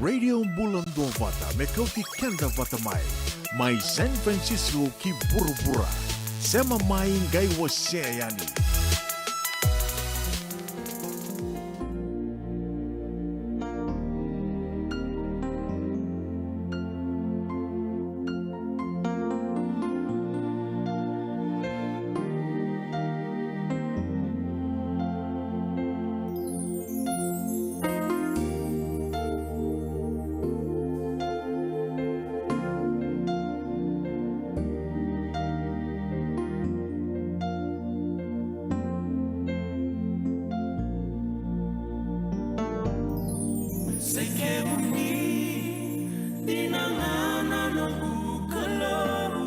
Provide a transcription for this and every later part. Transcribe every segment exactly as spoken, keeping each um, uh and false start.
Radio Bula Duavata me kauti keda vata mai, mai San Francisco ki vuravura. Sema mai, qai wasea yani. Sai kemuni dina ga na noqu Kalou.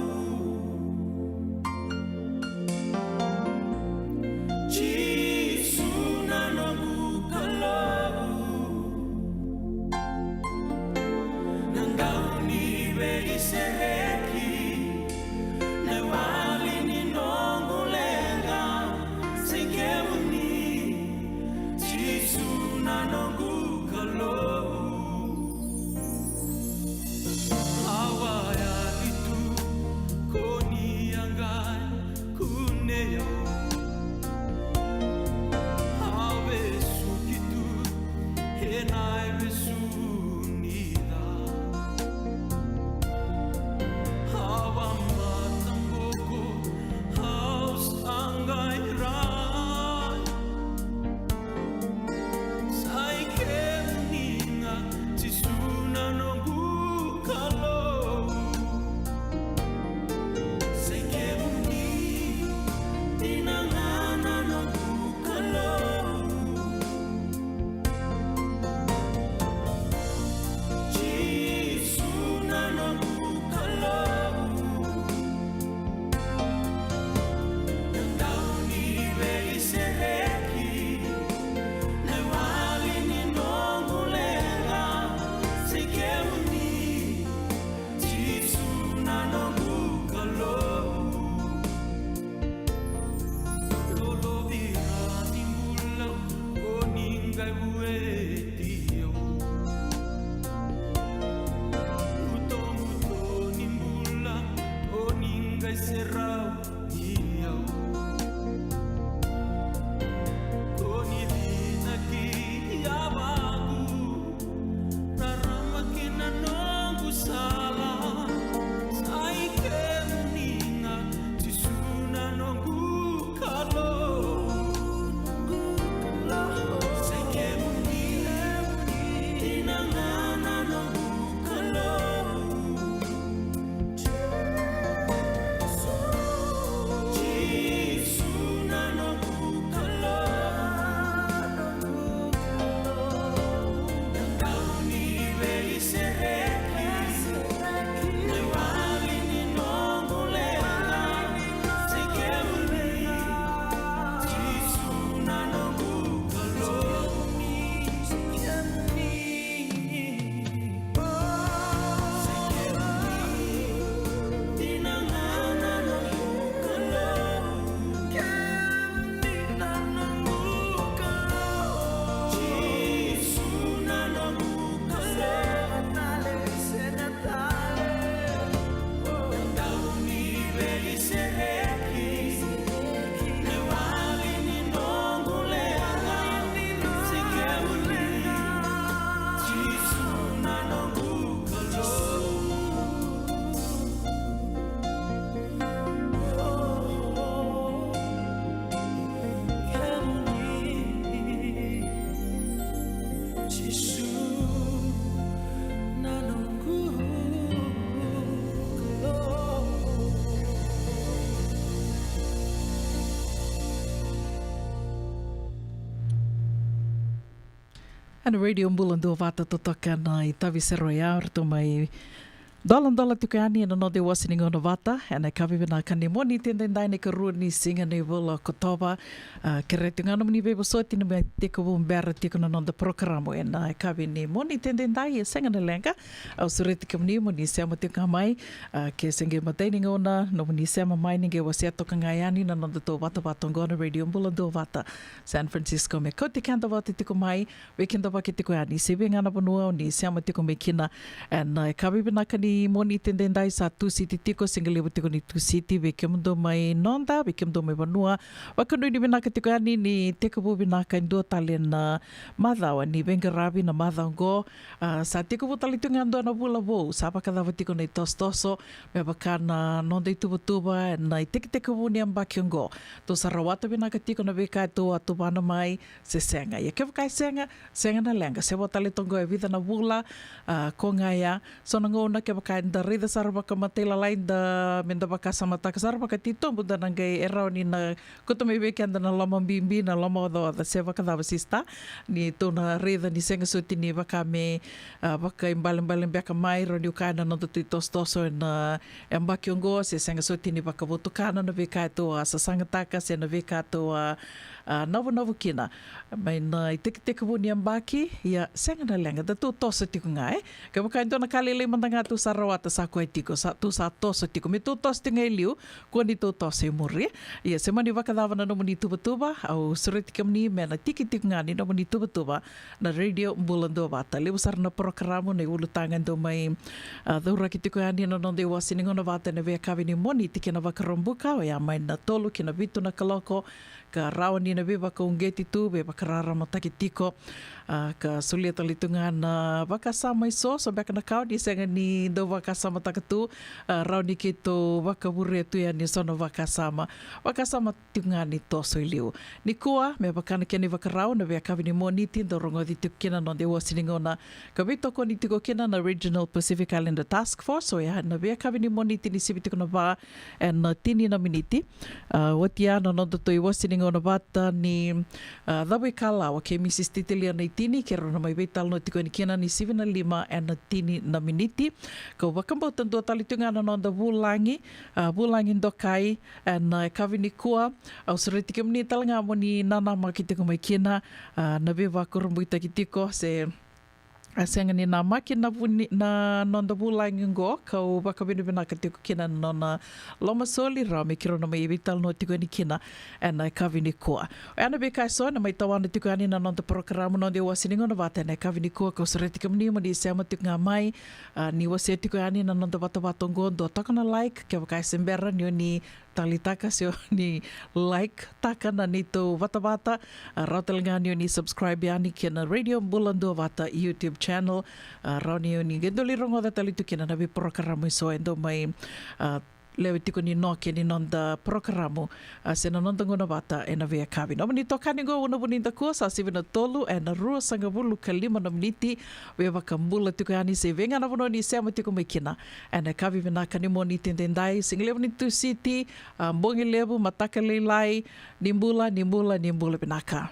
Jisu na noqu Kalou. Na dau ni veisereki, na vale ni noqu leqa, sai kemuni, Jisu na noqu Kalou. Au a yali tu, ko ni a qai kunei au. Au vesuki tu ena ivesu ni ca. Au a mataboko, au sa qai rai. Sai kemuni ga, Jisu na noqu Kalou. Sai kemuni dina ga na noqu Kalou. Jisu na noqu Kalou. Na dau ni veisereki, na vale ni noqu leqa, sai kemuni, Jisu na noqu Kalou. Lolovira ni bula, o ni qai vueti au. Butobuto ni bula, o ni qai serau ni au. Ko ni vinaki yavaku, rarama kina noqu sala. Sai kemuni ga, Jisu na noqu Kalou. Sai kemuni dina ga na noqu Kalou. Ena Radio Bula Duavata totoka na itavi sere oya, ratou mai Doladola tiko yani ena noda iwase ni gauna vata ena yakavi vinaka ni Moniti edaidai, na ikarua ni siga ni vula o Okotova. A, kerea tiko ga nomuni veivosoti ni mai tekivu bera tiko na noda porokaramu ena yakavi ni Moniti edaidai. E sega na leqa, au sureti kemuni mo ni sema tiko ga mai. A, ke se qai matai ni gauna nomuni sema mai, ni qai wasea toka ga yani na nodatou vatavata oqo na Radio Bula Duavata San Francisco, me kauti keda vata tiko mai, veikidavaki tiko yani se vei ga na vanua o ni sema tiko mai kina. Ena yakavi vinaka ni Moniti edaidai, sa Tusiti tiko, siga levu tiko ni Tusiti vei kemudou mai noda, vei kemudou mai vanua. Vakanuinui vinaka tiko yani ni tekivu vinaka e dua tale na macawa ni veiqaravi na macawa oqo. A, sa tekivu tale tiko ga e dua na vula vou, sa vakacava tiko na itosotoso me vaka na noda ituvatuva ena itekitekivu ni yabaki oqo. Tou sa rawata vinaka tiko na veika e tou a tuvana mai se sega. Ia kevaka e sega, sega na leqa, se vo tale toqo e vica na vula, a, ko ga ya. So na gauna kevaka eda raica sara vakamatailalai, da, meda vakasamataka sara vakatitobu, da na qai, e rawa ni na kauta mai vei keda na loma bibi, na loma ocaoca, se vakacava, sista? Ni tou na raica ni sega soti ni vaka me, a, vakaibalebale beka mai, rawa niu kaya, na nodatou itosotoso ena yabaki oqo, se sega soti ni vakavotukana na veika e tou a sasagataka se na veika e tou a, a, navunavu kina mai na itekitekivu ni yabaki. Ia sega na leqa, da tou toso tiko ga, e. Kevaka e dua na ka lailai mada ga tou sa rawata, sa koya tiko, sa, tou sa toso tiko, me tou toso tiko ga e liu, kua ni tou toso i muri. Ia se mani vakacava na nomuni tuvatuva, au sureti kemuni me na tiki tiko ga ni nomuni tuvatuva na Radio Bula Duavata. Levu sara na porokaramu, na iulutaga e dau mai, a, cauraki tiko yani na noda iwase ni gauna vata ena veiyakavi ni Moniti kei na Vakaraubuka, oya mai na tolu ki na vitu na kaloko, ka rawa ni na veivakauqeti tu, veivakararamataki tiko, a, ka solia tale tu ga na vakasama eso, so beka na ka o ni sega ni dau vakasamataka tu, a, rawa ni keitou vakavurea tu yani eso na vakasama. Vakasama tiko ga ni toso i liu. Nikua, me vaka na kena ivakarau, na veiyakavi ni Moniti, dau rogoci tiko kina na noda iwase ni gauna, ka veitokoni tiko kina na Regional Pacific Islander Task Force, oya na veiyakavi ni Moniti ni sivi tiko na va ena tini na miniti. A, oti ya na nodatou iwase ni gauna vata ni, a, Cavuikalawa kei Mrs Titilia Naitini, keirau na mai veitalanoa tiko yani kina ni sivi na lima ena tini na miniti. Kau vakabauta dua tale tu ga na noda vulagi, a, vulagi dokai ena yakavi nikua. Au sureti kemuni tale ga mo ni nanamaki tiko mai kina, a, na veivakurabuitaki tiko se a sega ni namaki na vuni, na noda vulagi oqo, kau vakavinavinaka tiko kina na nona lomasoli, rawa me keirau na mai veitalanoa tiko yani kina ena yakavi nikua. Oya na veika eso ena mai tawana tiko yani na noda porokaramu, noda iwase ni gauna vata ena yakavi nikua, kau sureti kemuni mo ni sema tiko ga mai. A, ni wasea tiko yani na noda vatavata oqo, dua toka na like, kevaka e se bera ni o ni talitaka se o ni like taka na neitou vatavata. A, rawa tale ga ni o ni subscribe yani kei na Radio Bula Duavata YouTube channel. A, rawa ni o ni qai doli rogoca tale tu kina na veiporokaramu eso e dau mai, a, lewe tiko ni noke ni noda porokaramu, a, se na noda gauna vata ena veiyakavi. Nomuni itokani oqo, Una Vunidakua, sa sivi na tolu ena ruasagavulu ka lima na miniti. Veivakabula tiko yani se vei ga na vanua ni sema tiko mai kina ena yakavi vinaka ni Moniti edaidai, siga levu ni Tusiti, a, bogi levu, mataka lailai, ni bula, ni bula, ni bula vinaka.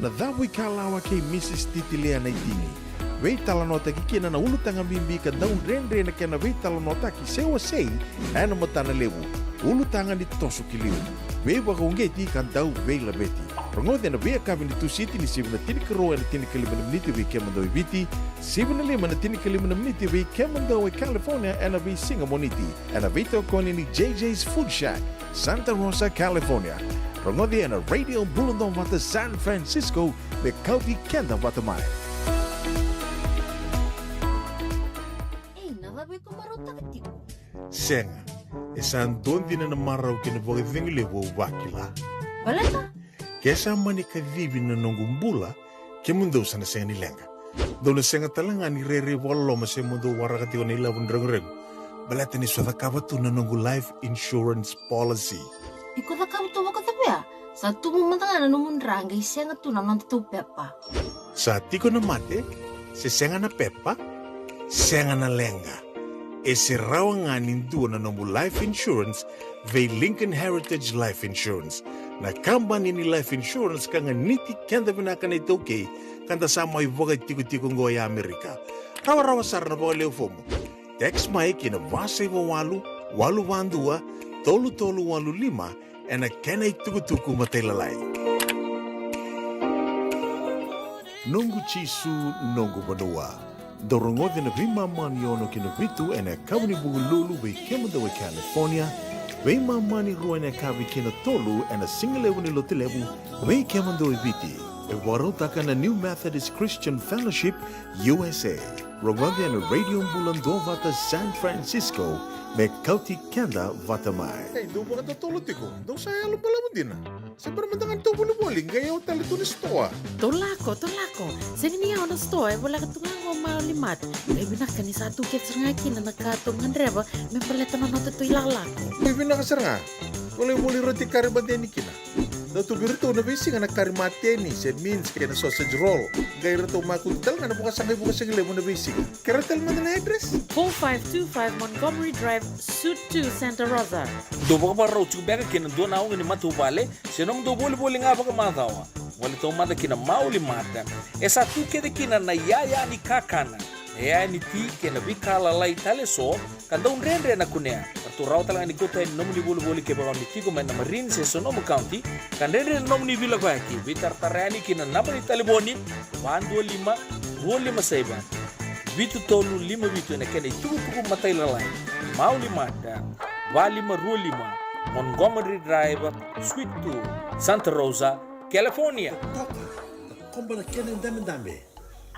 Na Cavuikalawa kei Mrs Titilia Naitini. Veitalanoataki kina na ulutaga bibi ka dau dredre na kena veitalanoataki se wasei ena matana levu. Ulutaga ni toso ki liu. Veivakauqeti ka dau veilaveti. Rogoci ena veiyakavi ni Tusiti ni sivi na tinikarua ena tinikalima na miniti vei kemudou e Viti, sivi na lima na tinikalima na miniti vei kemudou e California ena veisiga Moniti. Ena veitokoni ni J J's Food Shack, Santa Rosa, California. Rogoci ena Radio Bula Duavata San Francisco, me kauti keda vata mai. Ei, na cava iko marautaka tiko? Sega, e sa dua dina na marau kei na vakacegu levu au vakila. Baleta? Ke sa mani kacivi na noqu bula, kemudou sa na sega ni leqa. Dou na sega tale ga ni rairai vakaloloma se mo dou waraka tiko na ilavo ni reguregu. Baleta ni sa cakava tu na noqu life insurance policy. Iko cakava tu vakacavia? Sa tubu mada ga na nomu dra qai sega tu na noda tou pepa. Sa tiko na mate, se sega na pepa, sega na leqa. E se rawa ga ni dua na nomu life insurance vei Lincoln Heritage Life Insurance. Na kabani ni life insurance ka ganiti keda vinaka na iTaukei, ka da sa mai vakatikotiko oqo e Amerika. Rawarawa sara na vakaleu fomu. Text mai ki na va saiva walu, walu va dua, tolu tolu walu lima, ena kena itukutuku matailalai. Noqu Jisu, noqu vanua. Dou rogoci na veimama ni ono ki na vitu ena yakavi ni Vukelulu vei kemudou e California, veimama ni rua ena yakavi ki na tolu ena sigalevu ni Lotulevu vei kemudou e Viti. E vakarautaka na New Methodist Christian Fellowship U S A. Rogoci ena Radio Bula Duavata San Francisco, me kauti keda vata mai. Ei, dou vakatotolo tiko, dou sa yalo balavu dina. Se bera mada ga ni tou volivoli, qai yawa tale tu ni sitoa. Tou lako, tou lako. Sega ni yawa na sitoa, e voleka tu ga qo Maoli Mart. Qai vinaka ni sa tu kece sara ga kina na ka tou gadreva me baleta na noda tou ilakolako. Qai vinaka sara ga. Volivoli roti kari madeni kina. Dau tu vei iratou na veisiga na kari mateni, se mince kei na sausage roll. Qai ratou makutu tale ga na vakasaqa ivuka sigalevu na veisiga. Kerea tale mada na address? Four five two five Montgomery Drive, Suite two, Santa Rosa. Dou vakavakarau tiko beka kei na dua na auga ni matavuvale se nomudou volivoli ga vakamacawa? Gole taumada ki na Maoli Mart. E sa tu kece kina na iyaya ni kakana, na iyaya ni ti kei na veika lalai tale eso ka dau dredre na kunea. Ratou rawa tale ga ni kauta yani na nomuni volivoli kevaka o ni tiko mai na Marin se Sonoma County, ka dredre na nomuni veilakoyaki. Veitaratara yani ki na naba ni talevoni, va dua lima, rua lima saiva, vitu tolu lima vitu, ena kena itukutuku matailalai. Maoli Mart, va lima rua lima, Montgomery Drive, Suite two, Santa Rosa, California. Toka, na koba na kena idabedabe,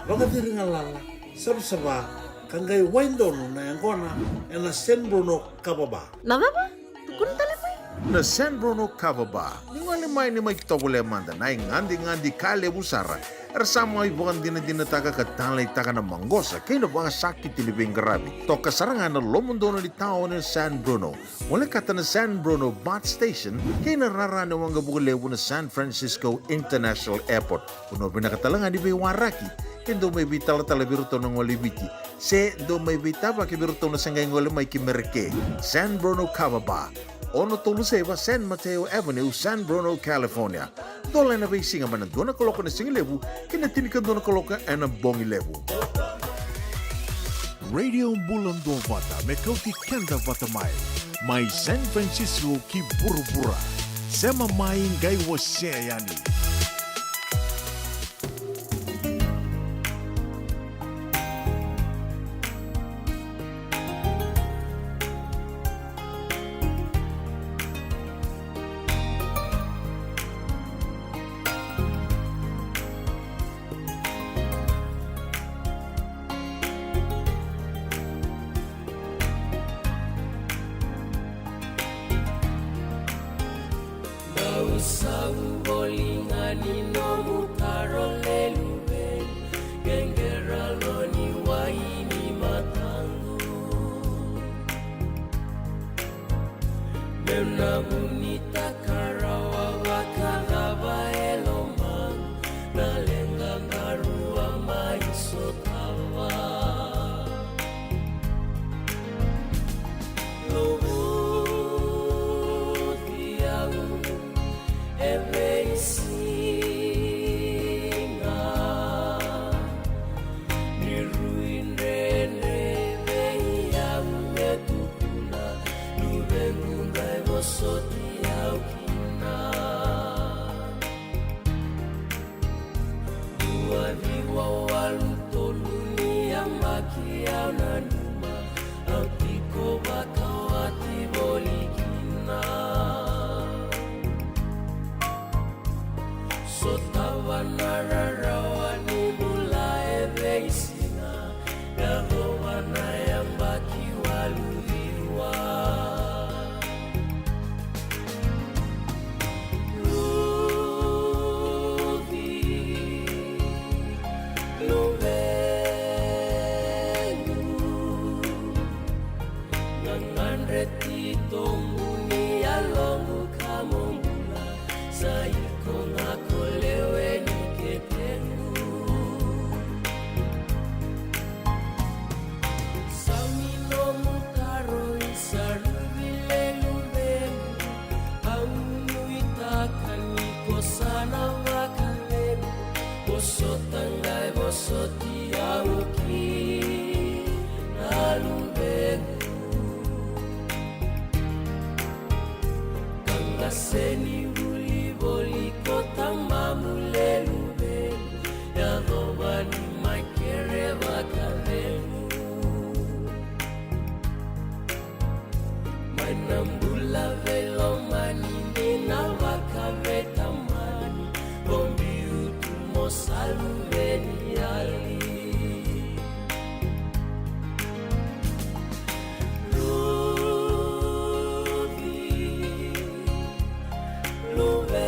vakaciri galala, savasava, ka qai wai donu na yaqona ena San Bruno Kava Bar. Na cava? Tukuna tale mai. Na San Bruno Kava Bar. Ni gole mai, ni mai tovolea mada na igadegade ka levu sara era sa mai vakadinadinataka ka taleitaka na maqosa kei na vakasakiti ni veiqaravi. Toka sara ga na lomodonu ni taoni o San Bruno. Volekata na San Bruno BART Station kei na rara ni waqavuka levu na San Francisco International Airport. Vanua vinaka tale ga ni veiwaraki, ke dou mai veitalatala vei iratou na gole i Viti, se dou mai veitavaki vei iratou na se qai gole mai ki Merika. San Bruno Kava Bar, ono tolu saiva San Mateo Avenue, San Bruno, California. Dola ena veisiga mai na dua na kaloko ena sigalevu ki na tinikadua na kaloko ena bogi levu. Radio Bula Duavata, me kauti keda vata mai. Mai San Francisco ki vuravura. Sema mai, qai wasea yani. Dou sau voli Ciwa walu tolu ni yabaki au nanuma, au tiko vakawati voli kina. Sotava na rarawa ni bula e veisiga, yacova na yabaki walu ciwa. Ruci, luvequ, gagadre titobu ni yaloqu ka mo bula, sa iko ga ko lewe ni ketequ. Sa mi nomu taro i Saruvi, lewe ni luvequ. Au nuitaka ni ko sa na vakacegu, ko sota qai vosoti au kina, luvequ. Ka qase ni vuli voli ko tamamu, lewe ni luvequ, yacova ni mai kere vakacegu. Mai na bula veilomani ni na vakaveitamani, ko biu tu mo sa luve ni yali. Ruci, luvequ,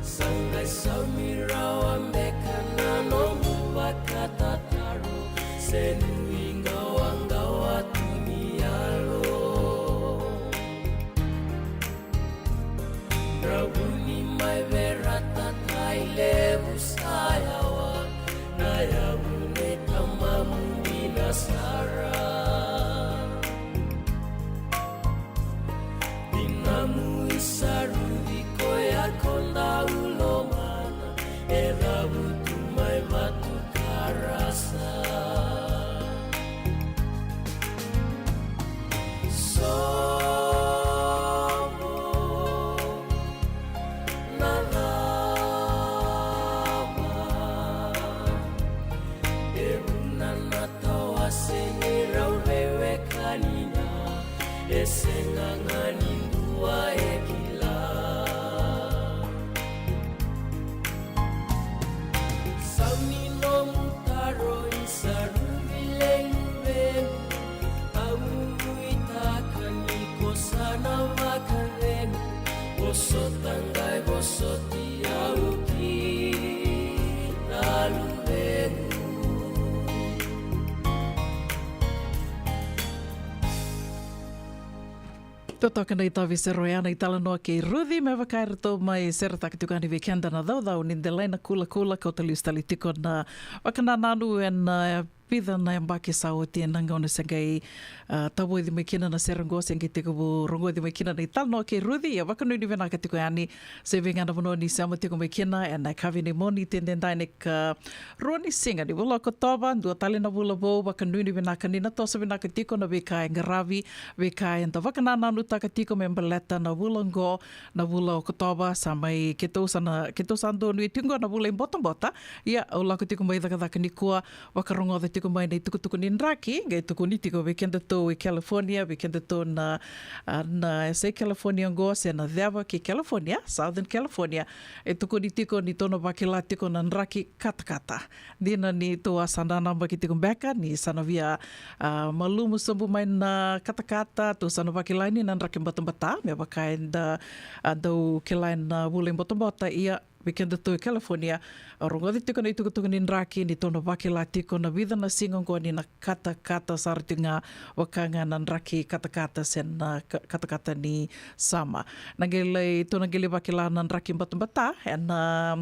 sa qai saumi rawa beka na nomu vakatataro, se nuiqawaqawa tu ni yalo. Dravuni mai Verata, tai levu sa yawa, na yavu nei tamamu dina sara. Tinamu i Saruvi koya ko dau lomana, e cavutu mai Vatukarasa. Sovo na cava, e vuna na tawase ni rau veiwekani na, e sega ga ni dua e kila. Sa ni nomu taro i Saruvi, lewe ni luvequ. Au nuitaka ni ko sa na vakacegu, ko sota qai vosoti au kina, luvequ. Totoka na itavi sero ya, na italanoa kei Ruci, me vaka eratou mai seretaka tiko yani vei keda na caucau ni delai na kulakula, kauta lesu tale tiko na vakanananu ena, e, vica na yabaki sa oti ena gauna se qai, a, tavoci mai kina na sere qo, se qai tekivu rogoci mai kina na italanoa kei Ruci. Ia vakanuinui vinaka tiko yani, se vei ga na vanua ni sema tiko mai kina ena yakavi ni Moniti edaidai, na ikarua ni siga ni vula o Okotova, dua tale na vula vou. Vakanuinui vinaka ni na toso vinaka tiko na veika e qaravi, veika eda vakanananutaka tiko me baleta na vula oqo, na vula o Okotova. Sa mai keitou sa na, keitou sa donuya tiko qo na vula i botabota. Ia au lako tiko mai cakacaka nikua, vakarogoca tiko mai na itukutuku ni draki, qai tukuni tiko vei kedatou e California, vei kedatou na, a, na yasai California oqo, se na ceva ki California, Southern California. E tukuni tiko ni tou na vakila tiko na draki katakata. Dina ni tou a sa nanamaki tiko beka ni sa na via, a, malumu sobu mai na katakata, tou sa na vakila ni na draki batabata, me vaka eda, a, dau kila ena vula i botabota. Ia vei kedatou e California, a, rogoci tiko na itukutuku ni draki ni tou na vakila tiko na vica na siga oqo ni na katakata sara tiko ga, vaka ga na draki katakata se na ka-, katakata ni summer. Na qai lai, tou na qai lai vakila na draki batabata ena,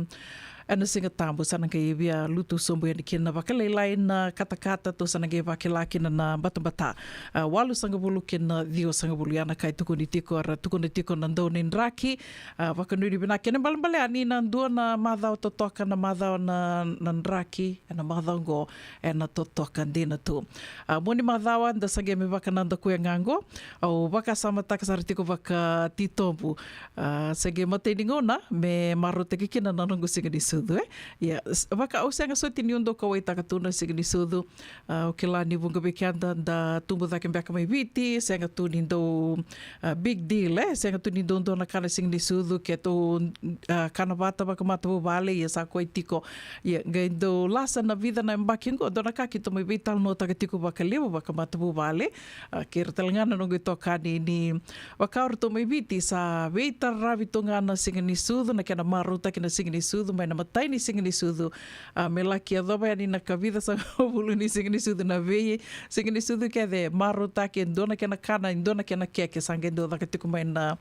Ena Siga Tabu sa na qai via lutu sobu yani kina vakalailai na katakata, tou sa na qai vakila kina na batabata. A, walusagavulu kei na ciwasagavulu ya na ka e tukuni tiko, era tukuna tiko na dau ni draki. A, vakanuinui vinaka, kena ibalebale yani na dua na macawa totoka na macawa na, na draki ena macawa oqo, ena totoka dina tu. A, mua ni macawa da sa qai mai vakanadakuya ga oqo. Au vakasamataka sara tiko vakatitobu. A, sa qai matai ni gauna me marautaki kina na noqu siga ni sucu, e? Ia, s-, vaka au sega soti niu dau kauwaitaka tu na siga ni sucu. A, au kila ni vuqa vei keda da tubu cake beka mai Viti, sega tu ni dau, a, big deal, e? Sega tu ni dau dua na ka na siga ni sucu, keitou, a, kana vata vakamatavuvale, ia sa koya tiko. Ia, qai dau lasa na vica na yabaki oqo, dua na ka keitou mai veitalanoataka tiko vakalevu vakamatavuvale. A, kei ira tale ga na noqu itokani ni vaka o ratou mai Viti, sa veitaravi tu ga na siga ni sucu, na kena marautaki na siga ni sucu, mai na imatai ni siga ni sucu. A, me laki yacova yani na ikavica sagavulu ni siga ni sucu, na vei siga ni sucu kece, marautaki e dua na kena kana, e dua na kena keke, sa qai dau caka tiko mai na,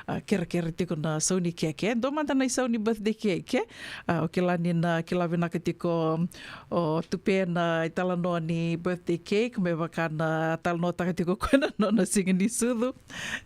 a, kerekere tiko na sau ni keke. E dua mada na isau ni birthday cake, e? A, au kila ni na kila vinaka tiko o Tupe na italanoa ni birthday cake, me vaka na talanoataka tiko koya na nona siga ni sucu.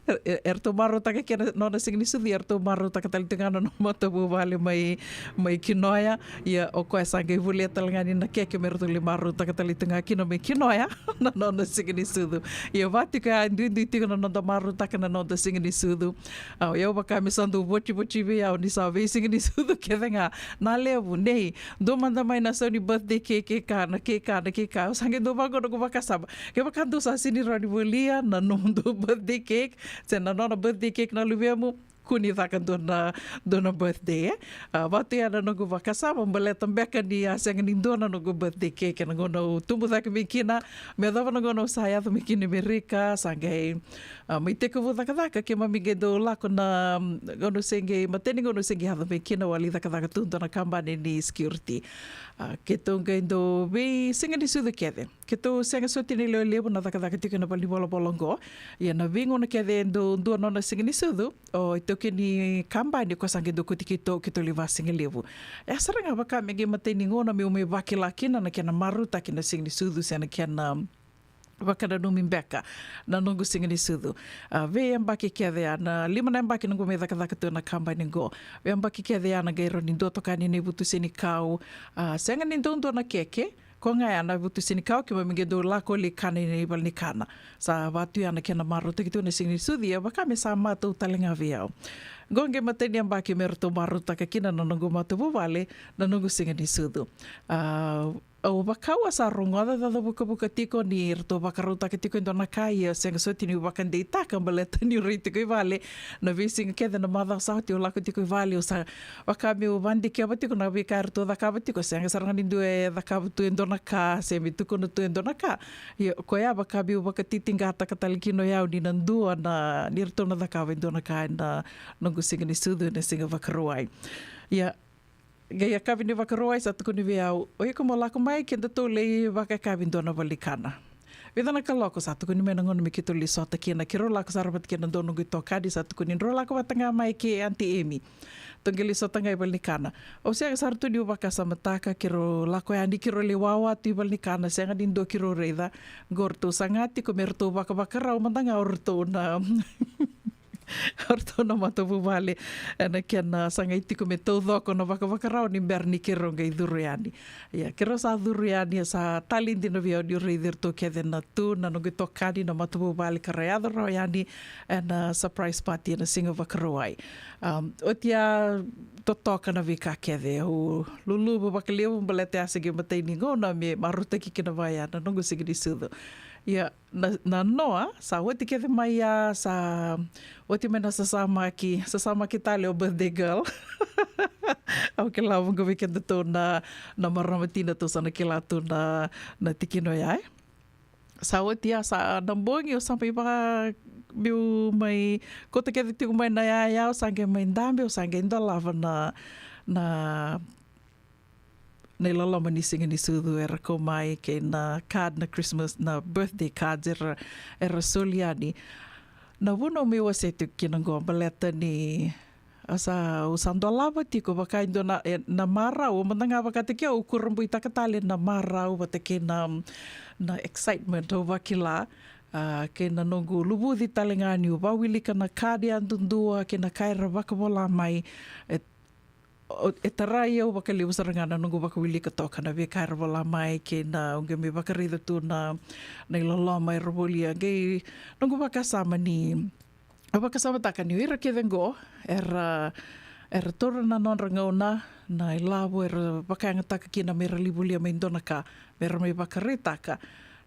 E, e, eratou marautaka kina na nona siga ni sucu, eratou marautaka tale tiko ga na nona matavuvale mai, mai Kinoya. Ia, o koya sa qai volia tale ga ni na keke me ratou lai marautaka tale tiko ga kina mai Kinoya na nona siga ni sucu. Ia, va tiko ya, duidui tiko na noda marautaka na noda siga ni sucu. Au, ia, au vaka me sa dau votivoti vei au ni sa veisiga ni sucu kece ga. Na levu, nei, dua mada mai na sau ni birthday cake, kei ka, na kei ka, na kei ka. Au sa qai dau vaqo noqu vakasama. Kevaka dou sa sega ni rawa ni volia na nomudou birthday cake, se na nona birthday cake na luvemu, kua ni caka dua na, dua na birthday, e? A, vatu ya na noqu vakasama, baleta beka ni a sega ni dua na noqu birthday cake ena gauna au tubu cake mai kina, me yacova na gauna au sa yaco mai kina Amerika, sa qai, a, mai tekivu cakacaka, keimami qai dau lako na, mm, gauna au se qai, matai ni gauna au se qai yaco mai kina, au a lai cakacaka tu dua na kabani ni security. A, keitou qai dau veisiga ni sucu kece. Keitou sega soti ni lewe levu na cakacaka tiko ena valenivolavola oqo. Ia na veigauna kece e dau dua nona siga ni sucu, o itaukei ni kabani o koya sa qai dau kauti keitou, keitou lai vasigalevu. E sara ga vaka me qai matai ni gauna meu mai vakila kina na kena marautaki na siga ni sucu, se na kena vakananumi beka na noqu siga ni sucu. A, veiyabaki kece ya, na lima na yabaki noqu mai cakacaka tu ena kabani oqo. Veiyabaki kece ya na qai rawa ni dua toka yani na ivutu senikau. A, sega ni dau dua na keke, ko ga ya na ivutu senikau, keimami qai dau lako lai kana ena ivale ni kana. Sa vatu ya na kena marautaki tu na siga ni sucu, ia vaka me sa matau tale ga vei au. Qo qai matai ni yabaki me ratou marautaka kina na noqu matavuvale na noqu siga ni sucu. A, au vaka au a sa rogoca cacavukavuka tiko ni ratou vakarautaka tiko e dua na ka, ia sega soti niu vakadeitaka baleta niu rai tiko i vale. Na veisiga kece na macawa sa oti au lako tiko i vale, au sa vaka meu vadikeva tiko na veika eratou cakava tiko, sega sara ga ni dua e cakava tu e dua na ka, se me tukuna tu e dua na ka. Ia, koya vaka meu vakatitiqataka tale kina o yau ni na dua na, ni ratou na cakava e dua na ka ena noqu siga ni sucu ena Siga Vakarauwai. Ia, qai yakavi ni Vakarauwai sa tukuni vei au, o iko mo lako mai, kedatou lai vakayakavi dua na valenikana. Vica na kaloko sa tukuni mai na gauna me keitou lai sota kina, keirau lako sara vata kei na dua noqu itokani, sa tukuni drau lako vata ga mai kei Aunty Emi. Tou qai lai sota ga i valenikana. Au sega sara tu niu vakasamataka, keirau lako yani, keirau lai wawa tu i valenikana, sega ni dua keirau raica. Qo ratou saga tiko me ratou vakavakarau mada ga o ratou na o ratou na matavuvale, ena kena sagai tiko me taucoko na vakavakarau ni bera ni keirau qai curu yani. Ia, keirau sa curu yani, sa talei dina vei au niu raici iratou kece na tu na noqu itokani, na matavuvale ka ra yaco rawa yani ena surprise party ena Siga Vakarauwai. Um, oti ya totoka na veika kece, au luluvu vakalevu baleta ya se qai matai ni gauna me marautaki kina vaya na noqu siga ni sucu. Ia, na, na noa, sa oti kece mai ya, sa oti mai na sasamaki, sasamaki tale o birthday girl. Au kila vuqa vei kedatou na, na marama tina tou sa na kila tu na, na tikina oya, e. Sa oti ya, sa na bogi, au sa mai vaka, meu mai kauta kece tiko mai na yaya, au sa qai mai dabe, au sa qai dolava na, na na iloloma ni siga ni sucu, era kau mai kei na card, na Christmas, na birthday cards era, era soli yani. Na vuna au mai wasea tiko kina qo baleta ni A sa, au sa dolava tiko vaka e dua na, e, na marau, au mada ga vakataki au, au kurabuitaka tale na marau vata kei na, na excitement au vakila, a, kei na noqu luvuci tale ga niu vawilika na ka yadudua kei na ka era vakavola mai. E, o, e tarai au vakalevu sara ga na noqu vakawilika toka na veika era vola mai kei na, au qai mai vakaraica tu na, na iloloma era volia. Qai noqu vakasama ni, au vakasamataka ni o ira kece qo era, era taura na nodra gauna, na ilavo era vakayagataka kina me ra lai volia mai dua na ka me ra mai vakaraitaka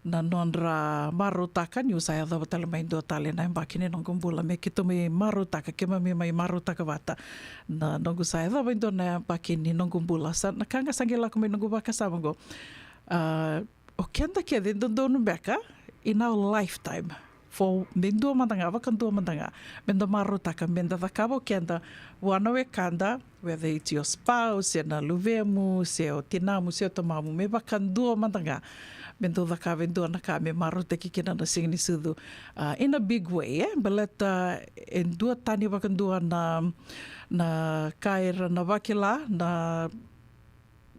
na nodra marautaka niu sa yacova tale mai dua tale na yabaki ni noqu bula. Me keitou mai marautaka, keimami mai marautaka vata na noqu sa yacova e dua na yabaki ni noqu bula. Sa na ka ga sa qai lako mai noqu vakasama qo. A, o keda kece e dodonu beka in our lifetime, for me dua mada ga, vakadua mada ga, me da marautaka, me da cakava o keda vua na wekada, whether it's your spouse, se na luvemu, se o tinamu, se o tamamu, me vakadua mada ga me dau cakava e dua na ka me marautaki kina na Siga ni Sucu, a, in a big way, e? Baleta e duatani vakadua na, na ka era na vakila, na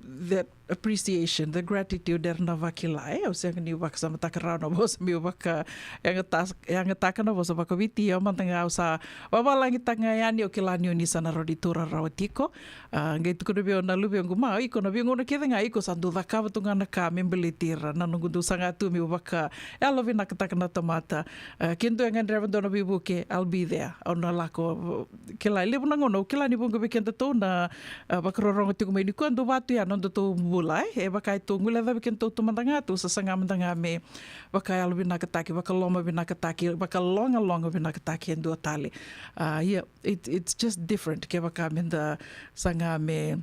that appreciation, the gratitude era na vakila, e? Au sega niu vakasamataka rawa na vosa meu vakayagataka, yagataka na vosa vakaViti, ia mada ga au sa vavalagitaka ga yani, au kila ni o ni sa na rawa ni tu rarawa tiko. A, qai tukuna vei au na luvequ, ma, iko na veigauna kece ga iko sa dau cakava tu ga na ka me baleti ira, na noqu dau saga tu meu vakayalovinakataka na tamata. A, ke dua e gadreva dua na veivuke, I'll be there. Au na lako, kila, e levu na gauna, au kila ni vuqa vei kedatou na, a, vakarorogo tiko mai nikua, dau vatu ya na nodatou bula, e? E vaka e tou guilecavi kedatou tu mada ga, tou sasaga mada ga me vakayalovinakataki, vakalomavinakataki, vakalogalogavinakataki e dua tale. A, ia, it, it's just different kevaka me da saga me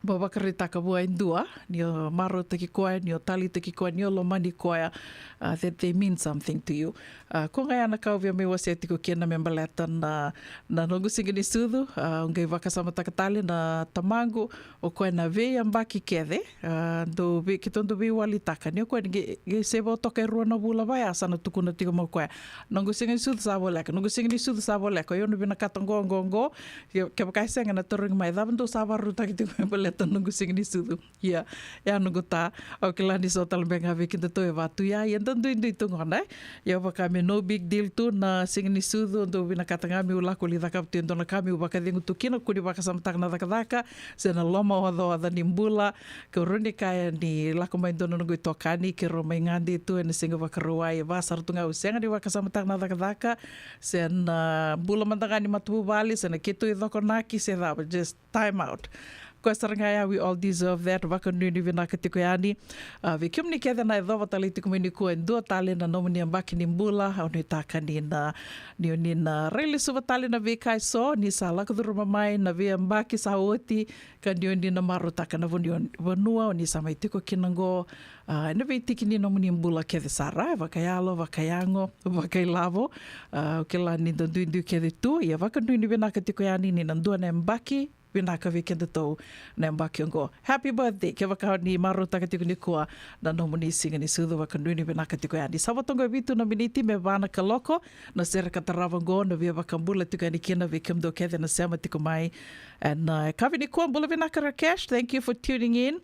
vakaraitaka vua e dua ni o marautaki koya, ni o taleitaki koya, ni o lomani koya, a, that they mean something to you. A, ko ga ya na ka au via mai wasea tiko kina me baleta na, na noqu Siga ni Sucu, a, au qai vakasamataka tale na tamaqu, o koya na veiyabaki kece, a, dau vei, keitou dau veiwalitaka. Ni o koya ni qai, qai se vo toka e rua na vula vaya sa na tukuna tiko mai o koya, noqu Siga ni Sucu sa voleka, noqu Siga ni Sucu sa voleka, o yau na vinakata qo, qo, qo. Ia, kevaka e sega na tarogi mai, cava dou sa vakarautaki tiko me baleta noqu Siga ni Sucu? Ia, ia noqu ta, au kila ni so tale beka ga vei kedatou e vatu ya, ia da duidui tu gona, e? Ia vaka me no big deal tu na Siga ni Sucu, dou vinakata ga meu lako lai cakava tu e dua na ka meu vakacegu tu kina, kua ni vakasamataka na cakacaka se na lomaocaoca ni bula. Kau rawa ni kaya ni lako mai dua na noqu itokani, keirau mai gade tu ena Siga Vakarauwai, e va sara tu ga au sega ni vakasamataka na cakacaka se na bula mada ga ni matavuvale, se na keitou icokonaki, se cava, just time out. Koya sara ga ya, we all deserve that. Vakanuinui vinaka tiko yani. A, vei kemuni kece na yacova tale tiko mai nikua e dua tale na nomuni yabaki ni bula, au nuitaka ni na, ni o ni na rai lesuva tale na veika eso, ni sa lako curuma mai na veiyabaki sa oti, ka ni o ni na marautaka na vanua, vanua o ni sa mai tiko kina qo, a, ena veitiki ni nomuni bula kece sara, e, vakayalo, vakayago, vakailavo. A, au kila ni da duidui kece tu, ia vakanuinui vinaka tiko yani ni na dua na yabaki vinaka vei kedatou na yabaki oqo. Happy birthday, kevaka ni marautaka tiko nikua na nomuni Siga ni Sucu, vakanuinui vinaka tiko yani. Sa vo toka e vitu na miniti me va na kaloko, na sere ka tarava oqo, na via vakabula tiko yani kina vei kemudou kece na sema tiko mai. And, uh, kavi nikua, bula vinaka Rakesh, thank you for tuning in.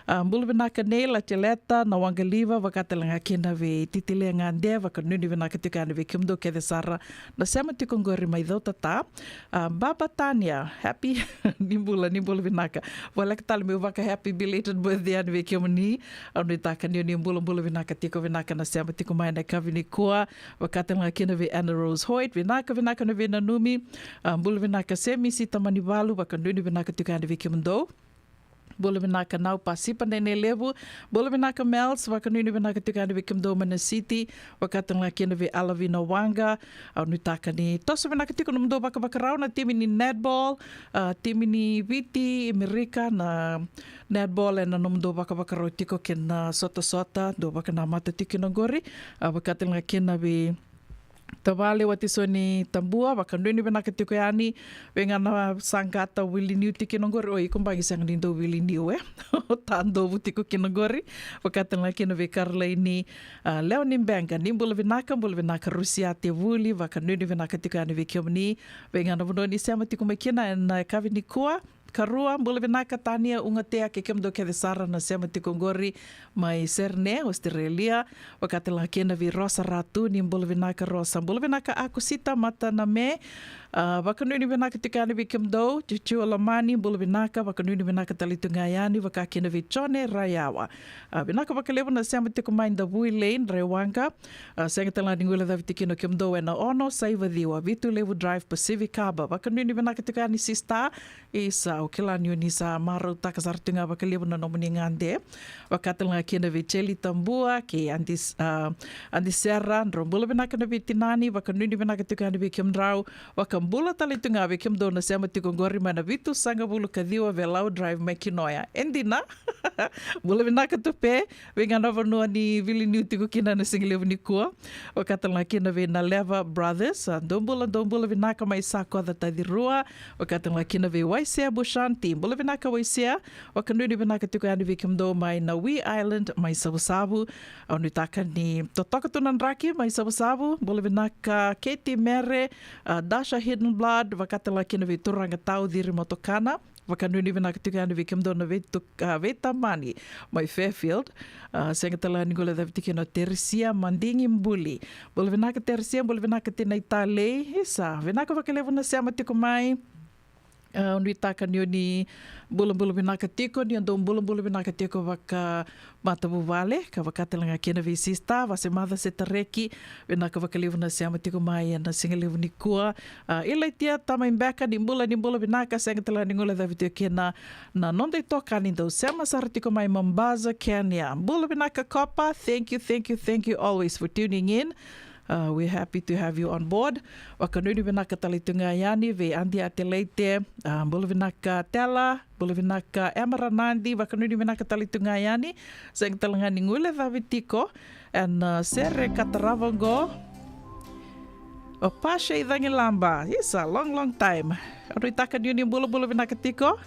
A, bula vinaka nei Latileta, na Waqaliva, vaka tale ga kina vei Titile Gade, vakanuinui vinaka tiko yani vei kemudou kece sara na sema tiko qori mai Cautata. A, Baba Tania, happy, ni bula, ni bula vinaka. Voleka tale meu vaka happy belated birthday yani vei kemuni. Au nuitaka ni o ni bulabula vinaka tiko, vinaka na sema tiko mai na kavi nikua. Vaka tale ga kina vei Anna Rose Hoyt, vinaka, vinaka na veinanumi. A, bula vinaka Semisi Tamanivalu, vakanuinui vinaka tiko yani vei kemudou. Bula vinaka Nau Pasipa Nenelevu. Bula vinaka Mels, vakanuinui vinaka tiko yani vei kemudou mai na city. Vaka tale ga kina vei Alavina Waqa. Au nuitaka ni toso vinaka tiko nomudou vakavakarau na timi ni netball, a, timi ni Viti, Amerika, na netball, ena nomudou vakavakarau tiko kei na sotasota, dou vakanamata tiko kina oqori. A, vaka tale ga kina vei tavale Watisoni Tabua, vakanuinui vinaka tiko yani vei ga na saqata wili niu tiko kina oqori. O iko bagi sega ni dau wili niu e tadovu tiko kina oqori. Vakatale ga kina vei Karolaini, a, Leoni Bega, ni bula vinaka, bula vinaka Rusiate Vuli, vakanuinui vinaka tiko yani vei kemuni. Vei ga na vanua ni sema tiko mai kina ena yakavi nikua. Karua, bula vinaka Tania Ugatea kei kemudou kece sara na sema tiko oqori mai Sydney, Australia. Vakatale ga kina vei Rosa Ratu, ni bula vinaka Rosa. Bula vinaka Akusita Mataname. A, vakanuinui vinaka tiko yani vei kemudou, Cicio Lomani, bula vinaka, vakanuinui vinaka tale tu ga yani, vaka kina vei Jone Rayawa. A, vinaka vakalevu na sema tiko mai Davui Lane, Rewaqa. A, sega tale ga ni guilecavi tiko kina o kemudou ena ono saiva ciwa, Vitu Levu Drive, Pacific Harbour. Vakanuinui vinaka tiko yani sister. Isa, au kila ni o ni sa marautaka sara tu ga vakalevu na nomuni gade. Vakatale ga kina vei Jeli Tabua kei Adi, a, Adi Sera, drau bula vinaka na veitinani, vakanuinui vinaka tiko yani vei kemudrau. Vakabula tale tu ga vei kemudou na sema tiko oqori mai na vitusagavulu ka ciwa Velau Drive mai Kinoya. E dina. Bula vinaka tu pe vei ga na vanua ni wili niu tiko kina na sigalevu nikua. Vakatale ga kina vei Naleva Brothers, a, dou bula, dou bula vinaka mai Sakoca Tacirua. Vakatale ga kina vei Waisea Bushanti, bula vinaka Waisea. Vakanuinui vinaka tiko yani vei kemudou mai na Wee Island mai Savusavu. Au nuitaka ni totoka tu na draki mai Savusavu. Bula vinaka Katie Mere, a, Dasha Hidden Blood, vakatale ga kina vei Turaga Tau Ciri Motokana. Vakanuinui vinaka tiko yani vei kemudou na veitu-, a, veitamani mai Fairfield. A, sega tale ga ni guilecavi tiko kina o Teresia Madigi Buli. Bula vinaka Teresia, bula vinaka Tina Italei. Isa, vinaka vakalevu na sema tiko mai. A, au nuitaka ni o ni bulabula vinaka tiko, ni o dou bulabula vinaka tiko vakamatavuvale, ka vakatale ga kina vei sista Vasemaca Setareki. Vinaka vakalevu na sema tiko mai ena sigalevu nikua. A, Ilaitia Tamaibeka, ni bula, ni bula vinaka, sega tale ga ni guilecavi tiko kina na noda itokani dau sema sara tiko mai Mombasa, Kenya. Bula vinaka Kopa, thank you, thank you, thank you always for tuning in. Uh, we're happy to have you on board. Vakanuinui vinaka tale tu ga yani vei Adi Atelaite, uh, bula vinaka Tela, bula vinaka Emera Nadi, vakanuinui vinaka tale tu ga yani. Sega tale ga ni guilecavi tiko ena, uh, sere ka tarava oqo. O Pasha i Cagilaba, it's a long, long time. Au nuitaka ni o ni bulabula vinaka tiko.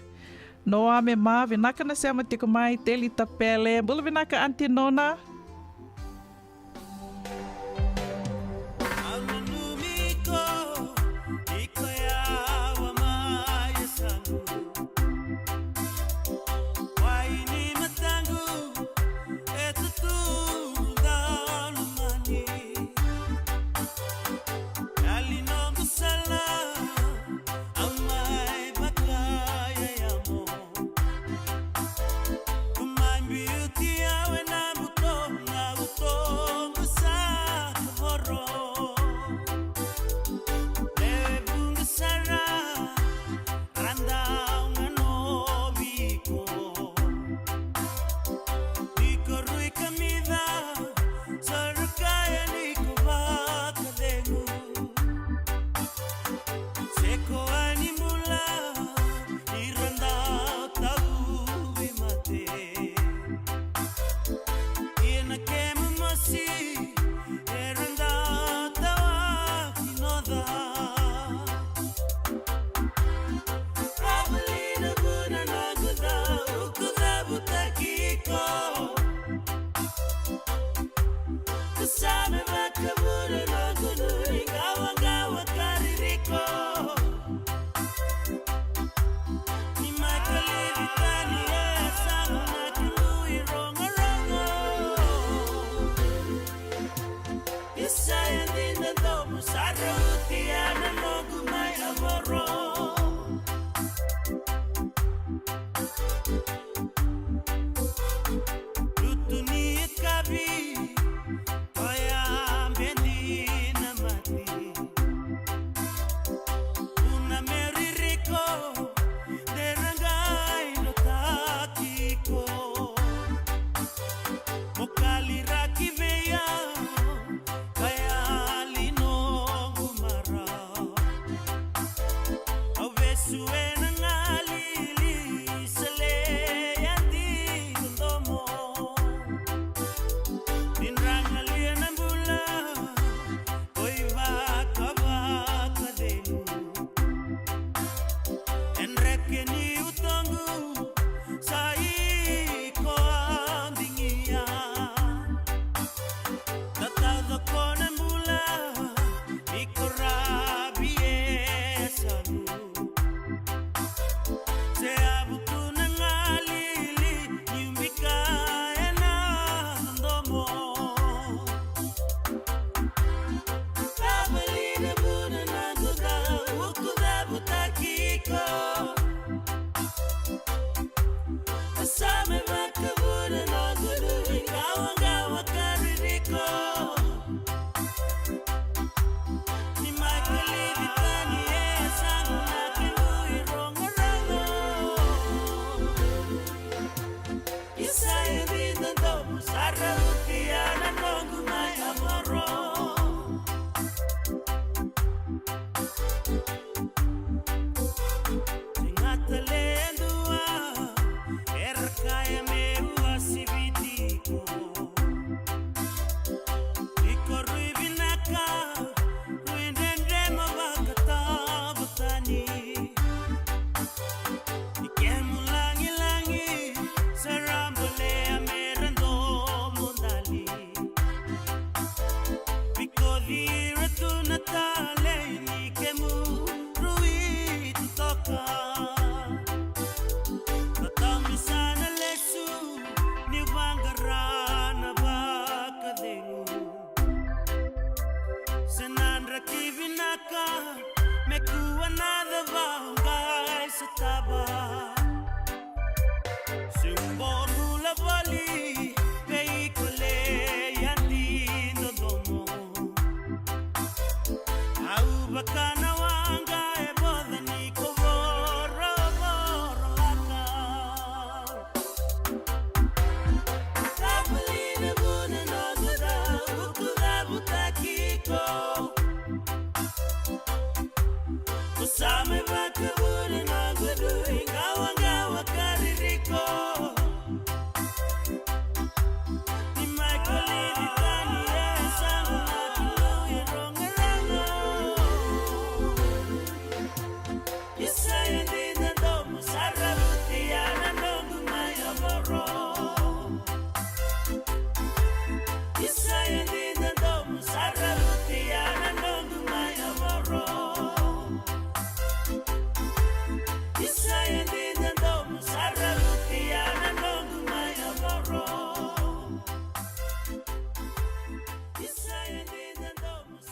Noa Mema, vinaka na sema tiko mai, Teli Tapele, bula vinaka Aunty Nona.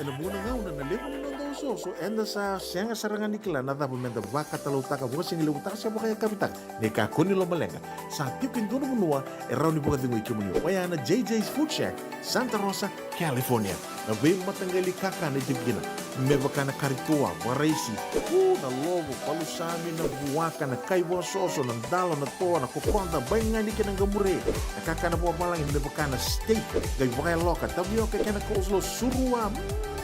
Ena vuqa na gauna na levu ni noda osooso eda sa sega sara ga ni kila na cava meda vakatalautaka, vakasigalevu taka se vakayakavi taka. Ni kakua ni lomaleqa, sa tiko e dua na vanua e rawa ni vakacegui kemuni, oya na J J's Food Shack, Santa Rosa, California. Na veimataqali kakana e tiko kina, me vaka na kari toa, vakaraisi, u, na lovo, palusami, na vuaka, na kai vakasoso, na dalo, na toa, na kokoda, baigani kei na qamure, na kakana vakavalagi me vaka na steak, qai vakayaloka, tavioka kei na coleslaw, surua, mm,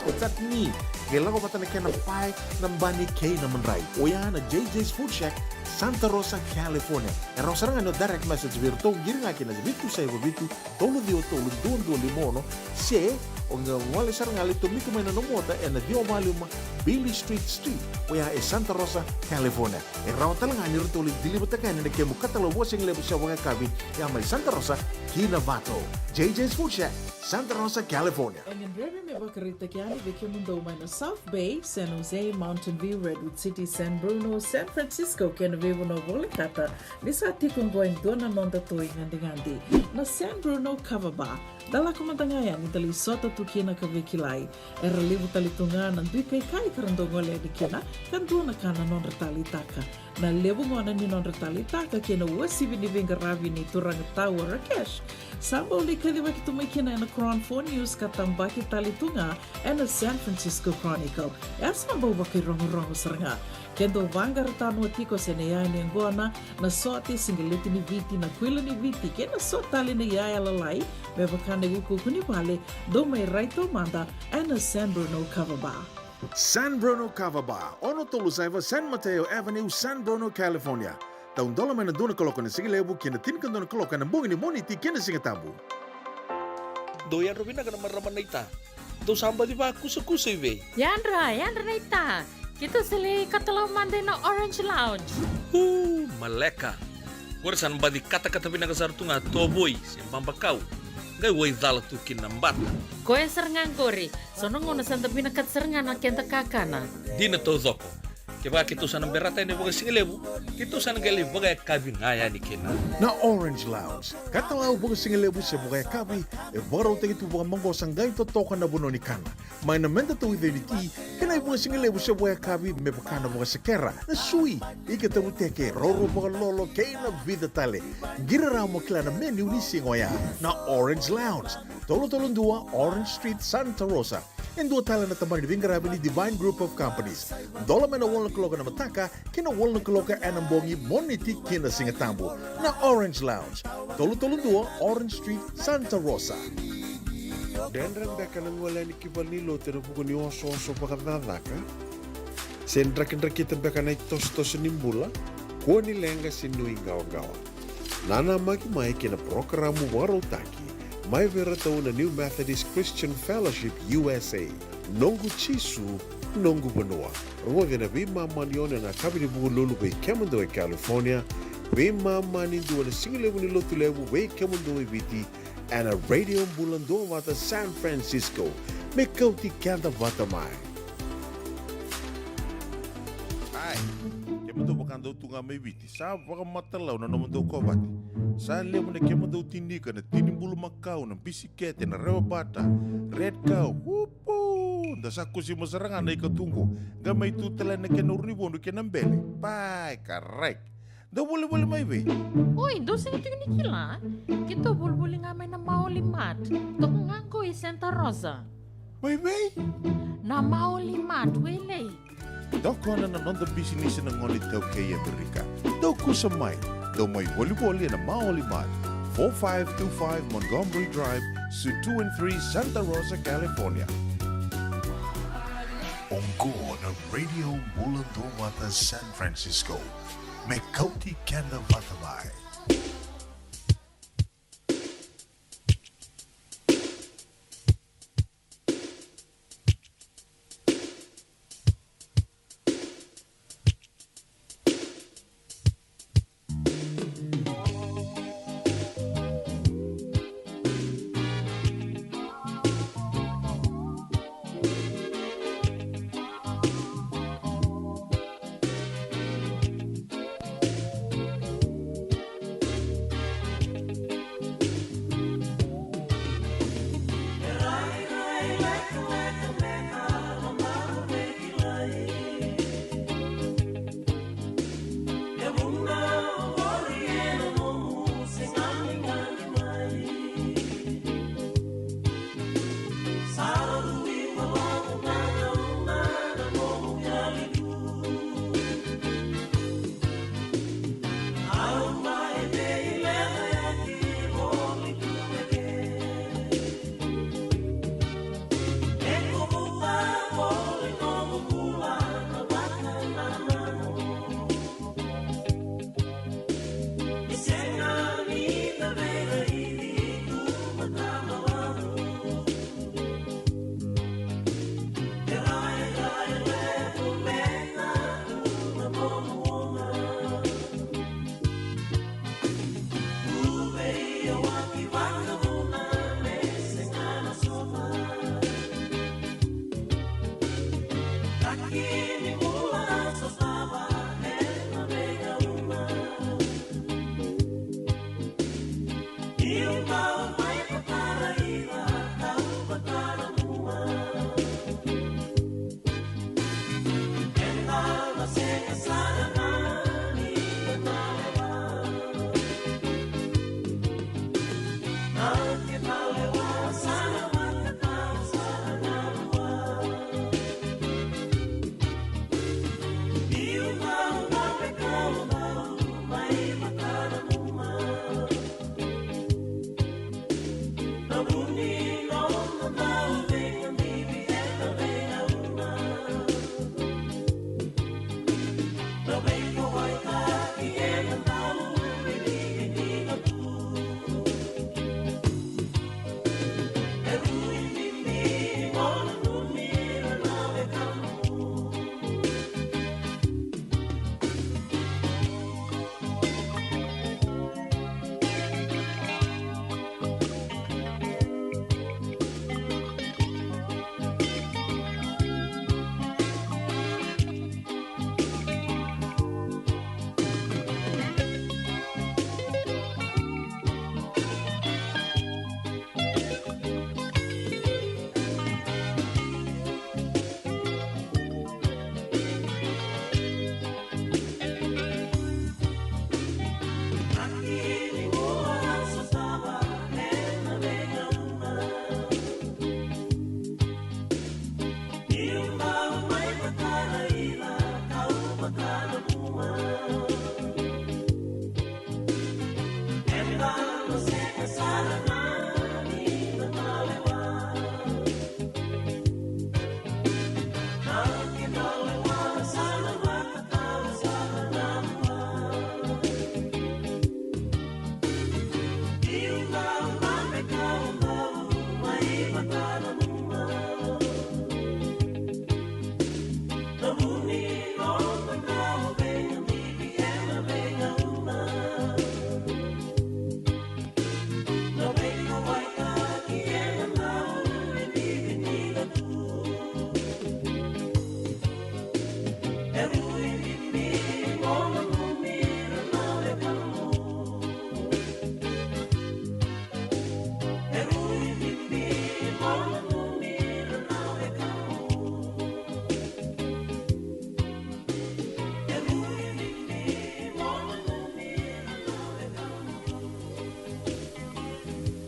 o chutney, qai lako vata na kena pae, na bani kei na madrai. Oya na J J's Food Shack, Santa Rosa, California. E rawa sara ga ni o direct message vei iratou, qiri ga kina na vitu saiva vitu, tolu ciwa tolu, dua dua lima ono, se o qai gole sara ga, lai tomika mai na nomu ota ena ciwa va lima Beale Street Suite, oya e Santa Rosa, California. E rawa tale ga ni ratou lai deliver-taka yani na kemu katalau vakasigalevu se vakayakavi, ya mai Santa Rosa ki Novato. J J's Food Shack, Santa Rosa, California. E gadrevi me vakaraitaki yani vei kemudou mai na South Bay, San Jose, Mountain View, Redwood City, San Bruno, San Francisco kei na veivanua volekata, ni sa tiko oqo e dua na noda toi gadigadi, na San Bruno Kava Bar. Da lako mada ga yani da lai sota tu kina ka veikilai. Era levu tale tu ga na dui kaikai ka ra dau gole yani kina, ka dua na ka na nodra taleitaka. Na levu gona ni nodra taleitaka kei na uasivi ni veiqaravi nei turaga Tau Rakesh, sa bau lai kacivaki tu mai kina ena Cron Four News ka tabaki tale tu ga ena San Francisco Chronicle. E a sa bau vakairogorogo sara ga. Ke dou vaqara tanoa tiko se na iyaya ni yaqona, na sote, siqeleti ni Viti, na kuila ni Viti kei na so tale na iyaya lalai, me vaka na iukuuku ni vale, dou mai rai taumada ena San Bruno Kava Bar. San Bruno Kava Bar, ono tolu saiva San Mateo Avenue, San Bruno, California. Taudola mai na dua na kaloko na sigalevu ki na tinikadua na kaloko ena bogi ni Moniti kei na Sigatabu. Dou yadra vinaka na marama naita. Dou sa baci vakusakusa i vei? Yadra, yadra naita. Keitou sa lai katalau mada ina Orange Lounge. Uu, maleka. Qori sa na baci katakata vinaka sara tu ga, tovoi se babakau, qai waicala tu kina na bata. Koya sara ga qori. So na gauna sa da vinakata sara ga na keda kakana. Dina taucoko. Kevaka keitou sa na berata yani vakasigalevu, keitou sa na qai lai vakayakavi ga yani kina. Na Orange Lounge, katalau vakasigalevu se vakayakavi, e vakarautaki tu vakamaqosa, qai totoka na vanua ni kana. Mai na meda tauica ni ti, kei na ivakasigalevu se vakayakavi me vaka na vakasekera, na sui, ika tavuteke, rourou vakalolo kei na vica tale. Qiri rawa mo kila na menu ni siga oya. Na Orange Lounge, tolu tolu dua Orange Street, Santa Rosa. E dua tale na tabana ni veiqaravi ni Divine Group of Companies. Dola mai na walu na kaloko na mataka ki na walu na kaloko ena bogi Moniti ki na Sigatabu. Na Orange Lounge, tolu tolu dua Orange Street, Santa Rosa. Dredre beka na gole yani ki valenilotu ena vuku ni osooso vakacakacaka? Se drakidrakita beka na itosotoso ni bula? Kua ni leqa se nuiqawaqawa. Nanamaki mai ki na parokaramu vakarautaki mai vei iratou na New Methodist Christian Fellowship U S A, Noqu Jisu, Noqu Vanua. Rogoci ena veimama ni ono ena yakavi ni Vukelulu vei kemudou e California, veimama ni dua na sigalevu ni Lotulevu vei kemudou e Viti, ena Radio Bula Duavata San Francisco. Me kauti keda vata mai. Ai, kemudou vakadau tu ga mai Viti, sa vakamatalau na nomudou kovate. Sa levu na kemudou tinika, na tini bulumakau, na bisikete, na rewa bata, red cow, upu! Da sa kusima sara ga na ika tu qo, qai mai tu tale na kena uru ni vodu kei na bele. Pai, karai. Dou volivoli mai vei? Oi, dou sega tiko ni kila? Keitou volivoli ga mai na Maoli Mart. Toka ga qo i Santa Rosa. Mai vei? Na Maoli Mart, Wailei. Tokona na noda bisinisi na gone iTaukei e Amerika. Dou kusa mai. Dou mai volivoli ena Maoli Mart. Four five two five Montgomery Drive, Suite two and three, Santa Rosa, California. Oqo na Radio Bula Duavata San Francisco. Me kauti keda vata mai.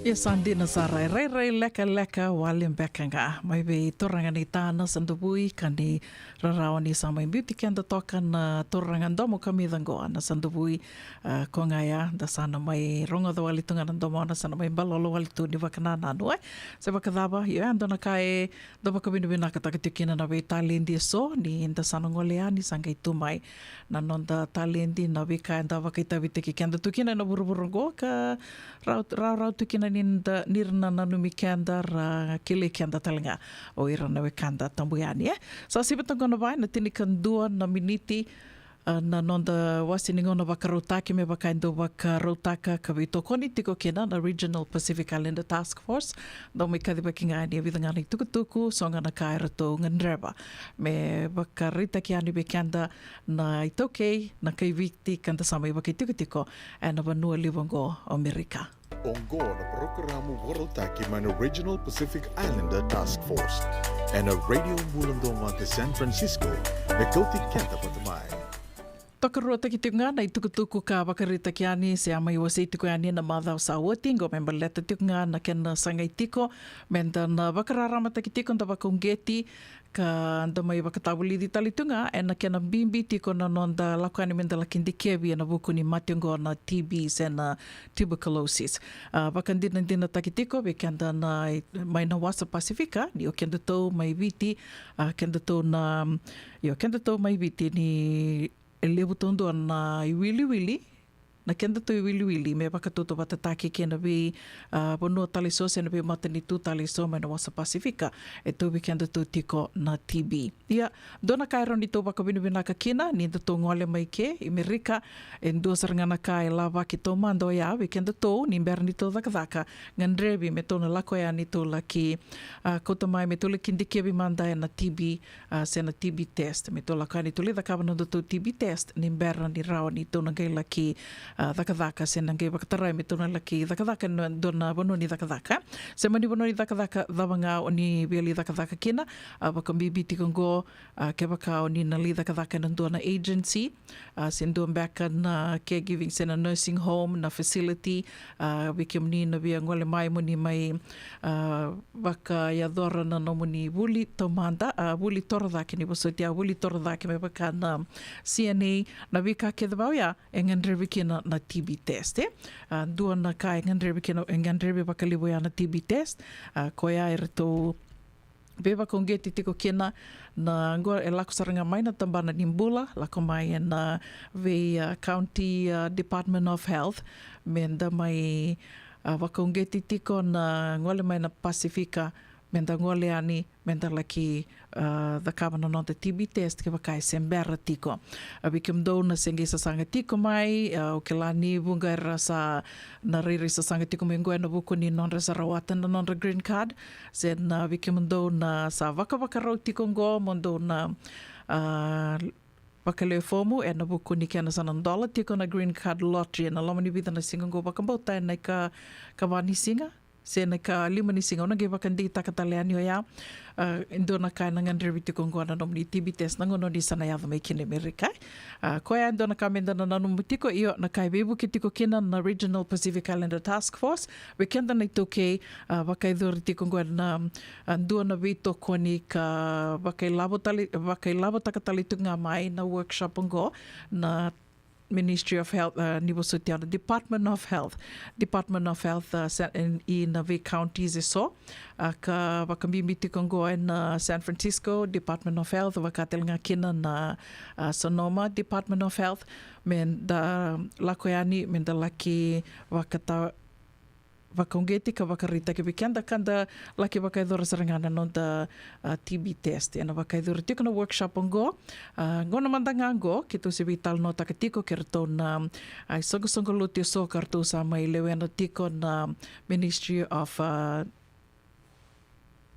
Ia sa dina sara, e rairai lekaleka wale beka ga mai vei turaga ni tana sa dovui ka ni rarawa ni sa mai biuti keda toka na turaga domo kamica qo na sa dovui. A, ko ga ya da sa na mai rogoca wale tu ga na domona sa na mai balolo wale tu ni vakanananu e se vakacava. Io, e dua na ka e da vakavinavinakataka tiko kina na veitaledi eso ni da sa na gole yani sa qai tu mai na noda taledi, na veika eda vakaitavitaki keda tu kina ena vuravura oqo ka rau, rau, rau tu kina ni da, ni ra na nanumi keda, ra kilai keda tale ga o ira na wekada tabu yani e. Sa sivi toka na va ena tinikadua na miniti, a, na noda wase ni gauna vakarautaki me vaka e dau vakarautaka ka veitokoni tiko kina na Regional Pacific Islander Task Force. Dau mai kacivaki ga ni e vica ga na itukutuku, so ga na ka e ratou gadreva me vakaraitaki yani vei keda na iTaukei, na kai Viti ka da sa mai vakaitikotiko ena vanua levu oqo o Amerika. Oqo na parokaramu vakarautaki mai na Regional Pacific Islander Task Force ena Radio Bula Domo e San Francisco, me kauti keda vata mai. Tokaruataki tiko ga na itukutuku ka vakaraitaki yani se a mai wasei tiko yani na macawa sa oti qo me baleta tiko ga na kena sagai tiko me da na vakararamataki tiko, da vakauqeti ka da mai vakatavulici tale tu ga ena kena bibi tiko na noda lako yani me da laki dikevi ena vuku ni mate oqo na T B se na tuberculosis. A, vakadinadinataki tiko vei keda na mai na wasa Pasifika ni o kedatou mai Viti, a, kedatou na, io, kedatou mai Viti ni e levu taudua na iwiliwili, na kedatou iwiliwili me vakatautauvatataki kei na vei, a, vanua tale so se na veimatanitu tale so mai na wasa Pasifika e tauvi kedatou tiko na T B. Ia, dua na ka e rawa ni tou vakavinavinaka kina ni datou gole mai ke i Merika, e dua sara ga na ka e lavaki taumada oya vei kedatou ni bera ni tou cakacaka, gadrevi me tou na lako yani tou laki, a, kauta mai me tou laki dikevi mada ena T B, a, se na T B test. Me tou lako yani tou lai cakava na nodatou T B test ni bera ni rawa ni tou na qai laki, a, cakacaka se na qai vakatarai me tou na laki cakacaka ena dua na vanua ni cakacaka se mani vanua ni cakacaka cava ga o ni via lai cakacaka kina. A, vakabibi tiko oqo, a, kevaka o ni na lai cakacaka ena dua na agency, a, se dua beka na caregiving se na nursing home, na facility, a, vei kemuni na via gole mai mo ni mai, a, vakayacora na nomuni vuli taumada, a, vuli torocake, ni vosoti au, vuli torocake me vaka na C N A, na veika kece vau ya e gadrevi kina na T B test e. A, dua na ka e gadrevi kina, e gadrevi vakalevu ya na T B test. A, koya e ratou veivakauqeti tiko kina na qo e lako sara ga mai na tabana ni bula, lako mai ena vei, a, County, a, Department of Health me da mai, a, vakauqeti tiko na gole mai na Pasifika me da gole yani me da laki, a, cakava na noda T B test kevaka e se bera tiko. A, vei kemudou na se qai sasaga tiko mai, a, au kila ni vuqa era sa na rairai sasaga tiko mai qo ena vuku ni nodra sa rawata na nodra green card, se na vei kemudou na sa vakavakarau tiko qo mo dou na, a, vakalewe fomu ena vuku ni kena sa na dola tiko na green card lottery ena loma ni vica na siga qo, vakabauta ena ika, ikava ni siga se na ikalima ni siga, au na qai vakadeitaka tale yani oya. A, e dua na ka ena gadrevi tiko oqo na nomuni T B test na gauna o ni sa na yaco mai kina i Amerika. A, koya e dua na ka me da na nanuma tiko, io, na ka e veivuke tiko kina na Regional Pacific Islander Task Force vei keda na iTaukei, a, vakayacori tiko oqo na, a, dua na veitokoni ka vakailavo tale, vakailavotaka tale tiko ga mai na workshop oqo na Ministry of Health, a, ni vosoti au na Department of Health. Department of Health, a, sa, e, ena vei counties eso, a, ka vakabibi tiko oqo ena, a, San Francisco Department of Health, vaka tale ga kina na, a, Sonoma Department of Health, me da lako yani me da laki vakata, vakauqeti ka vakaraitaki vei keda ka da laki vakayacora sara ga na noda, a, T B test. Ena vakayacori tiko na workshop oqo, a, gauna mada ga oqo keitou se veitalanoataka tiko kei ratou na, a, isoqosoqo lotu eso ka ratou sa mai lewena tiko na Ministry of, a,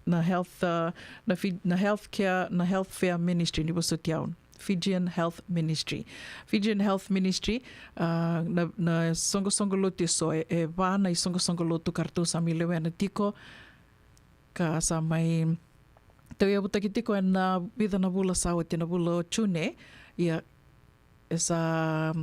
na health, a, na Fi-, na healthcare, na health fair ministry ni vosoti au. Fijian Health Ministry. Fijian Health Ministry, a, na, na soqosoqo lotu eso, e, e va na isoqosoqo lotu ka ratou sa mai lewena tiko, ka sa mai tauyavutaki tiko ena vica na vula sa oti, na vula o June. Ia, e sa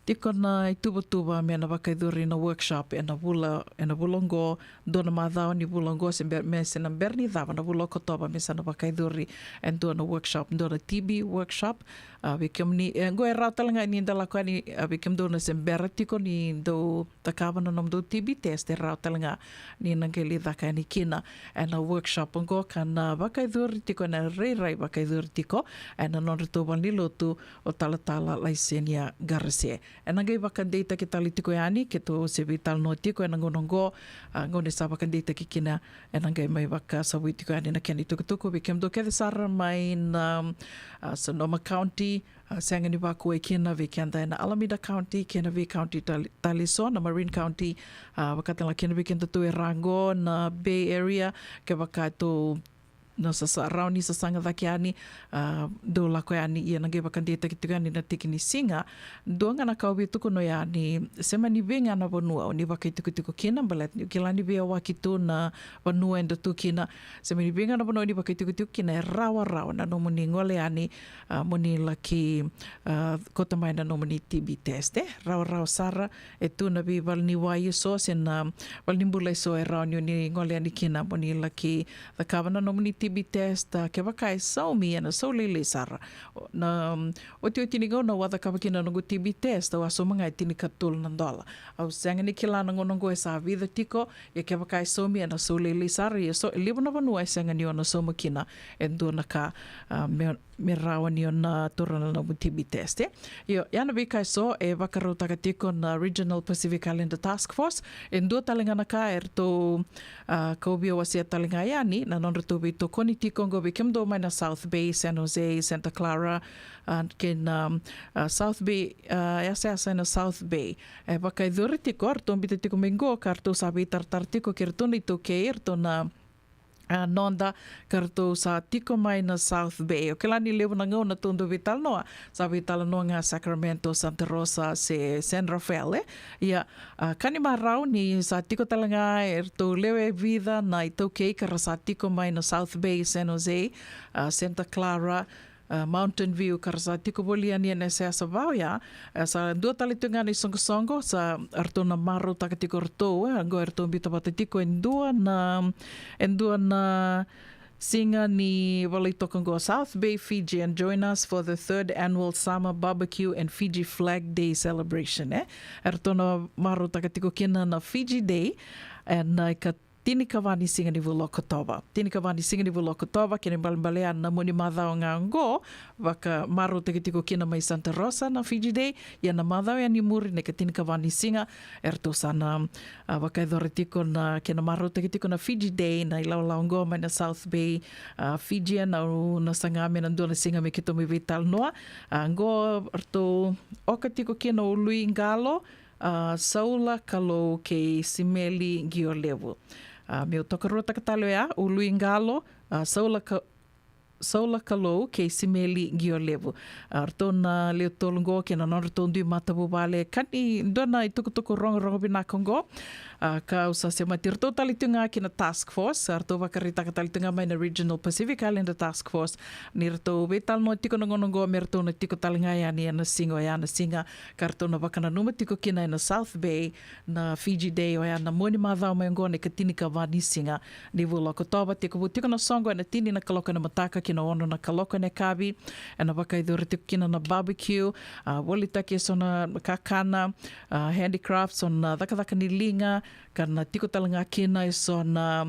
tiko na ituvatuva me na vakayacori na workshop ena vula, ena vula oqo, dua na macawa ni vula oqo, se be-, me se na bera ni cava na vula o Okotova, me sa na vakayacori e dua na workshop, dua na T B workshop. A, vei kemuni, e, oqo e rawa tale ga ni da lako yani, a, vei kemudou na se bera tiko ni dou cakava na nomudou T B test, e rawa tale ga ni na qai lai caka yani kina ena workshop oqo, ka na vakayacori tiko, ena rairai vakayacori tiko ena nodratou valenilotu o Talatala Laisenia Qarase. Ena qai vakadeitaki tale tiko yani, keitou se veitalanoa tiko ena gauna oqo, a, gauna sa vakadeitaki kina, ena qai mai vakasavui tiko yani na kena itukutuku. Vei kemudou kece sara mai na, a, Sonoma County, a, sega ni vakuwai kina, vei keda ena Alameda County kei na vei county tale, tale so, na Marin County, a, vakatale kina vei kedatou e ra qo na Bay Area, kevaka tou na sasa, rawa ni sasaga cake yani, a, dou lako yani, ia na qai vakadeitaki tiko yani na tiki ni siga. Dua ga na ka au via tukuna yani, se mani vei ga na vanua o ni vakaitikotiko kina, baleta niu kila ni veiyawaki tu na vanua eda tu kina, se mani vei ga na vanua o ni vakaitikotiko kina, e rawarawa na nomuni gole yani, a, mo ni laki, a, kauta mai na nomuni T B test, e rawarawa sara. E tu na veivaleniwai eso se na valenibula eso e rawa ni o ni gole yani kina mo ni laki cakava na nomuni T B test, a, kevaka e saumi, ena sau lailai sara. O, na, mm, otioti ni gauna au a cakava kina na noqu T B test, au a sauma ga e tinikatolu na dola. Au sega ni kila na gauna oqo e sa vica tiko, ia kevaka e saumi, ena sau lailai sara, ia so, e levu na vanua e sega ni o na sauma kina e dua na ka, a, me, me rawa ni o na taura na nomu T B test, e. Io, ia na veika eso e vakarautaka tiko na Regional Pacific Islander Task Force, e dua tale ga na ka eratou, a, kau via wasea tale ga yani, na nodratou veitokoni tiko oqo vei kemudou mai na South Bay, San Jose, Santa Clara, a, kei na, a, South Bay, a, yasayasa ena South Bay. E vakayacori tiko, eratou biuta tiko mai qo, ka ratou sa veitaratara tiko kei ratou na iTaukei, eratou na, a, noda, ka ratou sa tiko mai na South Bay. O kila ni levu na gauna tou dau veitalanoa, sa veitalanoa ga Sacramento, Santa Rosa, se San Rafael, e. Ia, a, ka ni marau ni sa tiko tale ga eratou lewe vica na iTaukei ka ra sa tiko mai na South Bay, San Jose, a, Santa Clara, a, Mountain View, ka ra sa tiko voli yani ena yasayasa va oya. A, sa dua tale tiko ga na isoqosoqo, sa ratou na marautaka tiko ratou, e, oqo eratou biuta vata tiko e dua na, e dua na siga ni valai toka oqo, South Bay Fijian, join us for the third annual Summer Barbecue and Fiji Flag Day celebration, e. Eratou na marautaka tiko kina na Fiji Day, ena ika tinikava ni siga ni vula o Okotova. Tinikava ni siga ni vula o Okotova, kena ibalebale ya na mua ni macawa ga oqo, vakamarautaki tiko kina mai Santa Rosa na Fiji Day, ia na macawa yani muri na ika tinikava ni siga, eratou sa na, a, vakayacora tiko na kena marautaki tiko na Fiji Day, na ilawalawa oqo mai na South Bay, a, Fijian, au na saga me na dua na siga me keitou mai veitalanoa. A, oqo eratou oka tiko kina o Lui Qalo, a, Saula Kalou kei Simeli Qiolevu. A, meu tokaruataka tale oya, o Lui Qalo, a, Saula Ka-, Saula Kalou kei Simeli Qiolevu. A, ratou na lewe tolu oqo kei na nodratou dui matavuvale. Ka ni dua na itukutuku rogorogo vinaka oqo. A, ka au sa semati ratou tale tu ga ki na task force, a, ratou vakaraitaka tale tu ga mai na Regional Pacific Islander Task Force ni ratou veitalanoa tiko na gauna oqo me ratou na tiko tale ga yani ena siga oya na siga ka ratou na vakananuma tiko kina ena South Bay na Fiji Day, oya na mua ni macawa mai oqo na ika tinikava ni siga ni vula o Okotova. Tekivu tiko na soqo ena tini na kaloko ena mataka ki na ono na kaloko ena yakavi. Ena vakayacori tiko kina na barbecue, a, volitaki eso na kakana, a, handicrafts, so na cakacaka ni liga, ka na tiko tale ga kina eso na,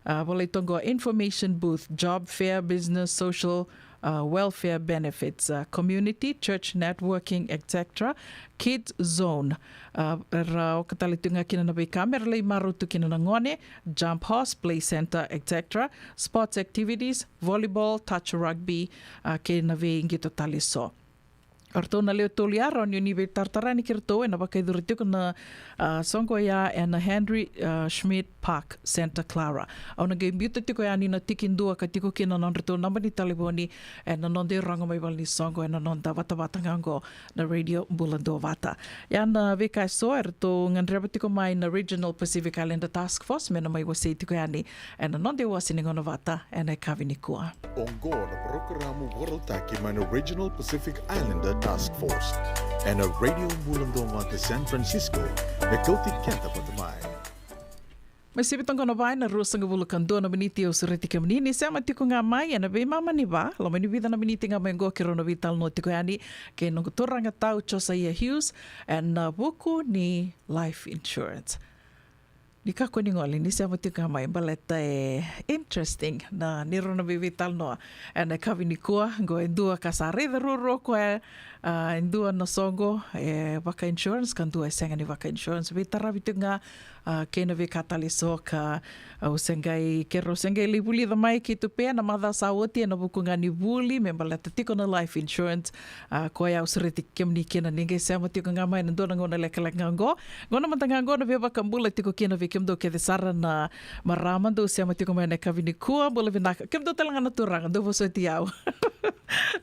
a, volai toka oqo information booth, job fair, business, social, a, welfare benefits, a, community, church networking, et cetera. Kids zone, a, ra oka tale tu ga kina na veika me ra lai marau tu kina na gone, jump house, play center, et cetera. Sports activities, volleyball, touch rugby, a, kei na veiqito tale so. O ratou na lewe tolu ya, rawa ni o ni veitaratara yani kei ratou, ena vakayacori tiko na, a, soqo ya ena Henry, a, Schmidt Park, Santa Clara. Au na qai biuta tiko yani na tikidua ka tiko kina na nodratou naba ni talevoni ena noda irogo mai valenisoqo ena noda vatavata ga oqo na Radio Bula Duavata. Ia na veika eso eratou gadreva tiko mai na Regional Pacific Islander Task Force me na mai wasei tiko yani ena noda iwase ni gauna vata ena yakavi nikua. Oqo na parokaramu vakarautaki mai na Regional Pacific Islander Task Force. Ena Radio Bula Duavata San Francisco, me kauti keda vata mai. Mai sivi toka na va ena ruasagavulu ka dua na miniti, au sureti kemuni ni sema tiko ga mai ena veimama ni va, loma ni vica na miniti ga mai oqo keirau na veitalanoa tiko yani kei noqu turaga tau Josiah Hughes ena vuku ni life insurance. Ni kakua ni gole ni sema tiko ga mai baleta e interesting na neirau na veiveitalanoa ena yakavi nikua. Oqo e dua ka sa raica ruarua o koya, a, e dua na soqo e vaka insurance ka dua e sega ni vaka insurance. Veitaravi tiko ga, a, kei na veika tale eso ka, a, au se qai, keirau se qai lai vulica mai keitou pe na macawa sa oti ena vuku ga ni vuli me baleta tiko na life insurance. A, koya au sureti kemuni kina ni qai sema tiko ga mai ena dua na gauna lekaleka ga oqo. Gauna mada ga oqo na veivakabula tiko kina vei kemudou kece sara na marama dou sema tiko mai ena yakavi nikua. Bula vinaka kemudou tale ga na turaga dou vosoti au.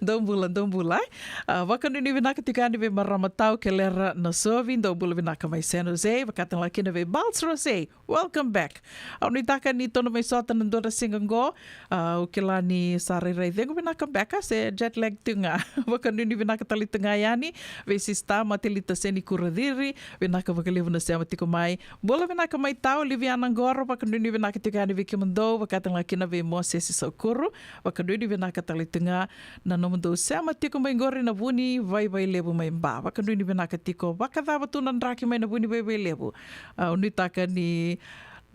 Dou bula, dou bula, e. A, vakanuinui vinaka tiko yani vei marama tau Kelera Nasovi, dou bula vinaka mai San Jose, vakatale ga kina vei Bals Rose. Welcome back. Au nuitaka ni tou na mai sota na dua na siga oqo. A, au kila ni sa rairai cegu vinaka beka se jet lag tu ga. Vakanuinui vinaka tale tu ga yani vei sista Matelita Seni Kuraciri. Vinaka vakalevu na sema tiko mai. Bula vinaka mai tau Liviana Qoro, vakanuinui vinaka tiko yani vei kemudou, vakatale ga kina vei Mosese Saukuru. Vakanuinui vinaka tale tu ga na nomudou sema tiko mai qori na Vunivaivailevu mai Ba. Vakanuinui vinaka tiko. Vakacava tu na draki mai na Vunivaivailevu? A, au nuitaka ni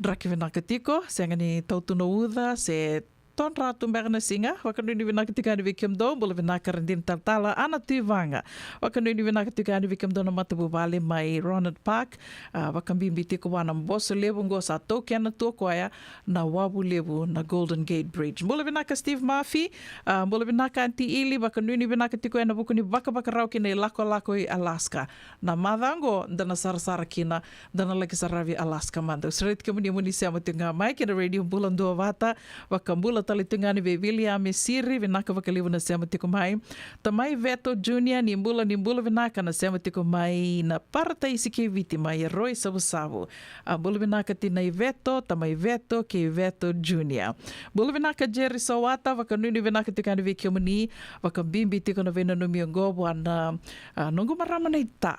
draki vinaka tiko, sega ni tau tu na uca se todra tu beka na siga. Vakanuinui vinaka tiko yani vei kemudou, bula vinaka Radini Talatala, Ana Tuivaga. Vakanuinui vinaka tiko yani vei kemudou na matavuvale mai Ronald Park. A, vakabibi tiko vua na boso levu oqo sa taukena tu o koya na wavu levu na Golden Gate Bridge. Bula vinaka Steve Murphy, a, bula vinaka Aunty Ili, vakanuinui vinaka tiko ena vuku ni vakavakarau ki na ilakolako i Alaska. Na macawa oqo da na sarasara kina, da na laki saravi Alaska mada. Au sureti kemuni mo ni sema tiko ga mai kei na Radio Bula Duavata. Vakabula tale tu ga yani vei Viliame Siri, vinaka vakalevu na sema tiko mai. Tamai Veto Junior, ni bula, ni bula vinaka na sema tiko mai na Parataisi kei Viti mai Aroi Savusavu. A, bula vinaka tinai Veto, tamai Veto kei Veto Junior. Bula vinaka Jerry Sawata, vakanuinui vinaka tiko yani vei kemuni, vakabibi tiko na veinanumi oqo vua na, a, noqu marama na ita.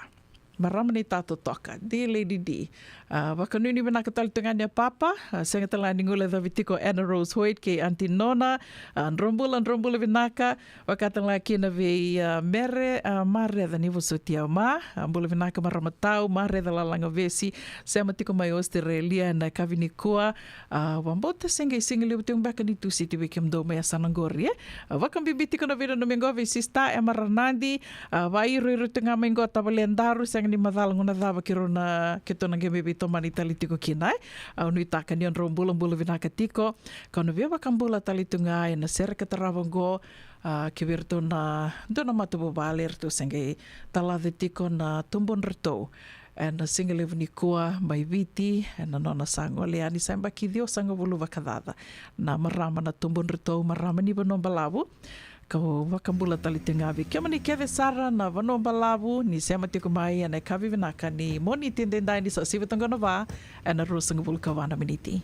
Marama ni tatotoka, di Lady D. A, vakanuinui vinaka tale tu ga yani a Papa, a, sega tale ga ni guilecavi tiko Anna Rose Hoyt kei Aunty Nona, a, drobula, drobula vinaka, vakatale ga kina vei, a, Mere, a, Mareca ni vosoti au ma, a, bula vinaka marama tau, Mareca Lalagavesi, sema tiko mai Australia ena yakavi nikua, a, vakabauta se qai siga levu tiko beka ni Tusiti vei kemudou mai yasana qori, e. A, vakabibi tiko na veinanumi oqo vei sista Emma Ranadi, a, vakairoiro tu ga mai oqo tavale daru, sega ni macala gauna cava keirau na, keitou na qai mai veitomani tale tiko kina, e. A, au nuitaka ni o drau bulabula vinaka tiko, kau na via vakabula tale tu ga ena sere ka tarava oqo, a, kei vei iratou na dua na matavuvale, eratou se qai talaca tiko na tubudratou ena siga levu nikua mai Viti, ena nona sa gole yani sa yabaki ciwasagavulu vakacaca. Na marama na tubudratou, marama ni Vanua Balavu. Kau vakabula tale tiko ga vei kemuni kece sara na Vanua Balavu ni sema tiko mai ena yakavi vinaka ni Moniti edaidai ni sa sivi toka na va ena ruasagavulu ka va na miniti.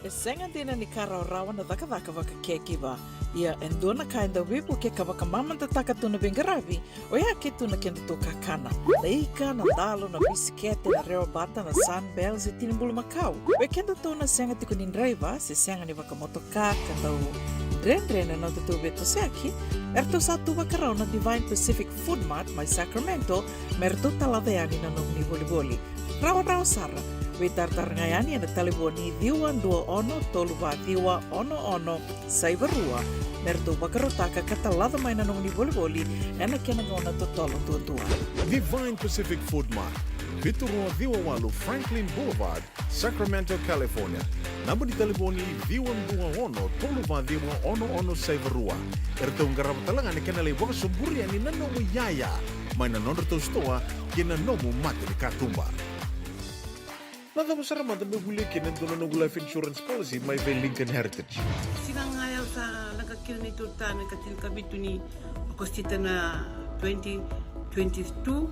E sega dina ni ka rawarawa na cakacaka vaka caregiver. Ia e dua na ka e dau veivuke ka vakamamadataka tu na veiqaravi, oya ke tu na kedatou kakana. Na ika, na dalo, na bisikete, na rewabata, na Sunbells, e tini bulumakau. Vei kedatou na sega tiko ni draiva se sega ni vakamotoka ka dau dredre na nodatou veitosoyaki, eratou sa tu vakarau na Divine Pacific Food Mart mai Sacramento me ratou talaca yani na nomuni volivoli. Rawarawa sara, veitaratara ga yani ena talevoni ciwa dua ono tolu va ciwa ono ono saiva rua, me ratou vakarautaka ka talaca mai na nomuni volivoli ena kena gauna totolo duadua. Divine Pacific Food Mart, vitu rua ciwa walu Franklin Boulevard, Sacramento, California. Naba ni talevoni ciwa dua ono tolu va ciwa ono ono saiva rua. Eratou qarava tale ga na kena lai vakasoburi yani na nomu iyaya mai na nodratou sitoa kei na nomu mata ni katuba. Na cava sara mada meu volia kina e dua na noqu life insurance policy mai vei Lincoln Heritage? Siga ga ya au sa leqa kina na neitou tane ka tinikavitu ni Okosita na twenty twenty-two,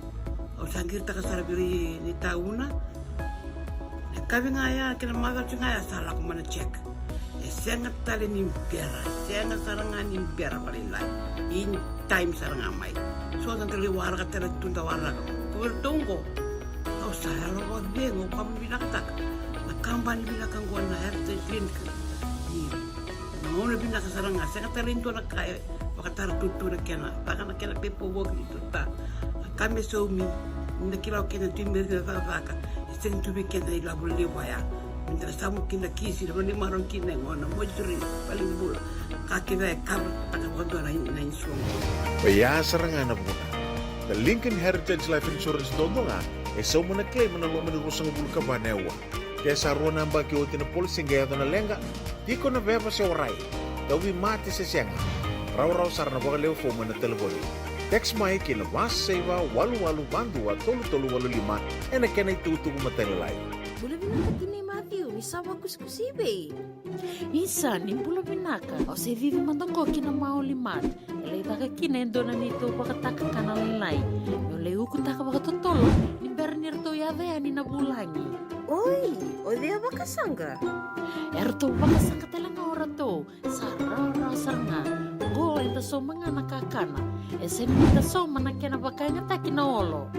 au sa qiritaka sara vei ira ni tauna. Na yakavi ga ya kei na macawa ga ya sa lako mai na check. E sega tale ni bera, sega sara ga ni bera vakalailai. In time sara ga mai. So da qai waraka tale tu da waraka. Ko vei ratou qo, au sa yalo vakacegu, au ka vinakataka na kabani vinaka qo na Heritage Clinic. Io. Na gauna vinaka sara ga, sega tale e dua na ka e vakatara tu na kena, vaka na kena paperwork ni tu ta. Na ka me saumi, ni da kila o keda tu me rina cakacaka, e sega tu vei keda na ilavo levu ya. Me da samu kina kisi, na vanua e marau kina e gona, mortuary, valenibula. Ka kece e cover taka vakadua na, na insurance. Oya sara ga na vuna. Na Lincoln Heritage Life Insurance duadua ga e sauma na claim ena loma ni ruasagavulu ka va na aua. Ke sa rua na yabaki oti na policy qai yaco na leqa, tiko na veva se warai, tauvimate se sega, rawarawa sara na vakalewe fomu ena talevoni. Text mai ki na va saiva walu walu va dua tolu tolu walu lima ena kena itukutuku matailalai. Bula vinaka tinai Matthew, ni sa vakusikusi i vei? Isa, ni bula vinaka. Au se cici mada qo ki na Maoli Mart. E lai caka kina e dua na neitou vakatakakana lailai. Meu lai ukutaka vakatotolo ni bera ni ratou yaco yani na vulagi. Oi, o cei a vakasaqa? E ratou vakasaqa tale ga o ratou. Sa rawarawa sara ga. Qo eda sauma ga na kakana. E sega ni da sauma na kena vakayagataki na olo.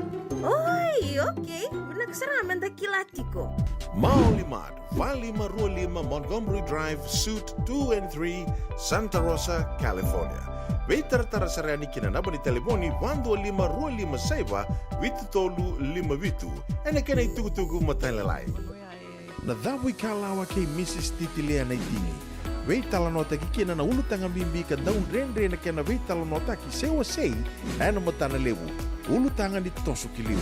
Oi, okei. Vinaka sara ga meda kila tiko. Maoli Mart, va lima rua lima Montgomery Drive, Suite two and three, Santa Rosa, California. Veitaratara sara yani ki na naba ni talevoni va dua lima rua lima saiva vitu tolu lima vitu ena kena itukutuku matailalai. Na Cavuikalawa kei Mrs Titilia Naitini. Veitalanoataki kina na ulutaga bibi ka dau dredre na kena veitalanoataki se wasei ena matana levu. Ulutaga ni toso ki liu,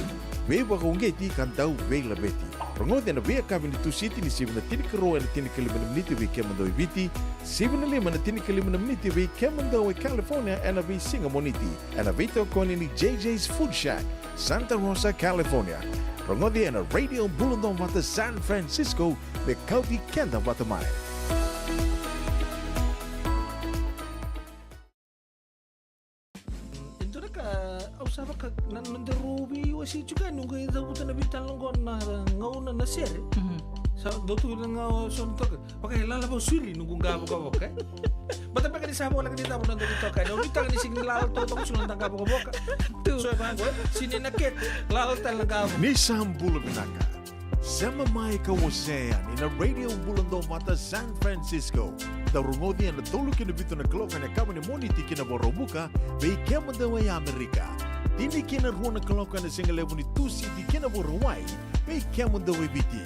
veivakauqeti ka dau veilaveti. Rogoci ena veiyakavi ni Tusiti ni sivi na tinikarua ena tinikalima na miniti vei kemudou e Viti, sivi na lima ena tinikalima na miniti vei kemudou e California ena veisiga Moniti, ena veitokoni ni J J's Food Shack, Santa Rosa, California. Rogoci ena Radio Bula Duavata San Francisco, me kauti keda vata mai. E dua na ka au sa vaka na, na nodaru veiwasei tiko yani, noqu cavuta na veitalanoa qo na gauna na sere. Mhm. Sa dau tu na gauna so na toka. Vaka e lala vou suri noqu qavokavoka, e. Bata beka ni sa voleka ni cava na nodaru toka yani. Au nuitaka ni sega ni lala toka, toka suri na qavokavoka. Tu. So e vaqo, e. Sini na kete, lala tale na qavo. Ni sa bula vinaka. Sema mai ka wasea yani na Radio Bula Duavata San Francisco. Dau rogoci ena tolu ki na vitu na kaloko ena yakavi ni Moniti ki na Vakaraubuka, vei kemudou e Amerika. Tini ki na rua na kaloko ena sigalevu ni Tusiti ki na Vakarauwai, vei kemudou e Viti.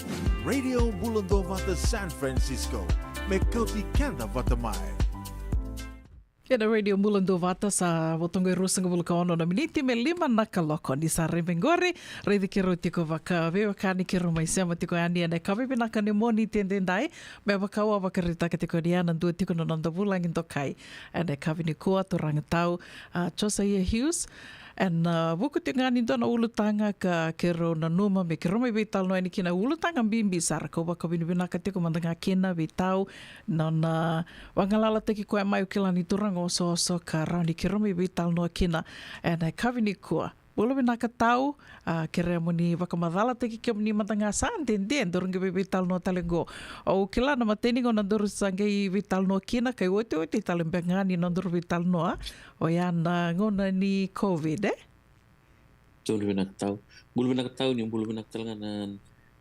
Radio Bula Duavata San Francisco. Me kauti keda vata mai. Ena Radio Bula Duavata sa vo toka e ruasagavulu ka ono na miniti me lima na kaloko. Ni sa raibe qori, raici keirau tiko vakaveiwekani keirau mai sema tiko yani ena yakavi vinaka ni Moniti edaidai. Me vaka au a vakaraitaka tiko yani, e dua tiko na noda vulagi dokai ena yakavi nikua, turaga tau, a, Josiah Hughes. Ena, a, vuku tiko ga ni dua na ulutaga ka keirau nanuma me keirau mai veitalanoa yani kina, ulutaga bibi sara, kau vakavinavinaka tiko mada ga kina vei tau na nona, a, vagalalataki koya mai. Au kila ni turaga osooso ka rawa ni keirau mai veitalanoa kina ena yakavi nikua. Bula vinaka tau, a, kerea mo ni vakamacalataki kemuni mada ga, sa dede daru qai veitalanoa tale qo. Au kila na imatai ni gauna daru sa qai veitalanoa kina, ka iotioti tale beka ga ni nodaru veitalanoa, oya na gauna ni COVID, e? Bula vinaka tau. Bula vinaka tau, ni bula vinaka tale ga na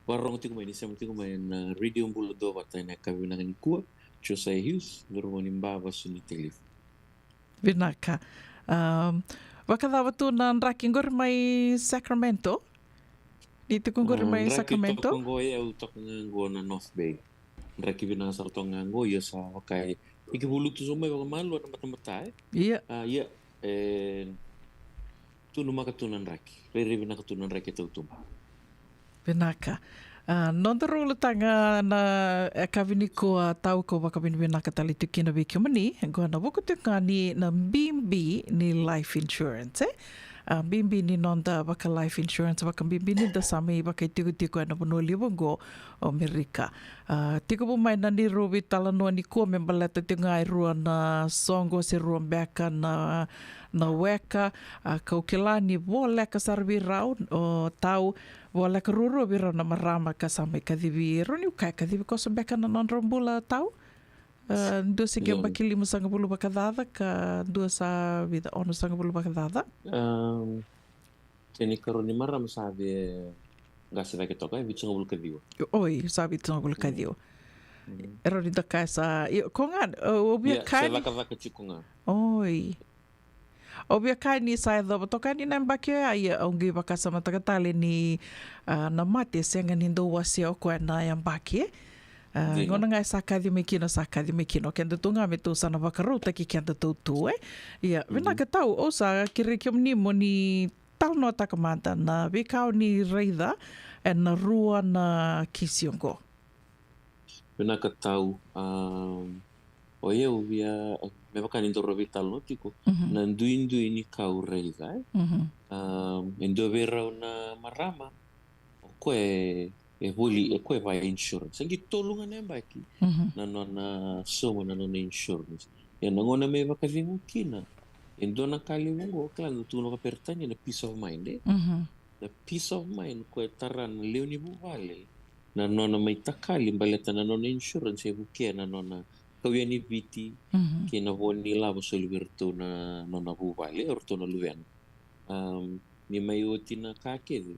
vakarorogo tiko mai, ni sema tiko mai ena Radio Bula Duavata ena yakavi vinaka nikua. Josiah Hughes, daru gone ni Ba, vasu ni Talifu. Vinaka. Am, vakacava tu na draki qori mai Sacramento? Ni tiko qori mai Sacramento? A, draki toka qo, e, au toka ga qo na North Bay. Draki vinaka sara toka ga qo, ia sa vaka e tekivu lutu sobu mai vakamalua na matamata, e? Ia. A, ia, e, tu na maka tu na draki. Rairai vinaka tu na draki e tautuba. Vinaka. A, nodaru ulutaga na, e, yakavi nikua, tau, kau vakavinavinaka tale tu kina vei kemuni. Qo na vuku tu ga ni na bibi ni life insurance, e? A, bibi ni noda vaka life insurance, vakabibi ni da sa mai vakaitikotiko ena vanua levu qo o Amerika. A, tekivu mai na neirau veitalanoa nikua me baleta tiko ga e rua na soqo se rua beka na, na weka. A, kau kila ni voleka sara vei rau, o, tau, voleka ruarua vei rau na marama ka sa mai kacivi, rau ni kaya kacivi koso beka na nodrau bula, tau. A, dua se ke, ia, yabaki limasagavulu vakacaca ka dua sa vica, onosagavulu vakacaca. Am, kena ikarua ni marama sa via qase cake toka, e vitusagavulu kaciwa. Oi, sa vitusagavulu kaciwa. Mm. E rau ni da kaya sa, ia, ko ga, o, o via, ia, kaya sa ni cakacaka tiko ga. Oi. Au via kaya ni sa yacova toka yani na yabaki oya, ia au qai vakasamataka tale ni, a, na mate e sega ni dau wasea o koya na yabaki, e? A, dina. Gauna ga e sa kaci mai kina, sa kaci mai kina. O kedatou ga me tou sa na vakarautaki kedatou tu, e? Ia, mhm, vinaka tau, au sa kerei kemuni mo ni Notaka mada na veika o ni raica ena rua na kisi oqo. Vinaka Tau. Um, o yau via, me vaka ni dau rau veitalanoa tiko, na duidui ni ka au raica, e. Um, e dua vei rau na marama, o koya e, e voli, e koya e va insurance. Sa qai tolu ga na yabaki na nona sauma na nona insurance. Ia na gauna mai vakacegu kina, e dua na ka levu oqo, kila na tukuna vakaperitania na peace of mind, e? Na peace of mind koya e tara na lewe ni vuvale na nona mai takali baleta na nona insurance e vukea na nona kau yani Viti kei na vo ni lavo soli vei iratou na nona vuvale, o iratou na luvena. Um, ni mai oti na ka kece,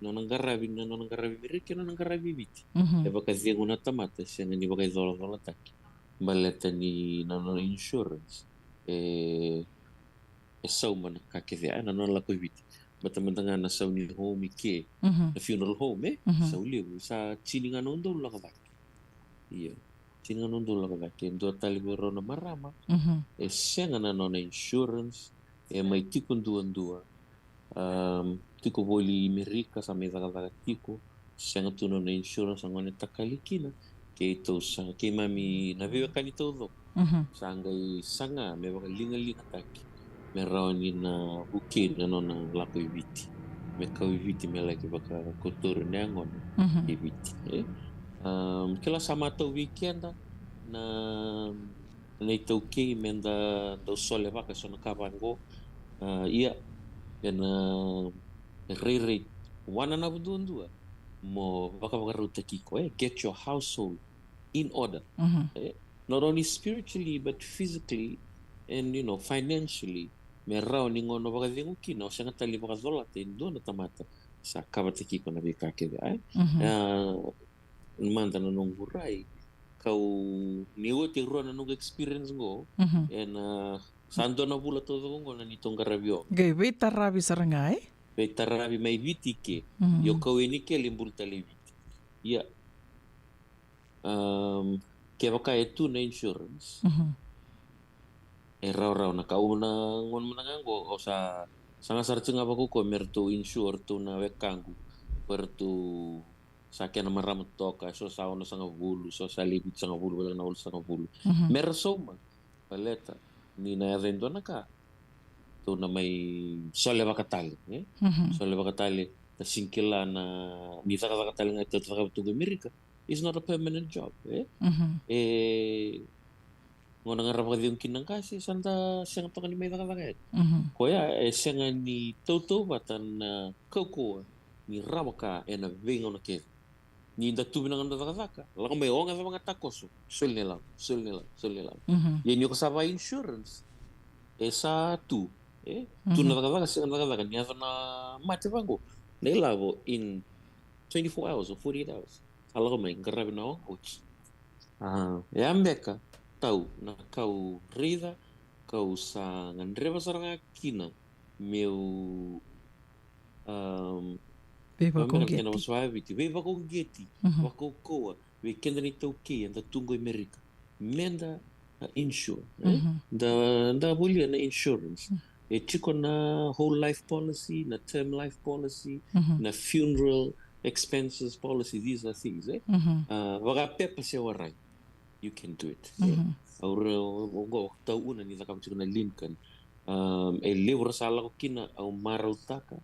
nona qaravi, na nona qaravi Merika, nona qaravi Viti. E vakacegu na tamata, e sega ni vakaicolacolataki baleta ni na nona insurance e, e sauma na ka kece, a, na nona lako i Viti. Baleta mada ga na sau ni home i ke, na funeral home, e, sau levu, sa tini ga na udolu lako cake. Io. Tini ga na udolu lako cake. E dua tale vei rau na marama, e sega na nona insurance, e mai tiko duadua. Um, tiko voli i Merika, sa mai cakacaka tiko, sega tu na nona insurance, a gauna e takali kina, keitou sa, keimami na veiwekani taucoko sa qai saga me vakaligaligataki me rawa ni na vukei na nona lako i Viti, me kau i Viti, me laki vakakotori na yagona i Viti, e? Um, kila sa matau vei keda na, na iTaukei me da dau solevaka eso na ka vaqo. Uh, ia, ena rairai wananavu duadua mo vakavakarautaki iko, e, get your household in order. E, not only spiritually but physically and, you know, financially. Me rawa ni gauna vakacegu kina, o sega tale ni vakacolata e dua na tamata sa kavataki iko na veika kece, e? A, mada na noqu rai, kau ni oti e rua na noqu experience qo, ena sa dua na vula taucoko qo na neitou qaravi oga. Qai veitaravi sara ga, e? Veitaravi mai Viti ke. Io, kau e ni kele bulu tale i Viti. Ia, um, kevaka e tu na insurance, e rawarawa na ka. Au na gone mada ga qo, au sa, sa ga sara tiko ga vakaukauwa me ratou insure ratou na wekaqu, ko ratou sa kena marama toka, so sa onosagavulu, so sa le vitusagavulu, vata na walusagavulu. Me ra sauma, baleta ni na yaco e dua na ka, tou na mai solevaka tale, e? Solevaka tale, na sega ni kila na, ni cakacaka tale ga e tou cakava tu qo i Merika. It's not a permanent job, e? E, gauna ga ra vakacegu kina na qase, sa da sega toka ni mai cakacaka yani. Koya e sega ni tautauvata na kaukauwa ni rawa ka ena veigauna kece. Ni da tu vinaka na noda cakacaka, lako mai oga cava ga takoso, soli na ilavo, soli na ilavo, soli na ilavo. Ia ni ko sa va insurance, e sa tu, e? Tu na cakacaka, sega na cakacaka, ni yaco na mate vaqo, na ilavo in twenty-four hours or forty-eight hours sa lako mai, qaravi na oga, oti. A, e a beka, Tau, na kau raica, kau sa gadreva sara ga kina meu, um, veivakauqeti, veivakauqeti, vakaukauwa vei keda na iTaukei eda tu qo i Merika. Meda, uh, insure, e? Da, da volia na insurance. E tiko na whole life policy, na term life policy, na funeral expenses policy, these are things, e? Uh, vakapepa se warai, you can do it, e? Au raica oqo, Tau, una ni cakava tiko na Lincoln. Um, e levu ra sa lako kina, au marautaka,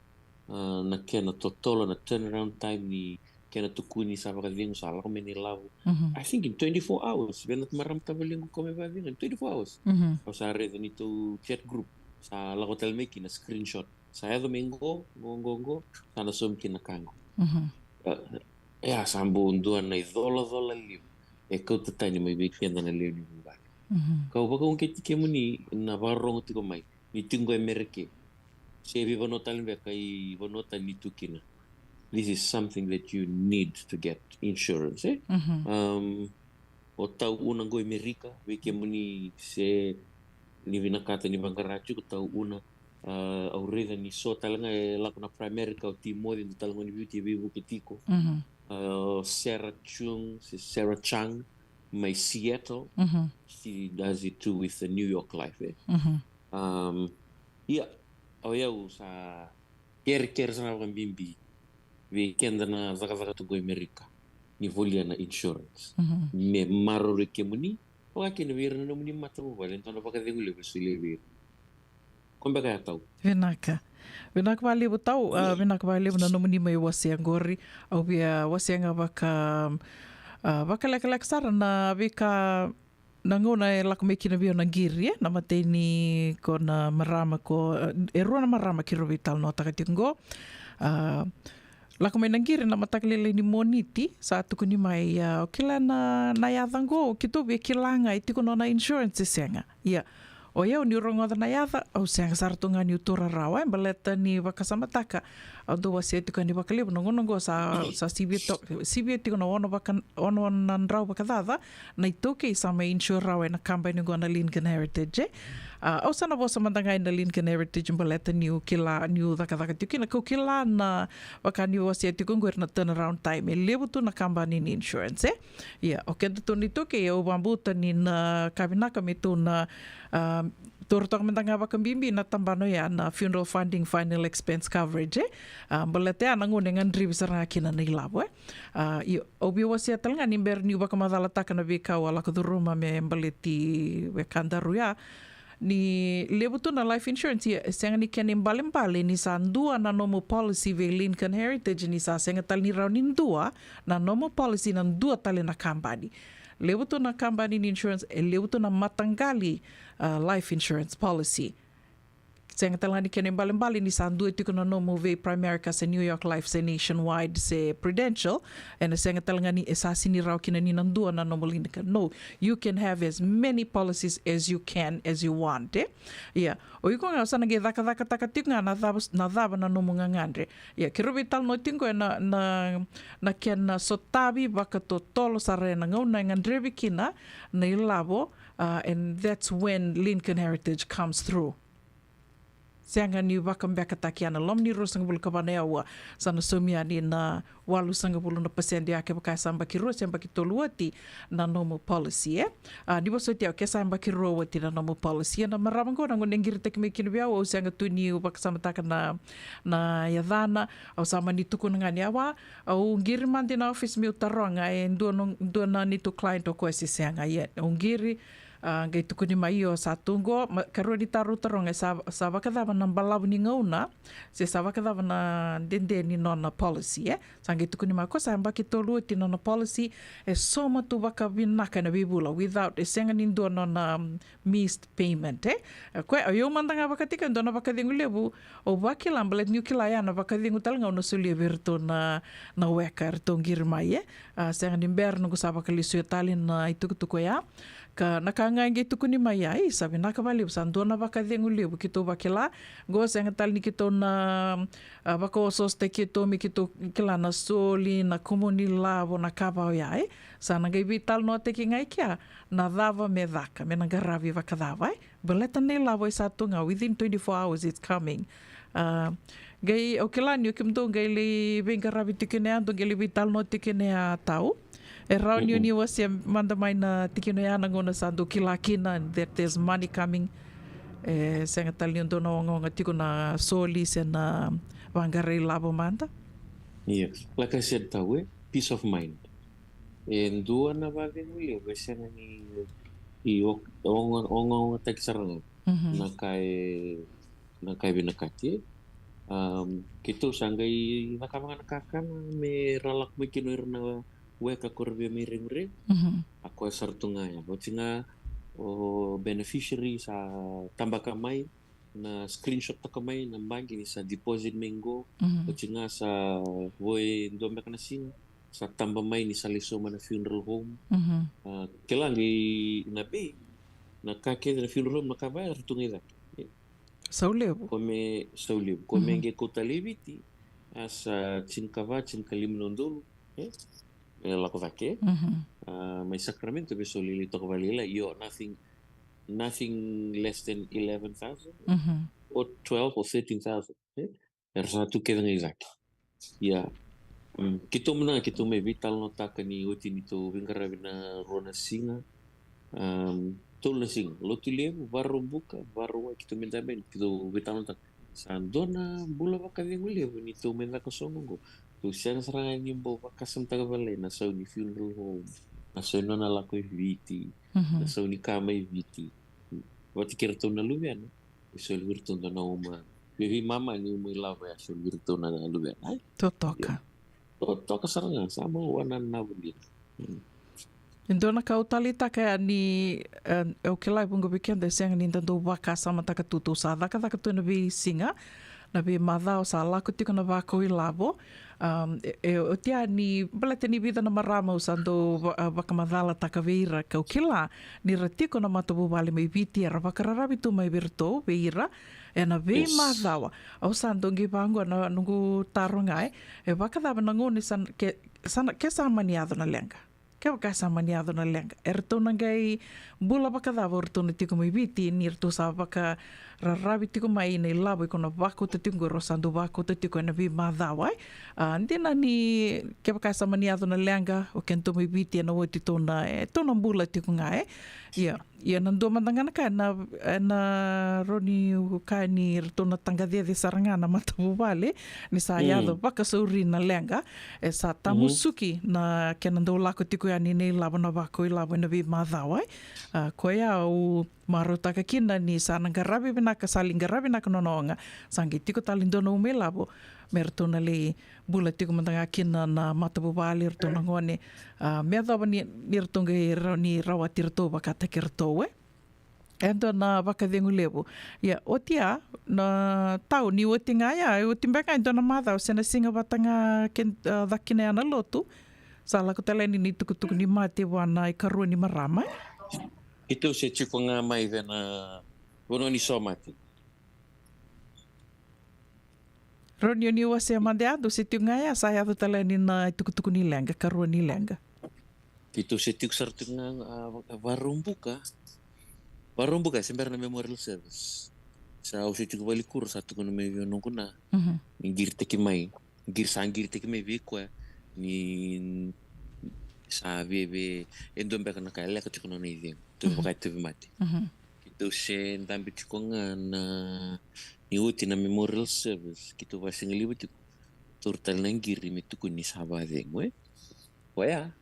uh, na kena totolo, na turnaround time ni kena tukuni sa vakacegu, sa lako mai na ilavo. I think in twenty-four hours, vei na marama tavalequ ko me vakacegu, in twenty-four hours. Au sa raica neitou chat group, sa lako tale mai kina screenshot. Sa yaco mai qo, qo, qo, qo, sa na saumi kina na ka qo. Uh, e a sa bau dua na icolacola levu e kauta tani mai vei keda na lewe ni vuvale. Kau vakauqeti kemuni na vakarorogo tiko mai, ni tiko qo e Merika, se veivanua tale beka i vanua tani ni tu kina. This is something that you need to get insurance, e? Um, o Tau, una qo e Merika, vei kemuni se ni vinakata ni vaqara tiko, Tau, una, uh, au raica ni so tale ga e lako na Primerica, o Timoci, dua tale ga ni Viti e veivuke tiko. Uh, Sarah Chung, se Sarah Chung, mai Seattle. She does it too with the New York Life, e? Um, ia, o yau sa kerekere sara vakabibi vei keda na cakacaka tu qo i Amerika ni volia na insurance. Mhm. Me maroroi kemuni, vaka kina vei ira na nomuni matavuvale, e dua na vakacegu levu e solia vei ira. Ko beka ya, Tau. Vinaka. Vinaka vakalevu, Tau, a, vinaka vakalevu na nomuni mai wasea qori. Au via wasea ga vaka, a, vakalekaleka sara na veika, na gauna e lako mai kina vei au na qiri, e, na imatai ni ko na marama ko, e, e rua na marama keirau veitalanoataka tiko qo. A, lako mai na qiri na mataka lailai ni Moniti, sa tukuni mai, a, o kila na, na yaca qo, keitou via kila ga e tiko nona insurance se sega. Ia, o yau niu rogoca na yaca, au sega sara tu ga niu taura rawa, e, baleta ni vakasamataka, au dau wasea tiko yani vakalevu na gauna qo sa, sa sivia to-, sivia tiko na ono vaka, ono na drau vakacaca na iTaukei sa mai insure rawa ena kabani qo na Lincoln Heritage, e. A, au sa na vosa mada ga ena Lincoln Heritage baleta niu kila, niu cakacaka tiko kina, kau kila na, vaka niu wasea tiko qori na turnaround time, e levu tu na kabani ni insurance, e. Ia, o keda tu na iTaukei, au vakabauta ni na ka vinaka me tou na, a, taura toka mada ga vakabibi na tabana oya na funeral funding final expense coverage, e. A, baleta ya na gauna e gadrevi sara ga kina na ilavo, e. A, io, au via wasea tale ga ni bera niu vakamacalataka na veika au a lako curuma me baleti wekadaru ya. Ni levu tu na life insurance, ia, e sega ni kena ibalebale ni sa dua na nomu policy vei Lincoln Heritage, ni sa sega tale ni rawa ni dua na nomu policy na dua tale na kabani. Levu tu na kabani ni insurance, e levu tu na mataqali, a, life insurance policy. Sega tale ga ni kena ibalebale ni sa dua tiko na nomu vei Primerica se New York Life se Nationwide se Prudential, ena sega tale ga ni e sa sini rawa kina ni na dua na nomu Lincoln. No, you can have as many policies as you can, as you want, e. Ia, o iko ga o sa na qai cakacakataka tiko ga na cava, na cava na nomu gagadre. Ia, keirau veitalanoa tiko qo ena, na, na kena sotavi vakatotolo sara ena gauna e gadrevi kina na ilavo, a, and that's when Lincoln Heritage comes through. Sega ni vakabekataki ya na loma ni ruasagavulu ka va na aua, sa na saumi yani na walusagavulu na pasede ya kevaka e sa yabaki rua se yabaki tolu oti na nomu policy, e. A, ni vosoti au, ke sa yabaki rua oti na nomu policy, ia na marama qo na gauna e qiritaki mai kina vei au, au sega tu niu vakasamataka na, na yacana, au sa mani tukuna ga ni, awa, au qiri mada ina office meu taroga e dua na, dua na neitou client o koya se sega, ia au qiri, a, qai tukuni mai, io, sa tu qo, ma, karua ni taro au taroga, e sa, sa vakacava na balavu ni gauna, se sa vakacava na dede ni nona policy, e? Sa qai tukuni mai, ko sa yabaki tolu oti nona policy, e sauma tu vakavinaka ena veivula, without, e sega ni dua nona, um, missed payment, e? E koya, o yau mada ga vakatikina, dua na vakacegu levu au vakila, baleta niu kila ya na vakacegu tale ga au na solia vei iratou na, na weka eratou qiri mai, e? A, sega ni bera noqu sa vakalesuya tale na itukutuku oya. Ka na ka ga e qai tukuni mai ya, e, sa vinaka vakalevu, sa dua na vakacegu levu keitou vakila. Qo sega tale ni keitou na, a, vakaosoosotaki keitou me keitou kila na soli, na kumuni lavo, na ka va oya, e. Sa na qai veitalanoataki ga i kea na cava me caka, me na qaravi vakacava, e. Baleta na ilavo e sa tu ga, within twenty-four hours it's coming. A, qai, au kila ni o kemudou qai lai veiqaravi tiko kina ya, dou qai lai veitalanoa tiko kina ya, Tau. E rawa ni o ni wasea mada mai na tikina oya, na gauna sa dou kila kina that there's money coming. E sega tale ni o dou na ogaoga tiko na soli se na vaqara ilavo mada. Ia, like I said, Tau, e, peace of mind. E dua na vakacegu levu e sega ni, i o-, oga-, ogaogataki sara ga. Mhm. Na ka e, na ka e vinakati, e. Um, keitou sa qai cakava ga na kakana me ra lako mai kina o ira na weka ko ra via mai reguregu. Mhm. A koya sara tu ga ya. Oti ga o beneficiary sa tabaka mai, na screenshot taka mai na baqe ni sa deposit mai qo. Mhm. Oti ga sa vo e dua beka na siga sa taba mai ni sa lai sauma na funeral home. Mhm. A, kila qai na bei, na ka kece na funeral home, na ka va ya era tu ga i cake. Saulevu. Ko me, Saulevu. Ko me, mhm, qai kauta lai Viti, a sa tinikava, tinikalima na udolu, e? E lako cake. Mhm. A, mai Sacramento, vei Sauli lai toka vakalailai, io, nothing, nothing less than eleven thousand, mhm, or twelve or thirteen thousand, e? Era sa tu kece ga i cake. Ia, mm, keitou mada ga, keitou mai veitalanoataka ni oti ni tou veiqaravi na rua na siga, um, tolu na siga, Lotulevu, Vakaraubuka, Vakarauwai, keitou mai dabe, keitou veitalanoataka. Sa dua na bula vakacegu levu ni tou mai caka soqo qo. Tou sega sara ga ni bau vakasamataka vakalailai na sau ni funeral home, na sau ni nona lako i Viti, na sau ni ka mai Viti. Vata kei iratou na luvena, e soli vei iratou dua na uma. Vei, veimama ni uma ilavo e a soli vei iratou na luvena, ai? Totoka. Io. Totoka sara ga, sa bau wananavu dina. Mm. E dua na ka au taleitaka ya ni, e, au kila e vuqa vei keda e sega ni da dau vakasamataka tu, tou sa cakacaka tu ena veisiga, na veimacawa sa lako tiko na vakau ilavo. Am, e, e, oti ya ni, baleta ni vica na marama au sa dau va-, a, vakamacalataka vei ira, kau kila ni ra tiko na matavuvale mai Viti era vakararavi tu mai vei iratou, vei ira, ena veimacawa. Au sa dau qai vaqo na noqu taro ga, e, e vakacava na gauna sa n-, ke, sa na, ke sa mani yaco na leqa? Kevaka sa mani yaco na leqa, eratou na qai bula vakacava o ratou na tiko mai Viti ni ratou sa vakararavi tiko mai na ilavo iko na vakauta tiko qo, rau sa dau vakauta tiko ena veimacawa, e? A, dina ni kevaka sa mani yaco na leqa, o kedatou mai Viti ena oti tou na, e, tou na bula tiko ga, e? Ia. Ia na dua mada ga na ka, na, na rawa ni kaya ni ratou na taqacece sara ga na matavuvale ni sa yaco vakasauri na leqa, e sa tamusuki na kena dau lako tiko yani na ilavo, na vakau ilavo ena veimacawa, e. A, koya au marautaka kina ni sa na qaravi vinaka, sa li qaravi vinaka nona oga, sa qai tiko tale dua na uma ilavo me ratou na lai bula tiko mada ga kina na matavuvale, iratou na gone, a, me yacova ni, ni ratou qai rawa ni rawati iratou vakataki iratou, e. E dua na vakacegu levu. Ia, oti ya, na tau ni oti ga ya, e oti beka e dua na macawa se na siga vata ga ke, a, caka kina ya na lotu. Sa lako tale yani na itukutuku ni mate vua na ikarua ni marama. Keitou se tiko ga mai vei na vanua ni somate. Rawa ni o ni wasea mada ya, dou se tiko ga ya, sa yaco tale yani na itukutuku ni leqa, karua ni leqa. Keitou se tiko sara tiko ga, a, va-, Vakaraubuka. Vakaraubuka, se bera na memorial service. Sa au se tiko valenikuro, sa tukuna mai vei au noqu na. Mhm. Ni qiritaki mai. Qiri, sa qiritaki mai vei koya. Ni sa veve, e dua beka na ka e leka tiko nona icegu. Tou vaka e tauvimate. Mhm. Keitou se dabe tiko ga na, ni oti na memorial service, keitou vasigalevu tiko. Taura tale na qiri me tukuni sa vacegu, e. Koya.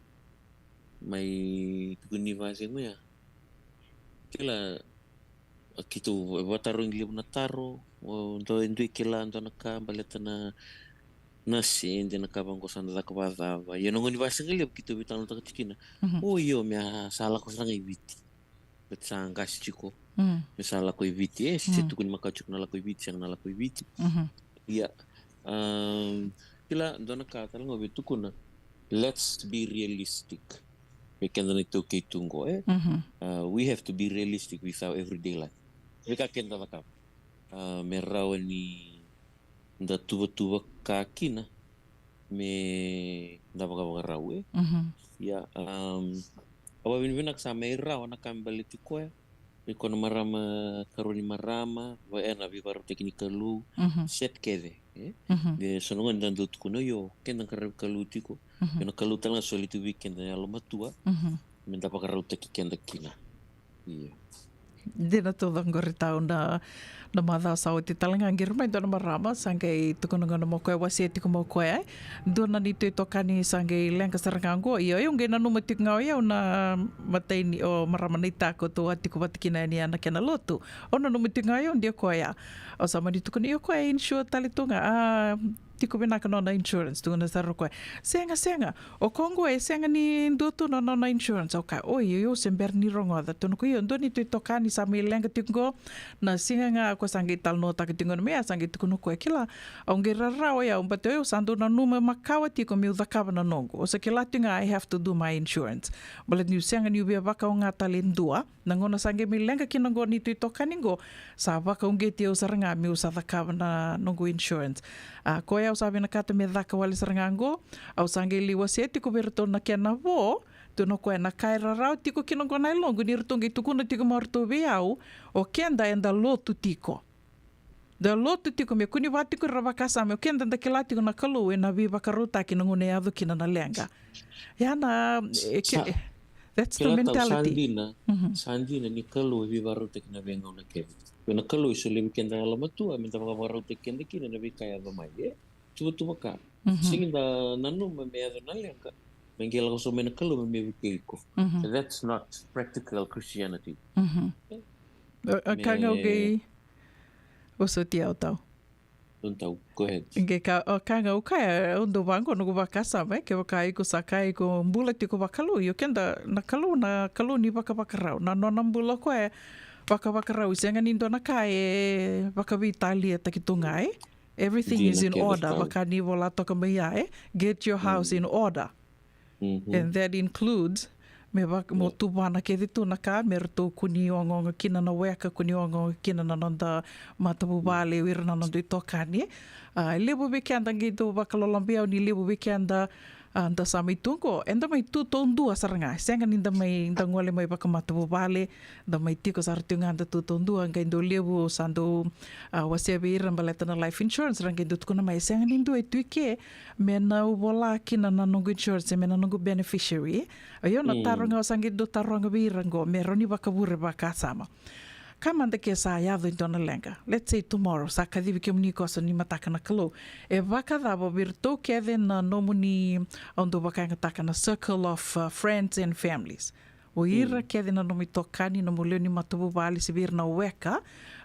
Mai tukuni vacegu ya. Kila, a, keitou va-, vatarogi levu na taro, o, dua, e dua e kila, dua na ka, baleta na, na sede, na ka vaqo sa na caka vacava. Ia na gauna ni vasigalevu keitou veitalanoataka tiko kina. Mhm. O, io, me a sa lako sara ga i Viti. Baleta sa qase tiko. Mm. Me sa lako i Viti, e, se, mm, tukuni makawa tiko na lako i Viti, sega na lako i Viti. Mhm. Ia, um, kila, dua na ka tale ga au via tukuna, let's be realistic. Vei keda na iTaukei tu qo, e? Mhm. Uh, we have to be realistic with our everyday life. Veika keda cakava. Uh, me rawa ni da tuvatuva ka kina, me da vakavakarau, e? Mhm. Ia, um, au vavinavinaka sa mai rawa na ka me baleti koya. Ni ko na marama, karua ni marama, va, ena veivakarautaki ni Kalou, mhm, set kece, e? Mhm. De so na gauna da dau tukuna, io, keda qaravi Kalou tiko. Mhm. Io, na Kalou tale ga soli tu vei keda na yalomatua. Mhm. Me da vakarautaki keda kina. Io. Dina tu ga qori tau na, na macawa sa oti tale ga qiri mai dua na marama, sa qai tukuna ga mai o koya, wasea tiko mai o koya, e? Dua na neitou itokani sa qai leqa sara ga qo, io, au qai nanuma tiko ga o yau na matai ni, o marama naita ko tou a tiko vata kina yani ena kena lotu. Au nanuma tiko ga o yau, de koya. Au sa mani tukuna, io, koya e insure tale tu ga, a, tiko vinaka nona insurance, tukuna sara o koya. Sega, sega. O koya qo e sega ni dua tu na nona insurance. Au kaya, oi, io, io, se bera ni rogoca. Tukuna o koya, io, dua neitou itokani sa mai leqa tiko qo. Na siga ga o koya sa qai talanoataka tiko qo na me, a sa qai tukuna o koya, kila, au qai rarawa o yau, baleta o yau sa dau nanuma makawa tiko meu cakava na noqu. O sa kila tiko ga, I have to do my insurance. Baleta niu sega niu via vakaoga tale e dua. Na gauna sa qai mai leqa kina qo neitou itokani qo, sa vakauqeti au sara ga meu sa cakava na noqu insurance. A, koya au sa vinakata me caka wale sara ga qo, au sa qai lai wasea tiko vei iratou na kena vo, tukuna o koya na ka e rarawa tiko kina qo na yaloqu ni ratou qai tukuna tiko mai o ratou vei au, o keda eda lotu tiko. Da lotu tiko me kua ni vaka tiko era vakasama, o keda da kila tiko na Kalou ena veivakarautaki na gauna e yaco kina na leqa. Ia na, e, ke-, sa, e, that's the mentality. Kila tau, sa dina, mhm, sa dina ni Kalou e veivakarautaki na veigauna kece. Io, na Kalou e solia vei keda yalomatua me da vakavakarautaki keda kina na veika e yaco mai, e? Tuvatuva ka. Mhm. Sega ni da nanuma me yaco na leqa, me qai lako sobu mai na Kalou me, me vukei iko. Mhm. So that's not practical Christianity. Mhm. E? O, o ka ga au qai vosoti au tau. Don't tau. Go ahead. Qai ka, o ka ga au kaya, au dau vaqo noqu vakasama, e, kevaka iko sa kaya iko bula tiko vakalou, io keda, na Kalou, na Kalou ni vakavakarau, na nona bula o koya e vakavakarau, e sega ni dua na ka e vakaveitaliataki tu ga, e? Everything is in order, vaka ni vola toka mai ya, e? Get your house in order. Mhm. And that includes me vaka, mo tuvana kece tu na ka me ratou kua ni ogaoga kina na weka, kua ni ogaoga kina na noda matavuvale, o ira na noda itokani. A, e levu vei keda qai dau vakalolobi au ni levu vei keda, a, da sa mai tu qo, eda mai tu taudua sara ga, sega ni da mai, da gole mai vakamatavuvale, da mai tiko sara tu ga da tu taudua, qai dau levu sa dau, a, wasea vei ira baleta na life insurance, ra qai dau tukuna mai, e sega ni dua e tu i ke me na vola kina na noqu insurance, me na noqu beneficiary. Io, na taro ga au sa qai dau taroga vei ira qo, me rawa ni vakavure vakasama. Ka mada ke sa yaco e dua na leqa, let's say tomorrow, sa kacivi kemuni koso ni mataka na Kalou. E vakacava vei iratou kece na nomuni, au dau vakayagataka na circle of, uh, friends and families. O ira kece na nomu itokani, nomu lewe ni matavuvale, se vei ira na weka,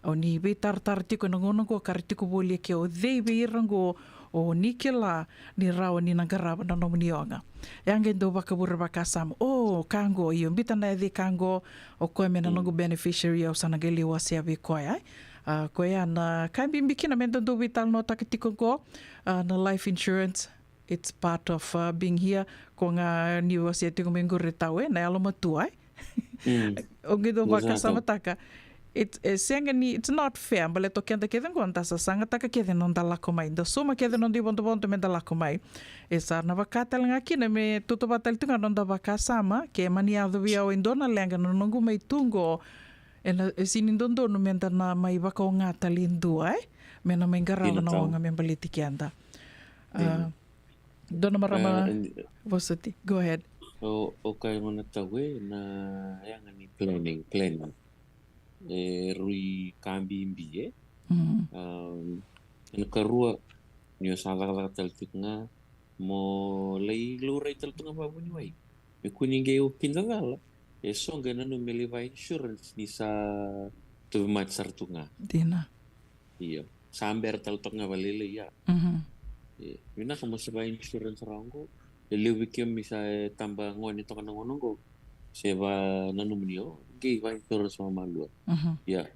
o ni veitaratara tiko ena gauna oqo ka ra tiko voli e ke, o cei vei ira oqo o ni kila ni rawa ni na qarava na nomuni oga. E a qai dau vakavure vakasama, o ka oqo, io, biuta na yaca i ka oqo, o koya me na noqu beneficiary, au sa na qai lai wasea vei koya, e? A, koya na ka bibi kina me da dau veitalanoataka tiko oqo, a, na life insurance. It's part of, uh, being here. Ko ga ni wasea tiko mai qori tau, e, na yalomatua, e? Mm. O qai dau vakasamataka. It's, e sega ni, it's not fair. Baleta o keda kece qo da sasagataka kece na noda lako mai. Da sauma kece na noda ivodovodo me da lako mai. E sa na vaka tale ga kina me tautauvata tale tu ga na noda vakasama. Ke mani yaco vei au e dua na leqa na noqu mai tu qo. E na, e sega ni dodonu me da na mai vakaoga tale e dua, e? Me na mai qarava na oga me baleti keda. A, dua na marama vosoti. Go ahead. O, o kaya gona tau, e, na yaga ni planning, planning. E rui ka bibi, e? Mm. Um, na karua, ni o sa cakacaka tale tiko ga, mo lai laurai tale tu ga vavuniwai. Me kua ni qai o kida cala. E so qai nanuma me lai va insurance ni sa tauvimate sara tu ga. Dina. Io. Sa bera tale toka ga vakalailai ya. Mhm. E, vinaka mo se va insurance rawa qo. E levu vei kemuni sa, e, taba gone toka na gauna qo. Se va nanuma ni o qai va insurance vakamalua. Mhm. Ia.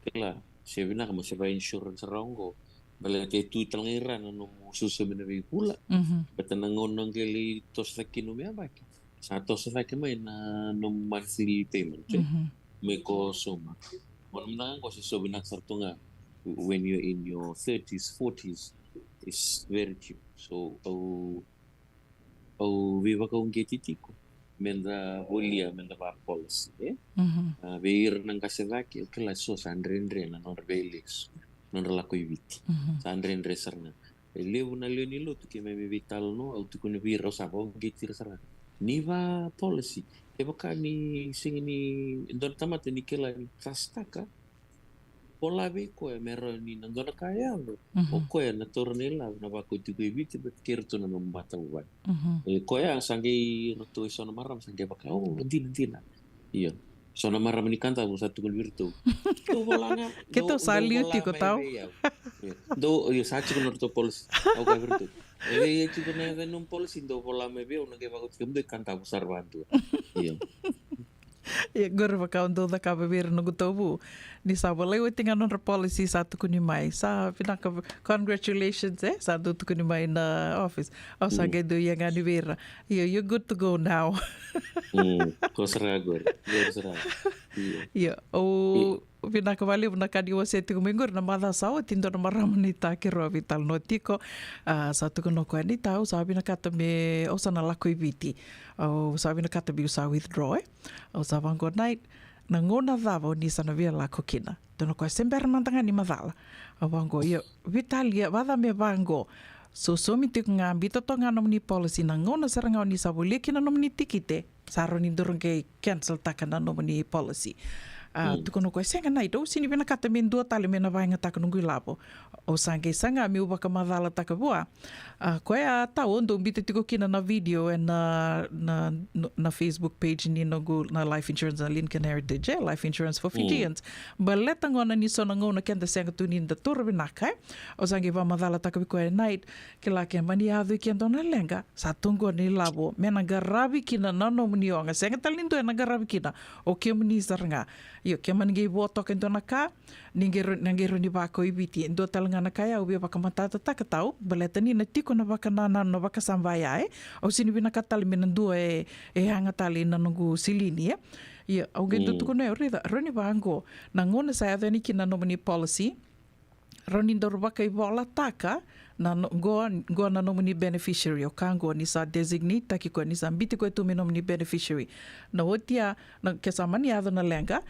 Kila, se vinaka mo se va insurance rawa qo. Baleta e tu tale ga i ra na nomu susu me na veivula. Mhm. Baleta na gauna qai lai toso cake kina nomu yabaki. Sa toso cake mai na nomu monthly payment, e? Mhm. Mai ko sauma. Mo na mada ga qo se so vinaka sara tu ga. When you're in your thirties, forties, it's very cheap. So, au, au veivakauqeti tiko. Me da volia, me da va policy, e? Mhm. A, vei ira na qase cake, o kila so sa dredre na nodra veilesu, nodra lako i Viti. Mhm. Sa dredre sara ga. E levu na lewe ni lotu keimami veitalanoa, au tukuna vei ira, au sa vakauqeti ira sara. Ni va policy. Kevaka ni sega ni dua na tamata ni kila ni trustaka, vola vei koya me rawa ni na dua na ka e yaco. Mhm. O koya na taura na ilavo na vakau tiko i Viti, baleta kei iratou na nomu matavuvale. Mhm. E koya sa qai iratou e so na marama sa qai vaka, o, dina, dina. Io. So na marama ni Kadavu sa tukuna vei iratou. Dou vola ga. Keitou sa liu tiko tau. Io. Dou, io, sa tiko na ratou policy. Au kaya vei iratou. E, e tiko na, na nomu policy, dou vola mai vei au, na qai vakau tiko kemudou i Kadavu sara vakadua. Io. Ia, qori vaka au dau cakava vei ira noqu tauvu. Ni sa volai oti ga nodra policy sa tukuni mai. Sa vinaka, congratulations, e? Sa dau tukuni mai na office. Au sa qai dau ia ga ni vei ira. Io, you're good to go now. Mm, ko sara qori. Qori sara. Io. Io, au vinaka vakalevu na ka ni wasea tiko mai qori na macawa sa oti, dua na marama ni taki rua veitalanoa tiko. A, sa tukuna o koya ni tau, sa vinakata me, au sa na lako i Viti. Au sa vinakata meu sa withdraw, e? Au sa vaqo, na gauna cava o ni sa na via lako kina? Tukuna o koya, se bera mada ga ni macala. Au vaqo, io, veitalia, vacava me vaqo? Sosomi tiko ga, biuta toka ga nomuni policy, na gauna sara ga o ni sa volia kina nomuni tikite, sa rawa ni dou qai cancel taka na nomuni policy. A, tukuna o koya, sega, Knight, au sega ni vinakata me dua tale me na vakayagataka noqu ilavo. Au sa qai saga meu vakamacalataka vua. A, koya, Tau, au dau biuta tiko kina na video ena, na, na Facebook page ni noqu, na life insurance, na Lincoln Heritage, e, life insurance for Fijians. Baleta gona ni so na gauna keda sega tu ni da taura vinaka, e. Au sa qai vakamacalataka vei koya, Knight, kila, ke mani yaco i ke e dua na leqa, sa tu qo na ilavo me na qaravi kina na nomuni oga. Sega tale ni dua e na qaravi kina, o kemuni sara ga. Io, ke mani qai vo toka e dua na ka, ni qai rawa, na qai rawa ni vakau i Viti. E dua tale ga na ka ya au via vakamatatataka, Tau, baleta ni na tiko na vakanananu, na vakasama ya, e. Au sega ni vinakata tale me na dua e, e yaga tale na noqu silini, e. Ia, au qai dau tukuna, e, raica, rawa ni vaqo, na gauna sa yaco yani kina na nomuni policy, rawa ni daru vakaivolataka na no-, qo, qo na nomuni beneficiary, o ka qo ni sa designate-taki koya, ni sa biuti koya tu me nomuni beneficiary. Na oti ya, na, ke sa mani yaco na leqa,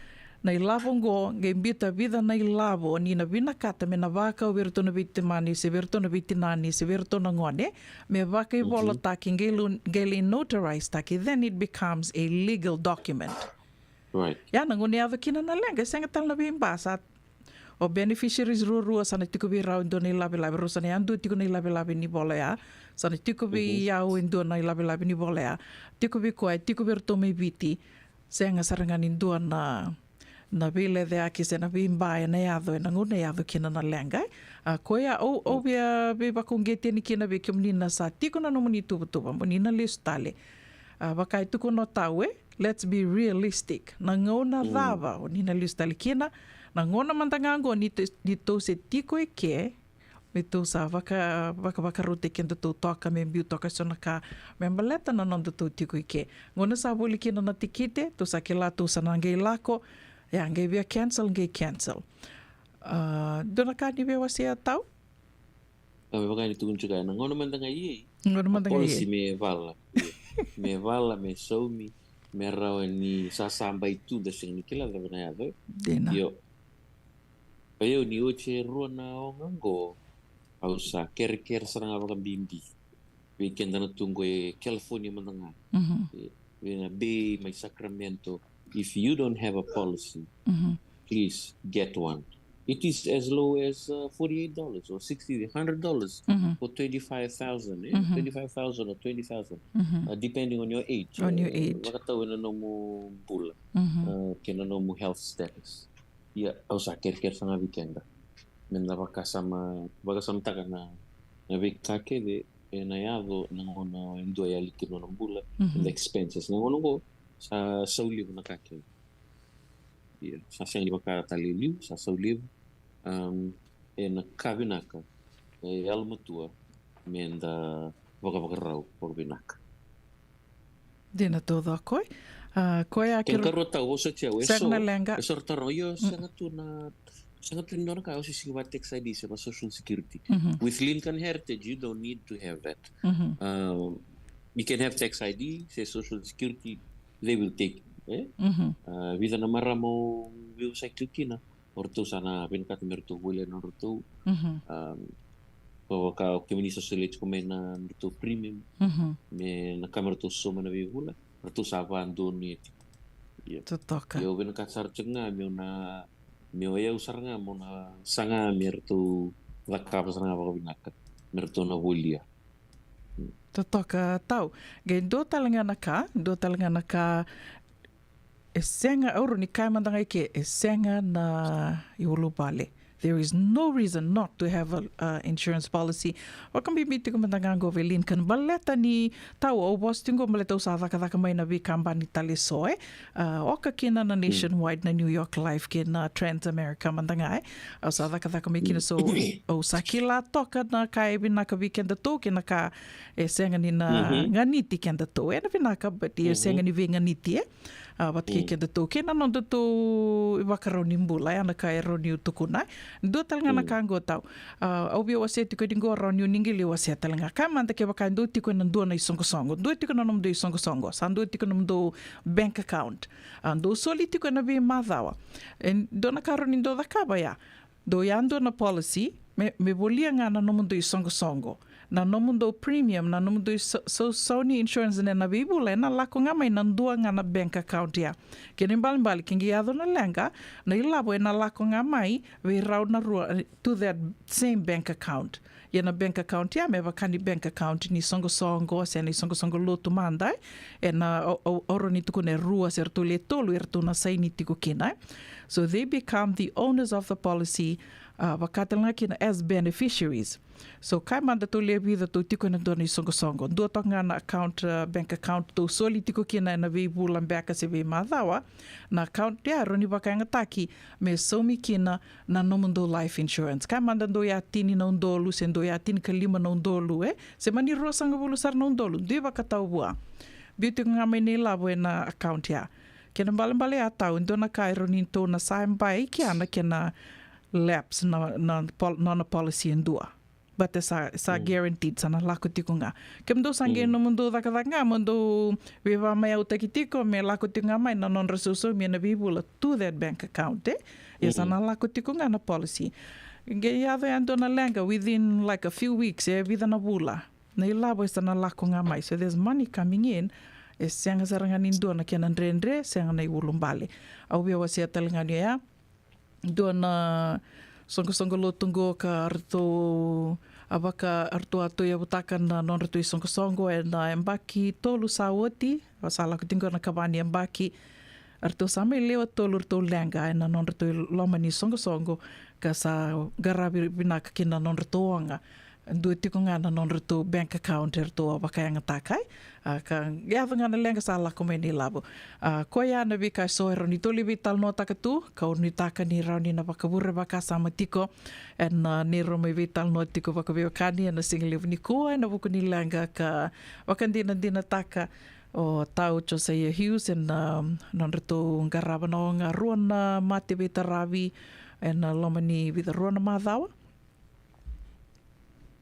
na ilavo qo qai biuta vica na ilavo ni na vinakata me na vakau vei iratou na veitamani, se vei iratou na veitinani, se vei iratou na gone, me vakaivolataki, qai lu-, qai lai notarize-taki, then it becomes a legal document. Right. Ia, na gauna e yaco kina na leqa, e sega tale na veiba, sa, o beneficiaries ruarua, sa na tiko vei rau e dua na ilavelave, rau sa na yadua tiko na ilavelave ni vola ya. Sa na tiko vei au e dua na ilavelave ni vola ya. Tiko vei koya, tiko vei iratou mai Viti. Sega sara ga ni dua na, na veilecayaki se na veiba e na yaco e na gauna e yaco kina na leqa, e. A, koya au, au via veivakauqeti yani kina vei kemuni na sa tiko na nomuni tuvatuva, mo ni na lesu tale. A, vaka e tukuna o Tau, e, let's be realistic. Na gauna cava o ni na lesu tale kina? Na gauna mada ga qo ni tou, ni tou se tiko i ke, me tou sa vaka, vakavakarautaki kedatou toka, me biu toka e so na ka, me baleta na nodatou tiko i ke. Gauna sa voli kina na tikite, tou sa kila tou sa na qai lako, ia qai via cancel, qai cancel. A, dua na ka ni via wasea, Tau? Ka me vaka ni tukuni tiko ya, na gauna mada ga i, gauna mada ga i, policy me vala. Me vala, me saumi, me rawa ni sa, sa bai tu, da sega ni kila cava na yaco. Dina. Io. O yau, ni oti e rua na oga qo, au sa kerekere sara ga vakabibi vei keda na tu qo e California mada ga. E, vei na Bay, mai Sacramento. If you don't have a policy, please get one. It is as low as, uh, forty-eight dollars or sixty, hundred dollars for twenty-five thousand, eh? Twenty-five thousand or twenty thousand, uh, depending on your age. On your, uh, age. Vakatau ena nomu bula, uh, kei na nomu health status. Ia, au sa kerekere sara ga vei keda me da vakasama, vakasamataka na, na veika kece ena yaco na gauna e dua e yali kina nona bula, the expenses. Na gauna qo sa sau levu na ka kece. Ia, sa sega ni vaka tale e liu, sa sau levu. Um, ena ka vinaka, e yalomatua me da vakavakarau vakavinaka. Dina taucoko. A, koya, kena ikarua, Tau, au sa tiko, e so, sega na leqa. E so ra taroga, io, sega tu na, sega tu ni dua na ka, au se sega ni vaka tax I D se vaka social security. With Lincoln Heritage, you don't need to have that. Um, you can have tax I D, se social security, they will take, eh? A, vica na marama au veivosaki tu kina, o ratou sa na vinakata me ratou volia na nodratou. Um, ko vaka o kemuni sa solia tiko mai na nodratou premium, me na ka me ratou sauma ena veivula, ratou sa vadonuya tiko. Ia. Totoka. Ia, au vinakata sara tiko ga meu na, meu, o yau sara ga meu na saga me ratou cakava sara ga vakavinaka, me ratou na volia. Totoka, Tau. Qai dua tale ga na ka, dua tale ga na ka, e sega, au rawa ni kaya mada ga i ke, e sega na iuluvale. There is no reason not to have a, a insurance policy. Vakabibi tiko mada ga qo vei Lincoln, baleta ni, Tau, au vosa tiko qo baleta au sa cakacaka mai na veikabani tale so, e. A, oka kina na Nationwide, na New York Life kei na Transamerica mada ga, e. Au sa cakacaka mai kina, so au sa kila toka na ka e vinaka vei kedatou kei na ka e sega ni na ganiti kedatou. E na vinaka, but e sega ni veiganiti, e. A, vata kei kedatou kei na nodatou ivakarau ni bula, ya na ka e rawa niu tukuna. Dua tale ga na ka qo, Tau. A, au via wasea tiko ni qo, rawa niu ni qai lai wasea tale ga. Kaya mada kevaka e dua tiko ena dua na isoqosoqo, dua tiko na nomudou isoqosoqo, sa dua tiko na nomudou bank account. A, dou soli tiko ena veimacawa. E dua na ka rawa ni dou cakava ya, dou yadua na policy, me, me volia ga na nomudou isoqosoqo. Na nomudou premium, na nomudou so- so- Sony insurance ena veivula, ena lako ga mai na dua ga na bank account ya. Kena ibalebale ke qai yaco na leqa, na ilavo ena lako ga mai vei rau na rua, eh, to that same bank account. Ia na bank account ya me vaka ni bank account ni soqosoqo se na isoqosoqo lotu mada, eh, ena o- o- o rawa ni tukuna e rua se ratou le tolu eratou na saini tiko kina, eh. So they become the owners of the policy, uh, vaka tale ga kina as beneficiaries. So kai mada tou le vica tou tiko ena dua na isoqosoqo, dua toka ga na account, uh, bank account tou soli tiko kina ena veivula beka se veimacawa, na account ya e rawa ni vakayagataki me saumi kina na nomudou life insurance. Kai mada dou yatini na udolu se dou yatini ka lima na udolu, eh, se mani ruasagavulu sara na udolu, dui vakatau vua. Biu tiko ga mai na ilavo ena account ya. Kena ibalebale ya tau, e dua na ka e rawa ni tou na sa bai kea na kena lapse na, na pol- nona policy e dua. But e sa, sa guaranteed, sa na lako tiko ga. Kemudou sa qai nomudou cakacaka ga mo dou veivamaiautaki tiko me lako tiko ga mai na nodra sausaumi ena veivula to that bank account, eh? Ia sa na lako tiko ga na policy. Qai yaco ya dua na leqa within like a few weeks, e vica na vula, na ilavo e sa na lako ga mai. So there's money coming in. E sega sara ga ni dua na kena dredre, sega na iulubale. Au via wasea tale ga ni oya dua na soqosoqo lotu qo ka ratou a vaka ratou a tauyavutaka na nodratou isoqosoqo ena yabaki tolu sa oti, sa lako tiko na ikava ni yabaki. Ratou sa mai lewe tolu ratou leqa ena nodratou loma ni soqosoqo, ka sa qaravi vinaka kina na nodratou oga. Dua tiko ga na nodratou bank account eratou a vakayagataka, eh. A ka yaco ga na leqa sa lako mai na ilavo. A koya na veika eso e rawa ni tou lai veitalanoataka tu, kau nuitaka ni rawa ni na vakavure vakasama tiko ena neirau mai veitalanoa tiko vakaveiwekani ena sigalevu nikua ena vuku ni leqa ka vakadinadinataka o tau Josiah Hughes ena, um, nodratou qarava na oga rua na mate veitaravi ena loma ni vica, rua na macawa.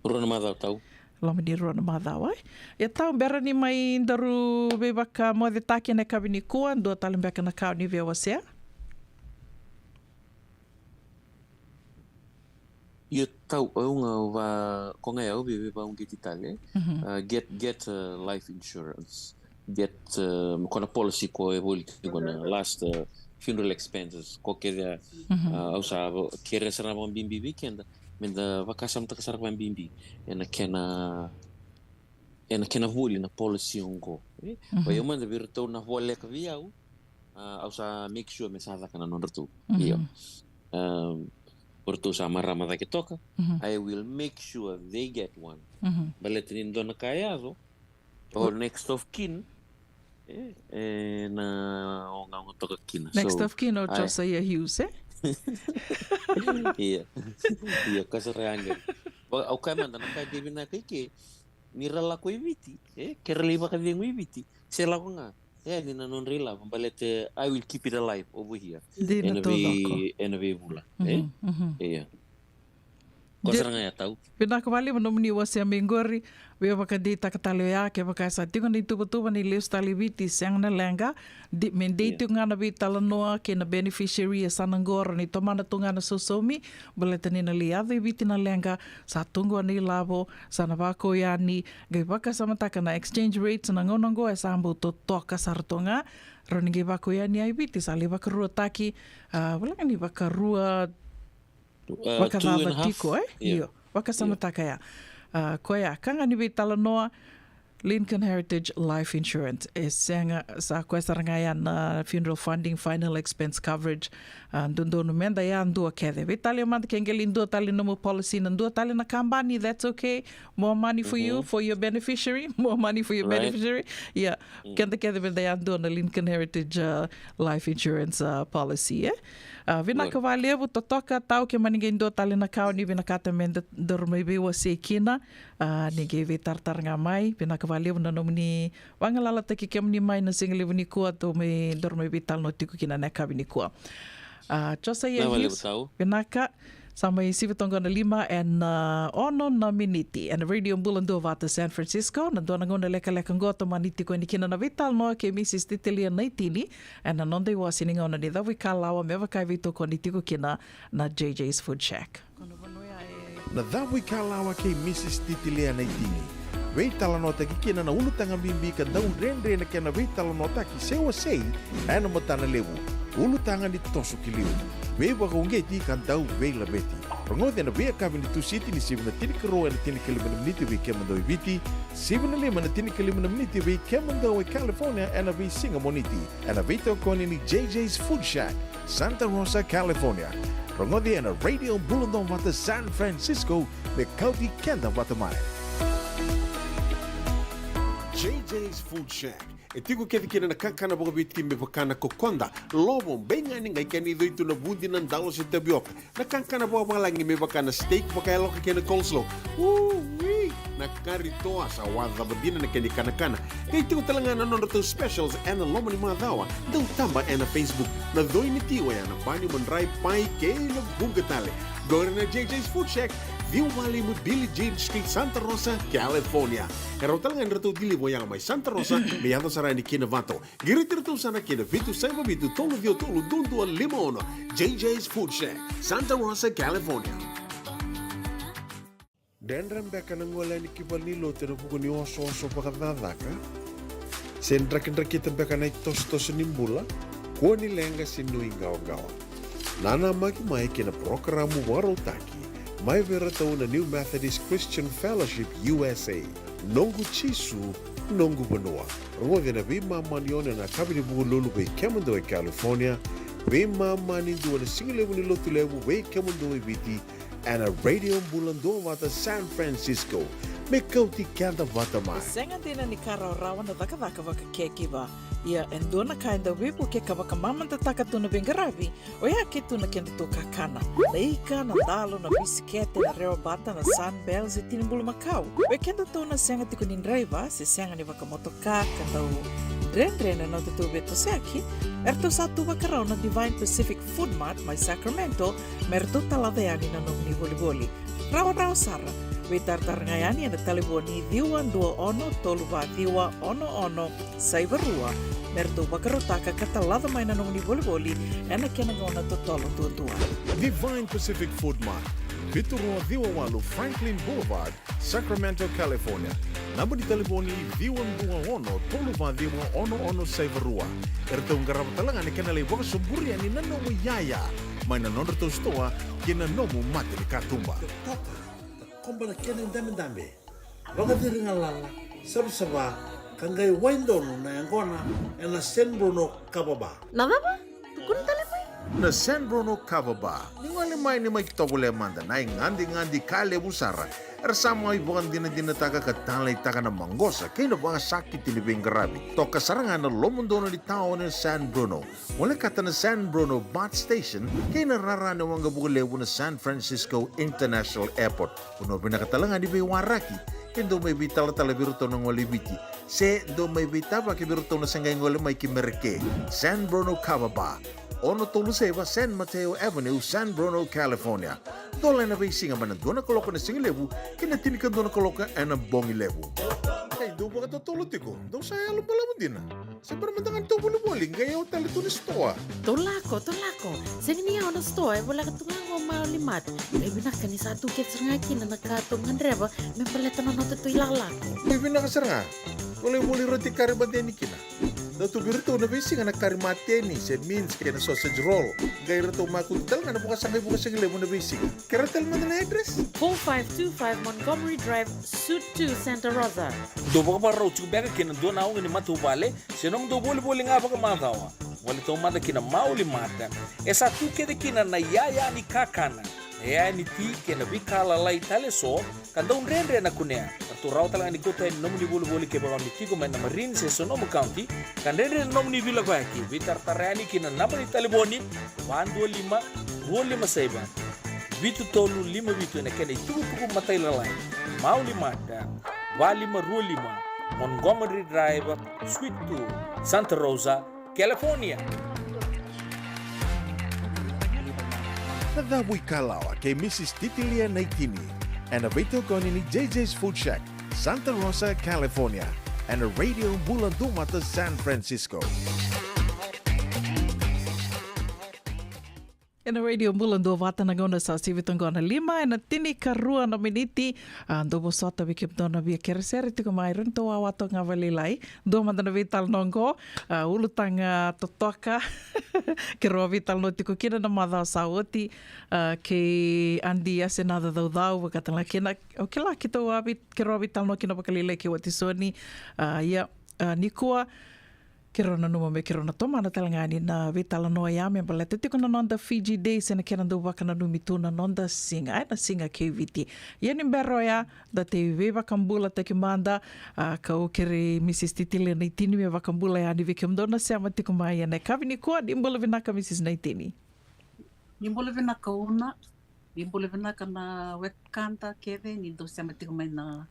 Rua na macawa tau. Loma ni rua na macawa, eh? Ia tau, bera ni mai daru veivakamocetaki ena yakavi nikua, dua tale beka na ka o ni via wasea? Ia tau, au ga va, ko ga au via veivauqeti tale, eh? Mhm. Uh, get, get, uh, life insurance. Get, uh, ko na policy ko e voli tiko na last, uh, funeral expenses, ko kece, uh, au sa va- kerea sara vakabibi vei keda me da vakasamataka sara vakabibi ena kena, ena kena voli na policy oqo, eh? Mhm. Vei au mada vei iratou na voleka vei au, uh, au sa make sure me sa caka na nodratou. Mhm. Io. Um, o ratou sa marama cake toka, mhm, I will make sure they get one. Mhm. Baleta ni dua na ka e yaco, o next of kin, e, e na ogaoga toka kina. Next of kin o Josiah Hughes, e? Ia. Ia, ka sara ya qai. Au kaya mada na ka e vinaka i ke, ni ra lako i Viti, e, ke ra lai vakacegu i Viti, se lako ga. E, ni na nodra ilavo, baleta I will keep it alive over here. Dina taucoko. Ena vei, ena veivula, e? Mhm, mhm. Ia. Ko sara ga ya tau. Vinaka vakalevu nomuni wasea mai qori. Via vakadeitaka tale oya, kevaka e sa tiko na ituvatuva ni lesu tale i Viti, sega na leqa. Di, me dei tiko ga na veitalanoa kei na beneficiary e sa na qoro ni tomana tu ga na sausaumi, baleta ni na lai yaco i Viti na leqa, sa tu qo na ilavo, sa na vakau yani, qai vakasamataka na exchange rates na gauna qo e sa bau totoka sara tu ga. Rawa ni qai vakau yani i Viti, sa lai vakaruataki, a, vula ga ni vakarua, a, vakacava tiko, e? Io. Vakasamataka ya. A, koya, ka ga ni veitalanoa, Lincoln Heritage Life Insurance. E sega, sa koya sara ga ya na funeral funding, final expense coverage. A, dodonu meda yadua kece. Veitalia mada ke qai lai dua tale nomu policy, na dua tale na kabani, that's okay. More money for you, for your beneficiary. More money for your beneficiary. Ia, keda kece meda yadua na Lincoln Heritage, a, Life Insurance, a, policy, e? A, vinaka vakalevu, totoka tau ke mani qai dua tale na ka o ni vinakata me da, daru mai veiwasei kina. A, ni qai veitaratara ga mai, vinaka vakalevu na nomuni vagalalataki kemuni mai na sigalevu nikua, tou mai, daru mai veitalanoa tiko kina na yakavi nikua. A, Josiah Hughes, vinaka. Sa mai sivi toka na lima ena, a, ono na miniti ena Radio Bula Duavata San Francisco. Na dua na gauna lekaleka qo tomani tiko yani kina na veitalanoa kei Mrs Titelia Naitini ena noda iwase ni gauna ni cavuikalawa me vaka e veitokoni tiko kina na J J's Food Shack. Ko na vanua ya e Na Cavuikalawa kei Mrs Titilia Naitini. Veitalanoataki kina na ulutaga bibi ka dau dredre na kena veitalanoataki se wasei ena matana levu. Ulutaga ni toso ki liu. Veivakauqeti ka dau veilaveti. Rogoci ena veiyakavi ni Tusiti ni sivi na tinikarua ena tinikalima na miniti vei kemudou e Viti, sivi na lima na tinikalima na miniti vei kemudou e California ena veisiga Moniti. Ena veitokoni ni J J's Food Shack, Santa Rosa, California. Rogoci ena Radio Bula Duavata San Francisco, me kauti keda vata mai. J J's Food Shack. E tiko kece kina na kakana vakaviti me vaka na kokoda, lovo, beigani, qai kena icoi tu na vudi, na dalo se tavioka. Na kakana vakavalagi me vaka na steak vakayaloka kei na coleslaw. Ui! Na kari toa sa wacava dina na kena ikanakana. Qai tiko tale ga na nodratou specials ena loma ni macawa. Dau taba ena Facebook. Na coi ni tiwa ya na bani, madrai, pai kei na vuqa tale. Qori na J J's Food Shack, ciwa walu lima Billie Jean Street, Santa Rosa, California. E rawa tale ga ni ratou deliver ya mai Santa Rosa me yaco sara yani ki Novato. Qiriti iratou sara ki na vitu saiva vitu tolu ciwa tolu dua dua lima ono. J J's Food Shack, Santa Rosa, California. Dredre beka na gole yani ki valenilotu ena vuku ni osooso vakacakacaka? Se drakidrakita beka na itosotoso ni bula? Kua ni leqa se nuiqawaqawa. Nanamaki mai ki na parokaramu vakarautaki mai vei iratou na New Methodist Christian Fellowship U S A. Noqu Jisu, noqu vanua. Rogoci ena veimama ni ono ena yakavi ni Vukelulu vei kemudou e California, veimama ni dua na sigalevu ni Lotulevu vei kemudou e Viti, ena Radio Bula Duavata San Francisco. Me kauti keda vata mai. E sega dina ni ka rawarawa na cakacaka vakacakiva. Ia e dua na ka e dau veivuke ka vakamamadataka tu na veiqaravi, oya ke tu na kedatou kakana. Na ika, na dalo, na bisikete, na rewa bata, na Sunbell se tini bulumakau. Vei kedatou na sega tiko ni draiva se sega ni vakamotoka ka dau dredre na nodatou veitosoyaki, eratou sa tu vakarau na Divine Pacific Food Mart mai Sacramento me ratou talaca yani na nomuni volivoli. Rawarawa sara. Veitaratara ga yani ena talevoni ciwa dua ono tolu va ciwa ono ono saiva rua me ratou vakarautaka ka talaca mai na nomuni volivoli ena kena gauna totolo duadua. Divine Pacific Food Mart, vitu rua ciwa walu Franklin Boulevard, Sacramento, California. Naba ni talevoni ciwa dua ono tolu va ciwa ono ono saiva rua. Eratou qarava tale ga na kena lai vakasoburi yani na nomu iyaya mai na nodratou sitoa kei na nomu mata ni katuba. Koba na kena idabedabe, vakaciri galala, savasava, ka qai wai donu na yaqona ena San Bruno Kava Bar. Na cava? Tukuna tale mai. Na San Bruno Kava Bar. Ni gole mai, ni mai tovolea mada na igadigadi ka levu sara. Era sa mai vakadinadinataka ka taleitaka na maqosa kei na vakasakiti ni veiqaravi. Toka sara ga na lomodonu ni taoni o San Bruno. Volekata na San Bruno BART Station kei na rara ni waqavuka levu na San Francisco International Airport. Vanua vinaka tale ga ni veiwaraki, ke dou mai veitalatala vei iratou na gole i Viti, se dou mai veitavaki vei iratou na se qai gole mai ki Mereke. San Bruno Kava Bar, ono tolu saiva San Mateo Avenue, San Bruno, California. Dola ena veisiga mai na dua na kaloko ena sigalevu ki na tinikadua na kaloko ena bogi levu. Ei, dou vakatotolo tiko, dou sa yalo balavu dina. Se bera mada ga ni tou volivoli, qai yawa tale tu na sitoa. Tou lako, tou lako. Sega ni yawa na sitoa, e voleka tu ga qo Maoli Mart. E vinaka ni sa tu kece sara ga kina na ka tou gadreva me baleta na nodatou ilakolako. E vinaka sara ga. Volivoli roti kari mateni kina. Dau tu vei iratou na veisiga na kari mateni, se mince kei na sausage roll. Qai ratou makutu tale ga na vakasaqai vukasigalevu na veisiga. Kerea tale mada na address. Four five two five Montgomery Drive, Suite two, Santa Rosa. Dou vakavakarau tiko beka kei na dua na oga ni matavuvale se nomudou volivoli ga vakamacawa? Gole taumada ki na Maoli Mart. E sa tu kece kina na iyaya ni kakana, na iyaya ni ti kei na veika lalai tale eso ka dau dredre na kunea. Ratou rawa tale ga ni kauta yani na nomuni volivoli kevaka o ni tiko mai na Marin se Sonoma County ka dredre na nomuni veilakoyaki. Veitaratara yani ki na naba ni talevoni va dua lima rua lima saiva vitu tolu lima vitu ena kena itukutuku matailalai. Maoli Mart, va lima rua lima Montgomery Drive, Suite two, Santa Rosa, California. Na Cavuikalawa kei Mrs Titilia Naitini, ena veitokoni ni J J's Food Shack, Santa Rosa, California, ena Radio Bula Duavata San Francisco. Ena Radio Bula Duavata na gauna sa sivi toka qo na lima ena tinikarua na miniti. A, dou vosota vei kemudou na via kerekere tiko mai, ratou wawa toka ga vakalailai. Dua mada na veitalanoa qo, a, ulutaga totoka. Keirau veitalanoa tiko kina na macawa sa oti, a, kei Adi Asenaca Caucau, vakatale ga kina, o kila keitou a vei-, keirau veitalanoa kina vakalailai kei Watisoni, a, ia, a, nikua, keirau nanuma me keirau na tomana tale ga ni na veitalanoa ya me baleta tiko na noda Fiji Day se na kena dau vakananumi tu na noda siga, e, na siga kei Viti. Ia ni bera oya, da tei veivakabulataki mada, a, kau kerei Mrs Titile Naitini me vakabula yani vei kemudou na sema tiko mai ena yakavi nikua. Ni bula vinaka Mrs Naitini. Ni bula vinaka Una, ni bula vinaka na wekada kece ni dou sema tiko mai na,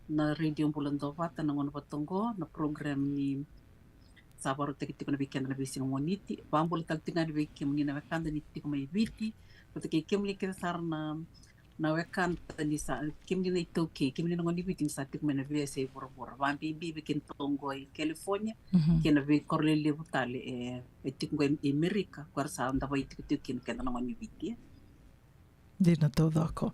na Radio Bula Duavata na gauna vata oqo, na program ni sa vakarautaki tiko na vei keda na veisiga Moniti. Vakabula tale tiko ga yani vei kemuni na wekada ni tiko mai Viti, vata kei kemuni kece sara na, na wekada ni sa, kemuni na iTaukei, kemuni na gone ni Viti ni sa tiko mai na veiyasai vuravura. Vakabibi vei kemudou qo i California, Mhm. kei na veikoro lelevu tale e, e tiko qo i Merika, ko era sa da vakaitikotiko kina keda na gone ni Viti, e. Dina taucoko.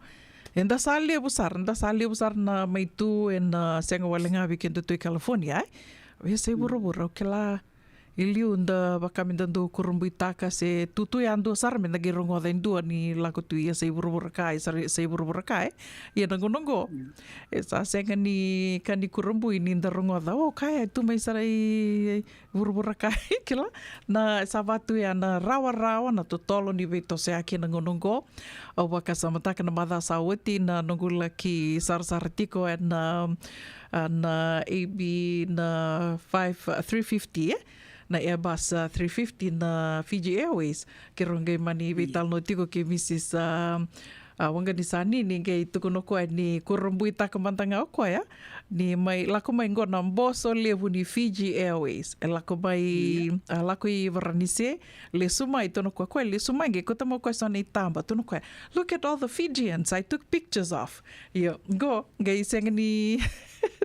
Eda sa levu sara, da sa levu sara na mai tu ena sega wale ga vei kedatou i California, e? Veiyasai vuravura, o kila i liu da vaka me da dau kurabuitaka se tutu yadua sara me da qai rogoca e dua ni lako tu i yasai vuravura ka, i sara, yasai vuravura ka, e? Ia na gauna oqo, Mm. e sa sega ni ka ni kurabui ni da rogoca, o, kaya, e tu mai sara i, vuravura ka, kila, na sa vatu ya na rawarawa, na totolo ni veitosoyaki na gauna oqo. Au vakasamataka na macawa sa oti na noqu laki sarasara tiko ena, a, na A B na five, a, three fifty, e? Na Airbus, a, three fifty na Fiji Airways. Keirau qai mani Mm. veitalanoa tiko kei Mrs, a, a, Waqanisanini, qai tukuna o koya ni kurabuitaka mada ga o koya ni mai lako mai qo na boso levu ni Fiji Airways. E lako mai, Ia. a, lako i Varanise, lesu mai, tukuna o koya, koya lesu mai, qai kauta mai o koya so na itaba, tukuna o koya, "Look at all the Fijians I took pictures of." Io, qo, qai sega ni,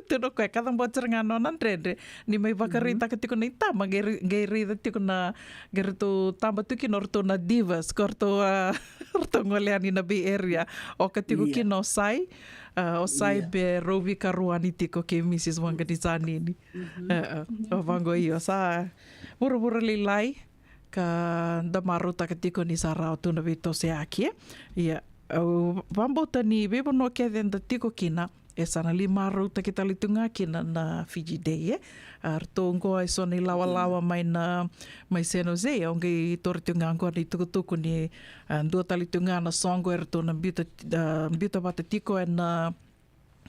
tukuna o koya, kacabote sara ga na nona dredre ni mai vakaraitaka tiko na itaba, qai rai-, qai raica tiko na, qai ratou taba tu kina o ratou na divas, ko ratou, a, ratou gole yani na Bay Area. Oka tiko Ia. kina o Sai, a, o Sai Ia. be rau veikarua yani tiko kei Mrs Waqanisanini. Mhm. E, e, o vaqo io, sa vuravura lailai, ka da marautaka tiko ni sa rawa tu na veitosoyaki, e. Ia, au vakabauta ni veivanua kece eda tiko kina, e sa na lai marautaki tale tu ga kina na Fiji Day, e. A, ratou oqo e so na ilawalawa mai na, mai San Jose, au qai taura tiko ga oqo na itukutuku ni, a, dua tale tu ga na soqo eratou na biuta, a, biuta vata tiko ena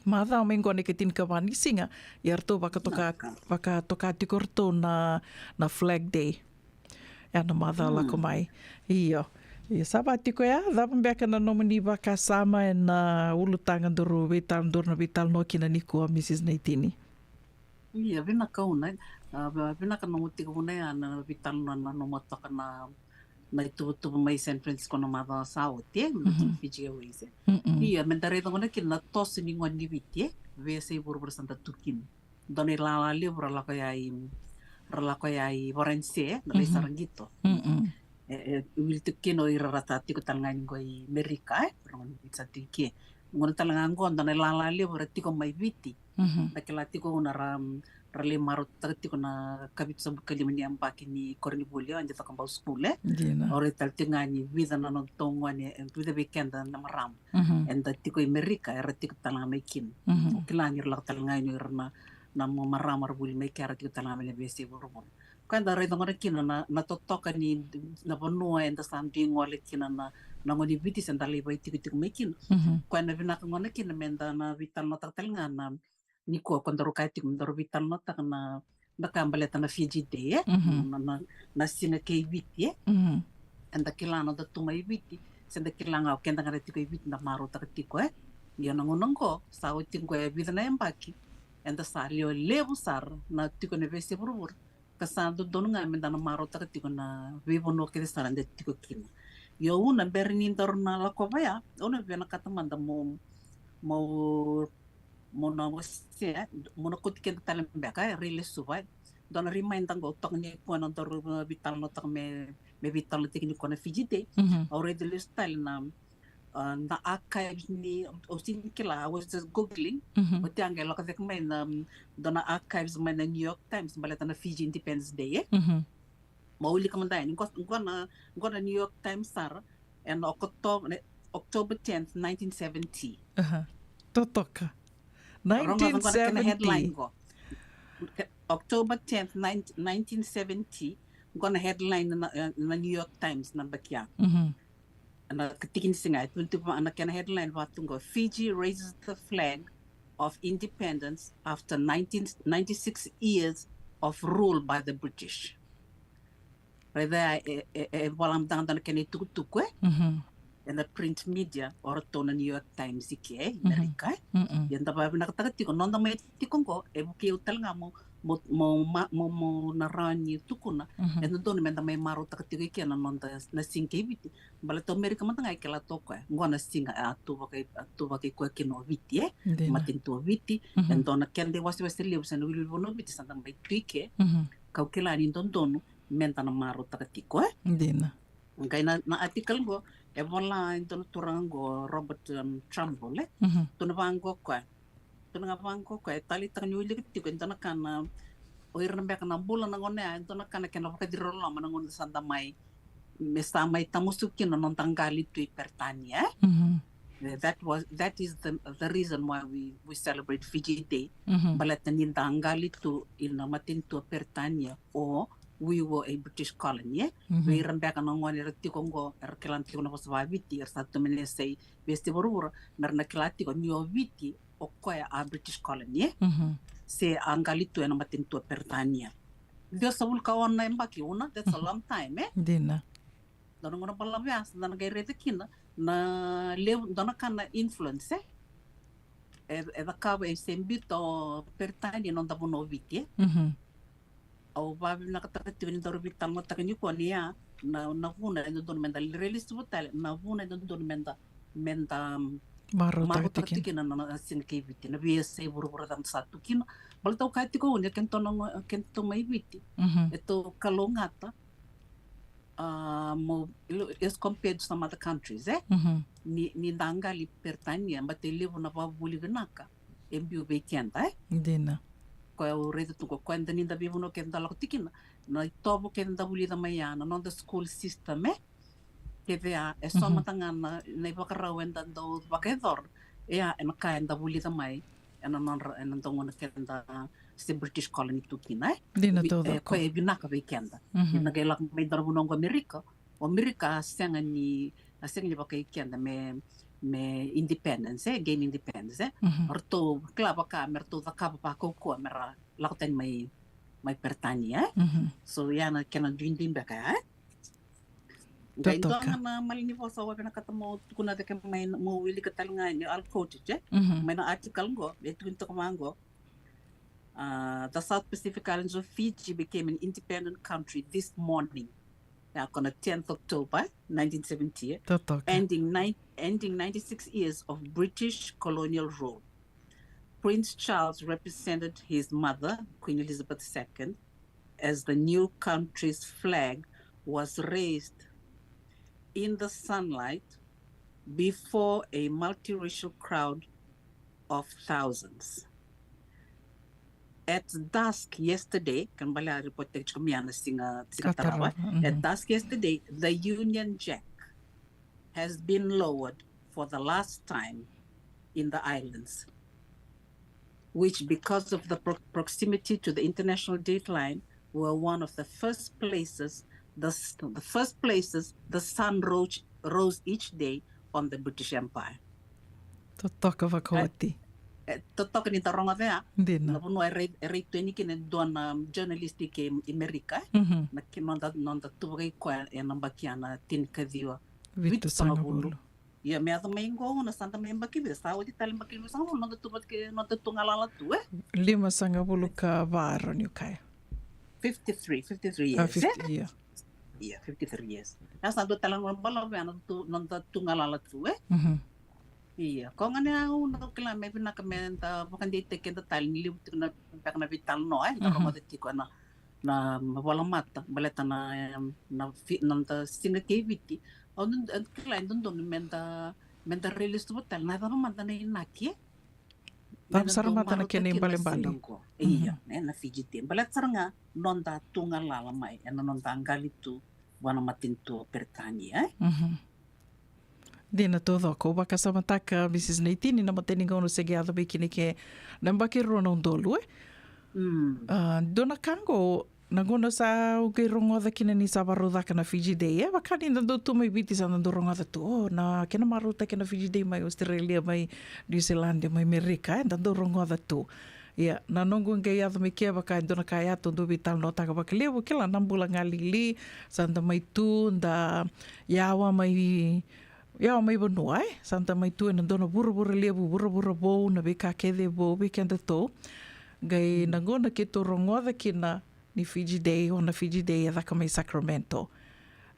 macawa mai qo na ikatinikava ni siga, ia ratou vakatoka, Naka. vakatoka tiko ratou na, na Flag Day. Ena macawa Hmm. lako mai. Io. Ia sa va tiko ya, cava beka na nomuni vakasama ena ulutaga daru veital-, daru na veitalanoa kina nikua, Mrs Naitini? Ia, vinaka Una, a, vi-, vinaka na nomu tekivu ya, na veitalanoa na nomu toka na, na ituvatuva mai San Francisco na macawa sa oti, e, na Mhm. Fiji Airways, e. Mm-mm. Ia, me da raica gona kina na toso ni gone ni Viti, e, veiyasai vuravura sa da tu kina. Dua na ilala levu ra lako ya i, ra lako ya i Varanise, na lai Mm-hmm. sara qito. Mm-mm. E, e, wili tiko kina o ira ra sa tiko tale ga ni qo i Merika, e, ra gone ni Viti sa tiko ke. Gona tale ga qo, dua na ilala levu ra tiko mai Viti. Mm-hmm. Da kila tiko Una ra, ra lai marautaka tiko na kavitu sa bukalima ni yabaki ni koronivuli, o Adi Cakobau School, e. Dina. O ira tale tiko ga ni vica na nodatou gone, e, vica vei keda na marama. Mhm. Eda tiko i Merika, era tiko tale ga mai kina. Mhm. O kila ni ra lako tale ga yani o ira na, na ma-, marama ra vuli mai ke, era tiko tale ga mai na veiyasai vuravura. Koya eda raica gona kina na, na totoka ni na vanua eda sa dui gole kina na, na gone ni Viti se da lai vakaitikotiko mai kina. Mhm. Koya na vinaka gona kina me da na veitalanoataka tale ga na, nikua ko daru kaya tiko, daru veitalanoataka na, na ka baleta na Fiji Day, e? Mhm. Na, na, na siga kei Viti, e? Mhm. Eda kila na nodatou mai Viti, se da kila ga o keda ga ra tiko i Viti da marautaka tiko, e? Ia na gauna qo, sa oti qo e vica na yabaki, eda sa lewe levu sara na tiko na veiyasai vuravura. Ka sa dodonu ga me da na marautaka tiko na veivanua kece sara eda tiko kina. Ia Una, bera ni daru na lakova ya, Una, vinakata mada mo, mo mo na wasea, mo na kauti keda tale beka, e, Rai Lesuva, e. dua na reminder qo toka ni kua na daru veitalanoataka me, me veitalanoataki ni kua na Fiji Day. Mhm. Au raica lesu tale na, ah, na archives ni, au sega ni kila, I was just googling. Mhm. Oti a qai lako cake mai na, um, dua na archives mai na New York Times baleta na Fiji Independence Day, e? Mhm. Mo wilika mada yani, qo, qo na, qo na New York Times sara, ena October, October tenth, nineteen seventy. Aha. Totoka. Rogoca qo na kena headline qo. October tenth, nineteen seventy, qo na headline na, na New York Times na bakia. Mhm. Na tikini siga, e tukuni tu na kena headline vatu qo, Fiji raises the flag of independence after nineteen, ninety-six years of rule by the British. Raica e, e, e, e vola mada ga na kena itukutuku, e? Mhm. Ena print media, o ratou na New York Times i ke, e, mhm, Amerika, e? Mm-mm. Ia da vakavinakataka tiko, noda mai tiko qo, e vukei au tale ga mo, mo, mo, ma-, mo, mo na rawa ni tukuna, mhm, e dodonu meda mai marautaka tiko i ke na noda, na siga kei Viti. Baleta o Amerika mada ga e kila toka, e? Qo na siga, e, a tu vaka, a tu vaka i koya kina o Viti, e? Dina. Matanitu o Viti, mhm, e dua na keda iwasewase levu se na wiliwili vanua o Viti, sa da mai tu i ke, mhm, kau kila ni dodonu, meda na marautaka tiko, e? Dina. Qai na, na article qo, e vola e dua na turaga qo, Robert, um, Trumbull, e? Mhm. Tukuna vaqo o koya. Tukuna ga vaqo o koya, e taleitaka ni wilika tiko, e dua na ka na, o ira na beka na bula na gauna ya, e dua na ka na kena vakaciriloloma na gauna sa da mai, me sa mai tamusuka kina na noda qali tu i Peritania, e? Mhm. Eh, that was, that is the, the reason why we, we celebrate Fiji Day. Mhm. Baleta ni da qali tu ina matanitu o Peritania, or we were a British colony, e? Mhm. Vei ira beka na gone era tiko qo, era kila tiko na vosa vakaViti, era sa tu mai na yasai veiyasai vuravura, mera na kila tiko ni o Viti, o koya a British colony, e? Mhm. Se a qali tu ena matanitu o Peritania. Ciwasagavulu ka ono na yabaki, Una, that's a long time, e? Dina. Dua na gauna balavu ya, sa da na qai raica kina na levu, dua na ka na influence, e? E, e cakava, e se biuta o Peritania na noda vanua o Viti, e? Mhm. Au vakavinakataka tiko ni daru veitalanoataka nikua ni ya na, na vuna e dodonu meda railesuva tale, na vuna e dodonu meda, meda marautaka tiko kina na, na siga kei Viti, na veiyasai vuravura ca da sa tu kina. Baleta au kaya tiko, Una, kedatou na go-, kedatou mai Viti, mhm, e tou kalougata, ah, mo, as compared to some other countries, e? Mhm. Ni, ni da qali Peritania, baleta e levu na vakavuvuli vinaka e biu vei keda, e? Dina. Koya au raica tu qo, koya da, ni da veivanua kece da lako tiko kina, na itovo kece da vulica mai ya, na noda school system, e? Kece ya, e so, mhm, mada ga na, na ivakarau eda dau vakayacora, e ya, ena ka eda vulica mai ena nodra, ena dau gauna keda se British colony tu kina, e? Dina. Vi-, e, taucoko. Koya e vinaka vei keda. Mhm. Ena qai lako mai dua na vanua qo Amerika, o Amerika a sega ni, a sega ni vakai keda me, me independence, e, gain independence, e. Mhm. O ratou kila vaka me ratou cakava vakaukauwa me ra lako tani mai, mai Peritania, e. Mhm. So ya na kena duidui beka ya, e. Qai dua ga na malanivosa au vinakata mo tukuna cake mai, mo wilika tale ga yani, I'll quote it, e. Mhm. Mai na article qo, e tukuni toka vaqo. Uh, the South Pacific Islands of Fiji became an independent country this morning. Now, on the tenth October, nineteen seventy, eh? Totoka. Ending nine, ending ninety-six years of British colonial rule. Prince Charles represented his mother, Queen Elizabeth the Second, as the new country's flag was raised in the sunlight before a multiracial crowd of thousands. At dusk yesterday, kena ibalebale a ripotetaki tiko mai na siga, siga tarava. Tarava, mhm. At dusk yesterday, the Union Jack has been lowered for the last time in the islands, which, because of the pro-, proximity to the international dateline, were one of the first places, the s-, the first places the sun rose, rose each day on the British Empire. Totoka vakaoti. E, e, totoka ni da rogoca ya. Dina. Na vanua e rai-, e rai tu yani kina e dua na journalist i ke i Merika, e? Mhm. Na ki-, noda, noda tu vakaikoya ena yabaki ya na tinikaciwa vitusagavulu. Vitusagavulu. Ia, me yaco mai qo na sa da mai yabaki vica, sa oti tale yabaki limasagavulu, noda tu vaka-, noda tu galala tu, e? Limasagavulu ka va, rawa niu kaya. Fifty-three, fifty-three years, e? Ah, fifty, ia. Ia, fifty-three years. Na sa dua tale na balavu ya na tu, noda tu galala tu, e? Mhm. Ia, koya gona au na kila me vinaka me da vakadeitaki keda tale ni levu tiko na beka na veitalanoa, e? Da rogoca tiko ena na, na valamata, baleta na, em, na fi-, na noda siga kei Viti. Au dod-, au kila e dodonu meda, meda railesuva tale na cava mada na inaki, e? Vaka sara mada na kena ibalebale. Ena dau marautaki na siga qo. Io, mhm, ena Fiji Day. Baleta sara ga noda tu galala mai, ena noda qali tu vua na matanitu o Peritania, e? Mhm. Dina taucoko, au vakasamataka, Mrs Naitini, na imatai ni gauna se qai yaco mai kina ke na yabaki rua na udolu, e? Mm. A, dua na ka qo, na gauna sa au qai rogoca kina ni sa varau caka na Fiji Day, e? Vaka ni da dau tu mai Viti sa da dau rogoca tu, o, na kena marautaki na Fiji Day mai Australia, mai New Zealand, mai Amerika, e? Da dau rogoca tu. Ia, na noqu qai yaco mai ke vaka e dua na ka e yato dau veitalanoataka vakalevu, kila na bula galili, sa da mai tu, da yawa mai, yawa mai vanua, e? Sa da mai tu ena dua na vuravura levu, vuravura vou, na veika kece vou vei kedatou. Qai na gauna keitou rogoca kina ni Fiji Day, o na Fiji Day e caka mai Sacramento.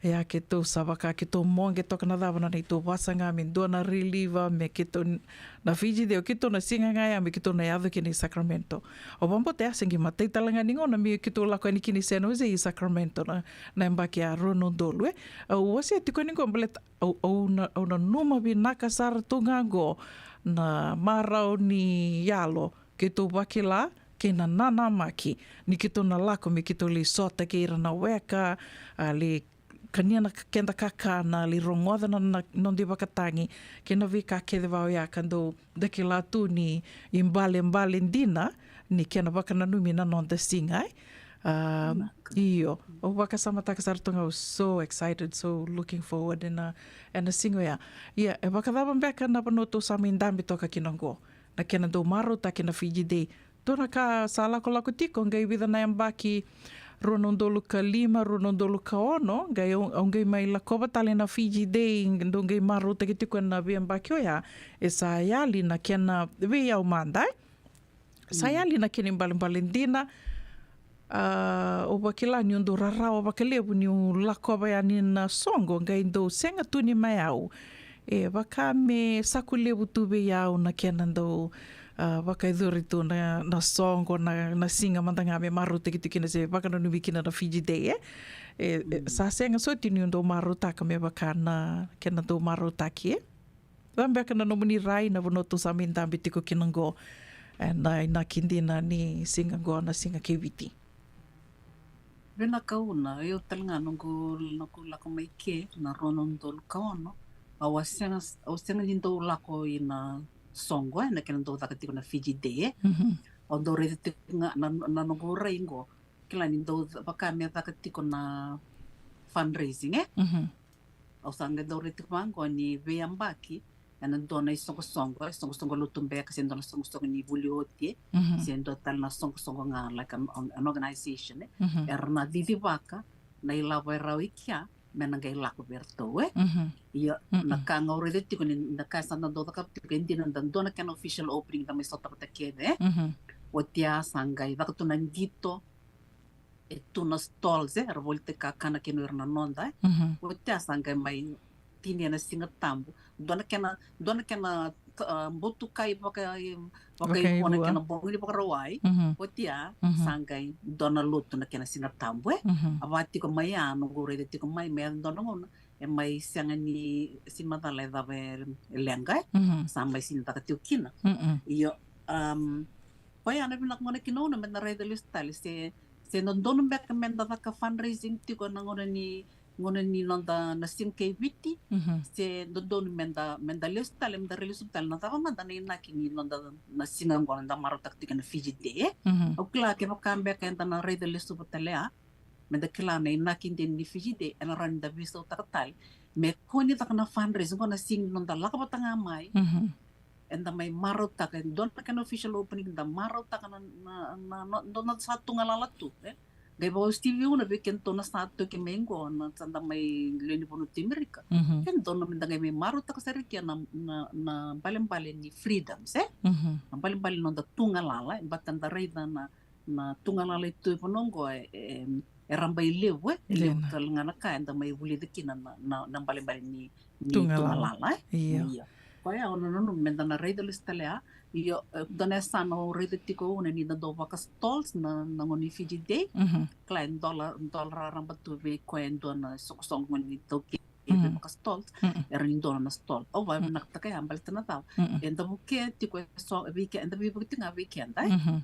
Ia keitou sa vaka keitou moqe toka na cava na neitou vasaga me dua na reliever, me keitou n-, na Fiji Day, o keitou na siga ga ya me keitou na yaco kina i Sacramento. Au vakabauta ya se qai matai tale ga ni gauna me keitou lako yani kina i San Jose i Sacramento na, na yabaki a rua na udolu, e. Au wasea tiko yani qo baleta au, au na, au nanuma vinaka sara tu ga qo na marau ni yalo keitou vakila kei na nanamaki ni keitou na lako me keitou lai sota kei ira na weka, a, lai kania na k-, keda kakana, lai rogoca na, na noda ivakatagi kei na veika kece va oya ka dau da kila tu ni ibalebale dina ni kena vakananumi na noda siga, e? A, vinaka. Io, au vakasamataka sara tu ga, au so excited, so looking forward ena, ena siga oya. Ia, e vakacava beka na vanua tou sa mai dabe toka kina qo, na kena dau marautaki na Fiji Day? Dua na ka sa lakolako tiko, qai vica na yabaki, rua na udolu ka lima, rua na udolu ka ono, qai au, au qai mai lakova tale na Fiji Day, dau qai marautaki tiko ena veiyabaki oya, e sa yali na kena veiyau mada, e? Sa, mm, yali na kena ibalebale dina. A, au vakila niu dau rarawa vakalevu niu lakova yani na soqo, qai dau sega tu ni mai au. E vaka me saku levu tu vei au na kena dau, a, vakayacori tu na, na soqo, na, na siga mada ga me marautaki tu kina se vakananumi kina na Fiji Day, e? E, e, mm, sa sega soti niu dau marautaka me vaka na kena dau marautaki, e? Cava beka na nomuni rai na vanua tou sa mai dabe tiko kina qo, e, na inaki dina ni siga qo na siga kei Viti? Vinaka Una, o yau tale ga noqu, noqu lako mai ke na rua na udolu ka ono, au a sega, au sega ni dau lako ina soqo, e, na kena dau caka tiko na Fiji Day, e. Mhm. Au dau raica tiko ga na, na noqu rai qo, kila ni dau ca-, vaka me caka tiko na fundraising, e. Mhm. Au sa qai dau raica tiko vaqo ni veiyabaki ena dua na isoqosoqo, e, soqosoqo lotu beka se dua na soqosoqo ni vuli oti, e, mhm, se dua tale na soqosoqo ga, like an, an organization, e, mhm, era na cicivaka na ilavo e rawa i kea me na qai lako vei iratou, e. Mhm. Ia, mm-mm, na ka ga au raica tiko ni na ka sa da dau cakava tiko, e dina da dua na kena official opening da mai sota vata kece, e. Mhm. Oti ya sa qai caka tu na qito, e tu na stalls, e, era volitaki kakana kei na ira na noda, e. Mhm. Oti ya sa qai mai tinia na Siga Tabu. Dua na kena, dua na kena, a, botukai vaka, vakaivua na, vakaivua, kena bogi ni Vakarauwai. Mhm. Oti ya, mhm, sa qai dua na lotu na kena Siga Tabu, e. Mhm. A va tiko mai ya, noqu raica tiko mai, me yaco dua na gauna e mai sega ni si macala e cava e leqa, e. Mhm. Sa mai sini caka tiko kina. Mm-mm. Io, um, koya na vinaka gona kina Una meda raica lesu tale se, se dodonu beka meda caka fundraising tiko na gauna ni, gauna ni noda na siga kei Viti. Mhm. Se dodonu meda, meda lesu tale, meda rai lesu tale na cava mada na inaki ni noda na siga qo da marautaka tiko na Fiji Day, e. Mhm. Au kila kevaka beka eda na raica lesuva tale ya, meda kila na inaki dina ni Fiji Day, ena rawa ni da veisautaka tale me kua ni caka na fundraising qo na siga ni noda lako vata ga mai. Mhm. Eda mai marautaka, e dua na kena official opening, da marautaka na, na, na, na, na, na sa tu galala tu, e. Qai vakausivi Una vei kedatou na sa toki mai qo, na sa da mai lewe ni vanua tu Amerika. Mhm. Ke dodonu meda qai mai marautaka sara i kea na, na, na balebale ni freedoms, e. Mhm. Na balebale ni noda tu galala, e, baleta da raica na na tu galala e tu e vanua qo, e, e, e rabailevu, e, e levu tale ga na ka eda mai vulica kina na, na, na balebale ni, ni tu galala, e. Ia. Ia. Koya au na nanuma meda na raica lesu tale ya, Io, e, dua na yasana au raica tiko au na ni da dau vaka stalls na, na gauna ni Fiji Day. Kila e dola, dola raraba tu vei koya e dua na soqosoqo gauna ni taukei vei vaka stalls. Era ni dua na stall. Au vakavinakataka ya baleta na cava. Eda vukea tiko e so, vei ke, eda veivuke tiko ga vei keda, e.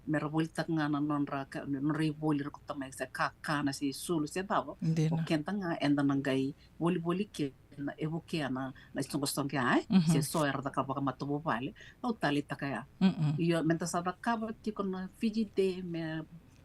Mera volitaka ga na nodra ka, nodra ivoli ra kauta mai se kakana se sulu se cava. O keda ga eda na qai volivoli kina e vukea na, na isoqosoqo ya, e. Se so era caka vakamatavuvale. Au taleitaka ya. Io, meda sa cakava tiko na Fiji Day, me,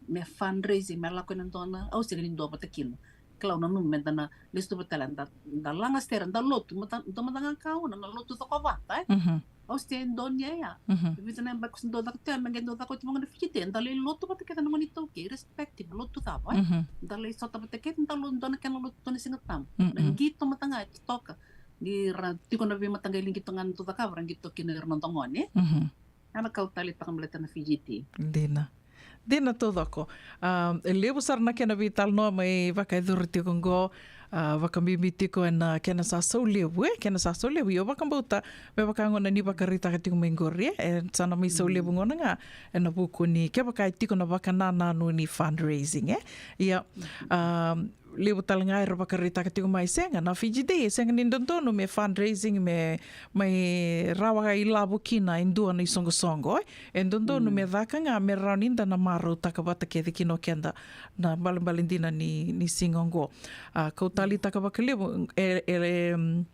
me fundraising, me lako ena dua na, au sega ni dua vata kina. Kila au nanuma meda na lesu tu vata tale, da, da laga sere, da lotu, mada, da mada ga ka una, na lotu coko vata, e. Au se donu ya. Vica na yabaki se dau caka tu ya, me qai dau caka oti vaka na Fiji Day, da lai lotu vata kece na gauna ni taukei, irrespective lotu cava, e. Da lai sota vata kece, da lotu, dua na kena lotu, dua na Siga Tabu. Na qito mada ga e totoka. Ni ra tiko na veimataqali qito ga na dau cakava, ra qito kina ira na noda gone. Ena ka au taleitaka baleta na Fiji Day. Dina. Dina taucoko. A, e levu sara na kena veitalanoa mai vakayacori tiko qo, a, vakabibi tiko ena kena sa sau levu, e, kena sa sau levu. Io, vakabauta, me vaka gona ni vakaraitaka tiko mai qori, e, e sa na mai sau levu gona ga, ena vuku ni kevaka e tiko na vakanananu ni fundraising, e. Ia, a, levu tale ga era vakaraitaka tiko mai, sega, na Fiji Day e sega ni dodonu me fundraising, me mai rawa ilavo kina e dua na isoqosoqo, e. E dodonu me caka ga me rawa ni da na marautaka vata kece kina o keda na balebale dina ni, ni siga oqo. A, kau taleitaka vakalevu, e, e, em,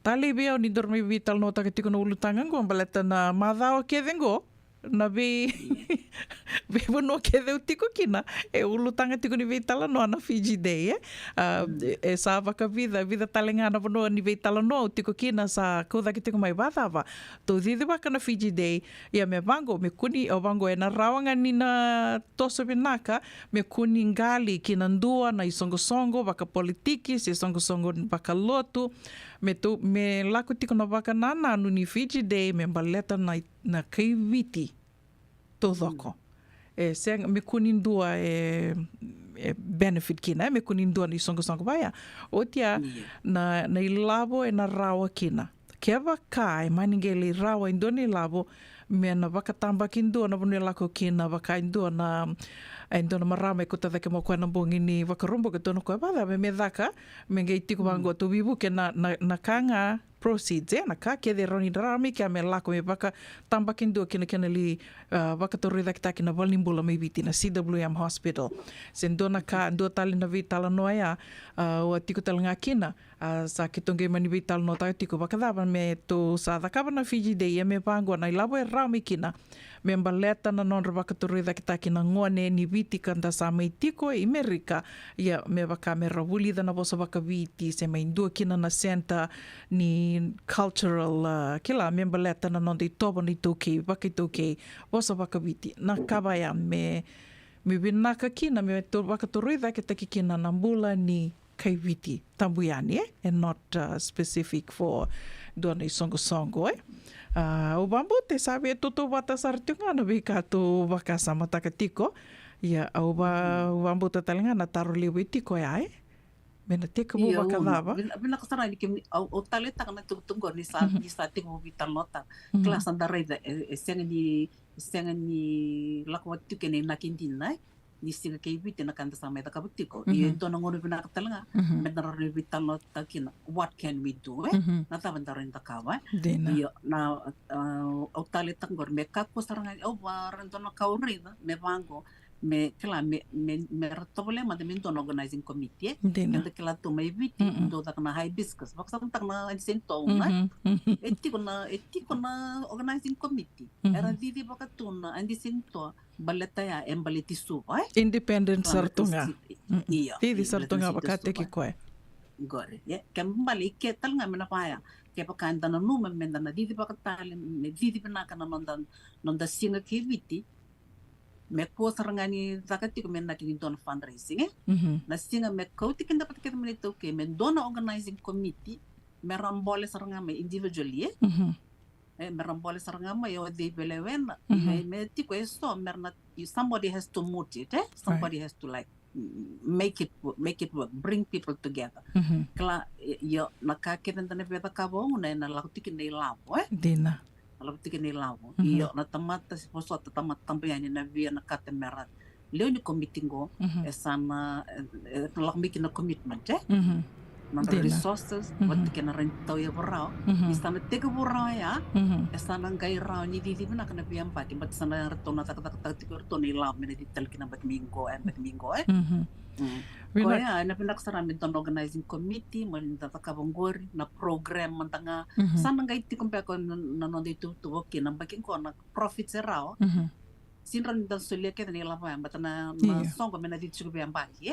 talei vei au ni daru mai veitalanoataka tiko na ulutaga oqo, baleta na macawa kece oqo, na vei, veivanua kece au tiko kina, e ulutaga tiko ni veitalanoa na Fiji Day, e. A, e, e sa vakavica, vica tale ga na vanua ni veitalanoa au tiko kina, sa kau cake tiko mai, vacava, tou cicivaka na Fiji Day, ia me vaqo, me kua ni, o vaqo ena rawa ga ni na toso vinaka, me kua ni qali ki na dua na isoqosoqo vakapolitiki se soqosoqo vakalotu, me tou, me lako tiko na vakanananu ni Fiji Day me baleta na, na kai Viti taucoko. E sega, me kua ni dua e, e benefit kina, e, me kua ni dua na isoqosoqo vaya. Oti ya, na, na ilavo ena rawa kina. Kevaka e mani qai lai rawa e dua na ilavo, me na vakatabakidua na vanua e lako kina, vaka e dua na, e dua na marama e kauta cake mai o koya na bogi ni Vakaraubuka, e tukuna o koya, vacava me, me caka, me qai tiko vaqo, tou veivuke na, na, na ka ga proceeds, e, na ka kece e rawa ni rawa mai kea me lako me vakatabakidua kina, kena lai, a, vakatorocaketaki na valenibula mai Viti, na C W M Hospital. Se dua na ka, dua tale na veitalanoa ya, a, au a tiko tale ga kina, a, sa keitou qai mani veitalanoataka tiko, vakacava me tou sa cakava na Fiji Day, ia me vaqo na ilavo e rawa mai kina, me baleta na nodra vakatorocaketaki na gone ni Viti ka da sa mai tiko i Merika, ia me vaka me ra vulica na vosa vakaViti, se mai dua kina na center ni cultural, a, kila, me baleta na noda itovo na iTaukei, vakaitaukei, vosa vakaViti, na ka vaya me, me vinaka kina, me to-, vakatorocaketaki kina na bula ni kai Viti tabu yani, e, e not, uh, specific for dua na isoqosoqo, e. A, au vakabauta e sa via tautauvata sara tiko ga na veika tou vakasamataka tiko. Ia, au va-, au vakabauta tale ga na taro levu e tiko ya, e. Me na tekivu vakacava? Vina-, vinaka sara ni kemuni, au, au taleitaka na tukutuku qori ni sa, ni sa tekivu veitalanoataka. Kila sa da raica, e, e sega ni, e sega ni lako vata tiko kei na inaki dina, e. Ni siga kei Viti na ka da sa mai cakava tiko. Ia e dua na gauna vinaka tale ga me da rawa ni veitalanoataka kina, what can we do, e? Na cava da rawa ni cakava, e? Io, na, a, au taleitaka qori me kakua sara ga, au vaka e dua na ka au raica me vaqo, me kila, me, me, me ra tovolea mada me dua na organizing committee, e? Dina. Keda kila tu mai Viti, dau caka na hibiscus, vakasamataka na Aunty Senitua, e? E tiko na, e tiko na organizing committee. Era cicivaka tu na Aunty Senitua, baleta ya e baleti Suva, e? Independent sara tu ga. Io, cici sara tu ga vakataki koya. Qori, e, ke bale i ke tale ga me na vaya. Kevaka eda nanuma me da na cici vakatale, me cici vinaka na noda, noda siga kei Viti. Me kua sara ga ni caka tiko me na kini dua na fundraising, e? Na siga me kauti keda vata kece mai na iTaukei, me dua na organizing committee, me ra bole sara ga mai individually, e? E, me ra bole sara ga mai o cei vei lewena. Me, me tiko e so, me ra na, you, somebody has to moot it, e? Somebody has to, like, m-, make it wo-, make it work, bring people together. Kila, e, io, na ka kece da na via cakava oqo na, e na lako tiko na ilavo, e? Dina. Na lavo tiko na ilavo. Io, na tamata se vosota, tamata taba yani na via na kata mera lewe ni komiti qo, e sa na, e, e lako mai kina na commitment, e? Na nodra resources, vata kei na rawa ni tauyavu rawa. Ni sa na tekivu rawa ya, e sa na qai rawa ni cici vinaka na veiyabaki, but sa na ratou na cakacakataka tiko ratou na ilavo me na cici tale kina yabaki mai qo, e, yabaki mai qo, e? Koya, e na vinaka sara me dua na organizing committee, mo ni da cakava qori, na program mada ga. Sa na qai tiko beka na, na noda ituvatuva kina, yabaki qo na profits e rawa. Sega ni da solia kece na ilavo ya, but na, na soqo me na cici tiko veiyabaki, e?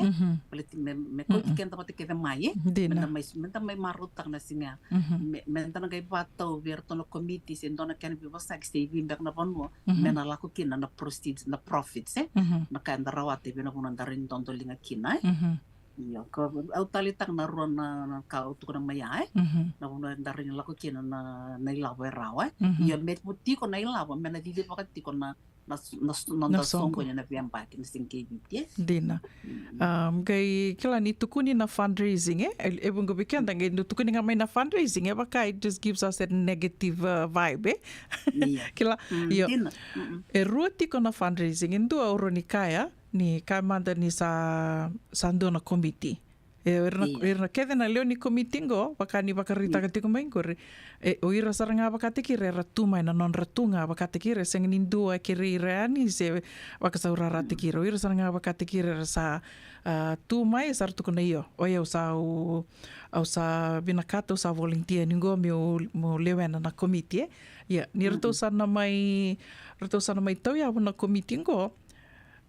Baleta me, me kauti keda vata kece mai, e? Me da mai, me da mai marautaka na siga ya. Me, me da na qai vakatau vei iratou na komiti, se dua na kena veivosaki, se i vei beka na vanua, me na lako kina na proceeds, na profits, e? Na ka eda rawata vei na vanua da rawa ni dodoliga kina, e? Io, ko, au taleitaka na rua na, na ka au tukuna mai ya, e? Na vanua da rawa ni lako kina na, na ilavo e rawa, e? Io, me tiko na ilavo, me na cicivaka tiko na, na, na, na noda soqo ni na veiyabaki, na siga kei Viti, e? Dina. Um, qai kila ni tukuni na fundraising, e? E, e vuqa vei keda qai tukuni ga mai na fundraising, e vaka it just gives us a negative, uh, vibe, e? Kila, io. E rua tiko na fundraising, e dua au rawa ni kaya, ni kaya mada ni sa, sa dua na komiti. E, o ira na, o ira na kece na lewe ni komiti qo, vaka ni vakaraitaka tiko mai qori. E, o ira sara ga vakataki ira era tu mai na nodra tu ga vakataki ira, e sega ni dua e kerei ira yani se vakasaurarataki ira. O ira sara ga vakataki ira era sa, a, tu mai, sa ra tukuna io. O yau sa, au, au sa vinakata, au sa volunteer ni qo meu, meu lewena na komiti, e. Ia, ni ratou sa na mai, ratou sa na mai tauyavu na komiti qo,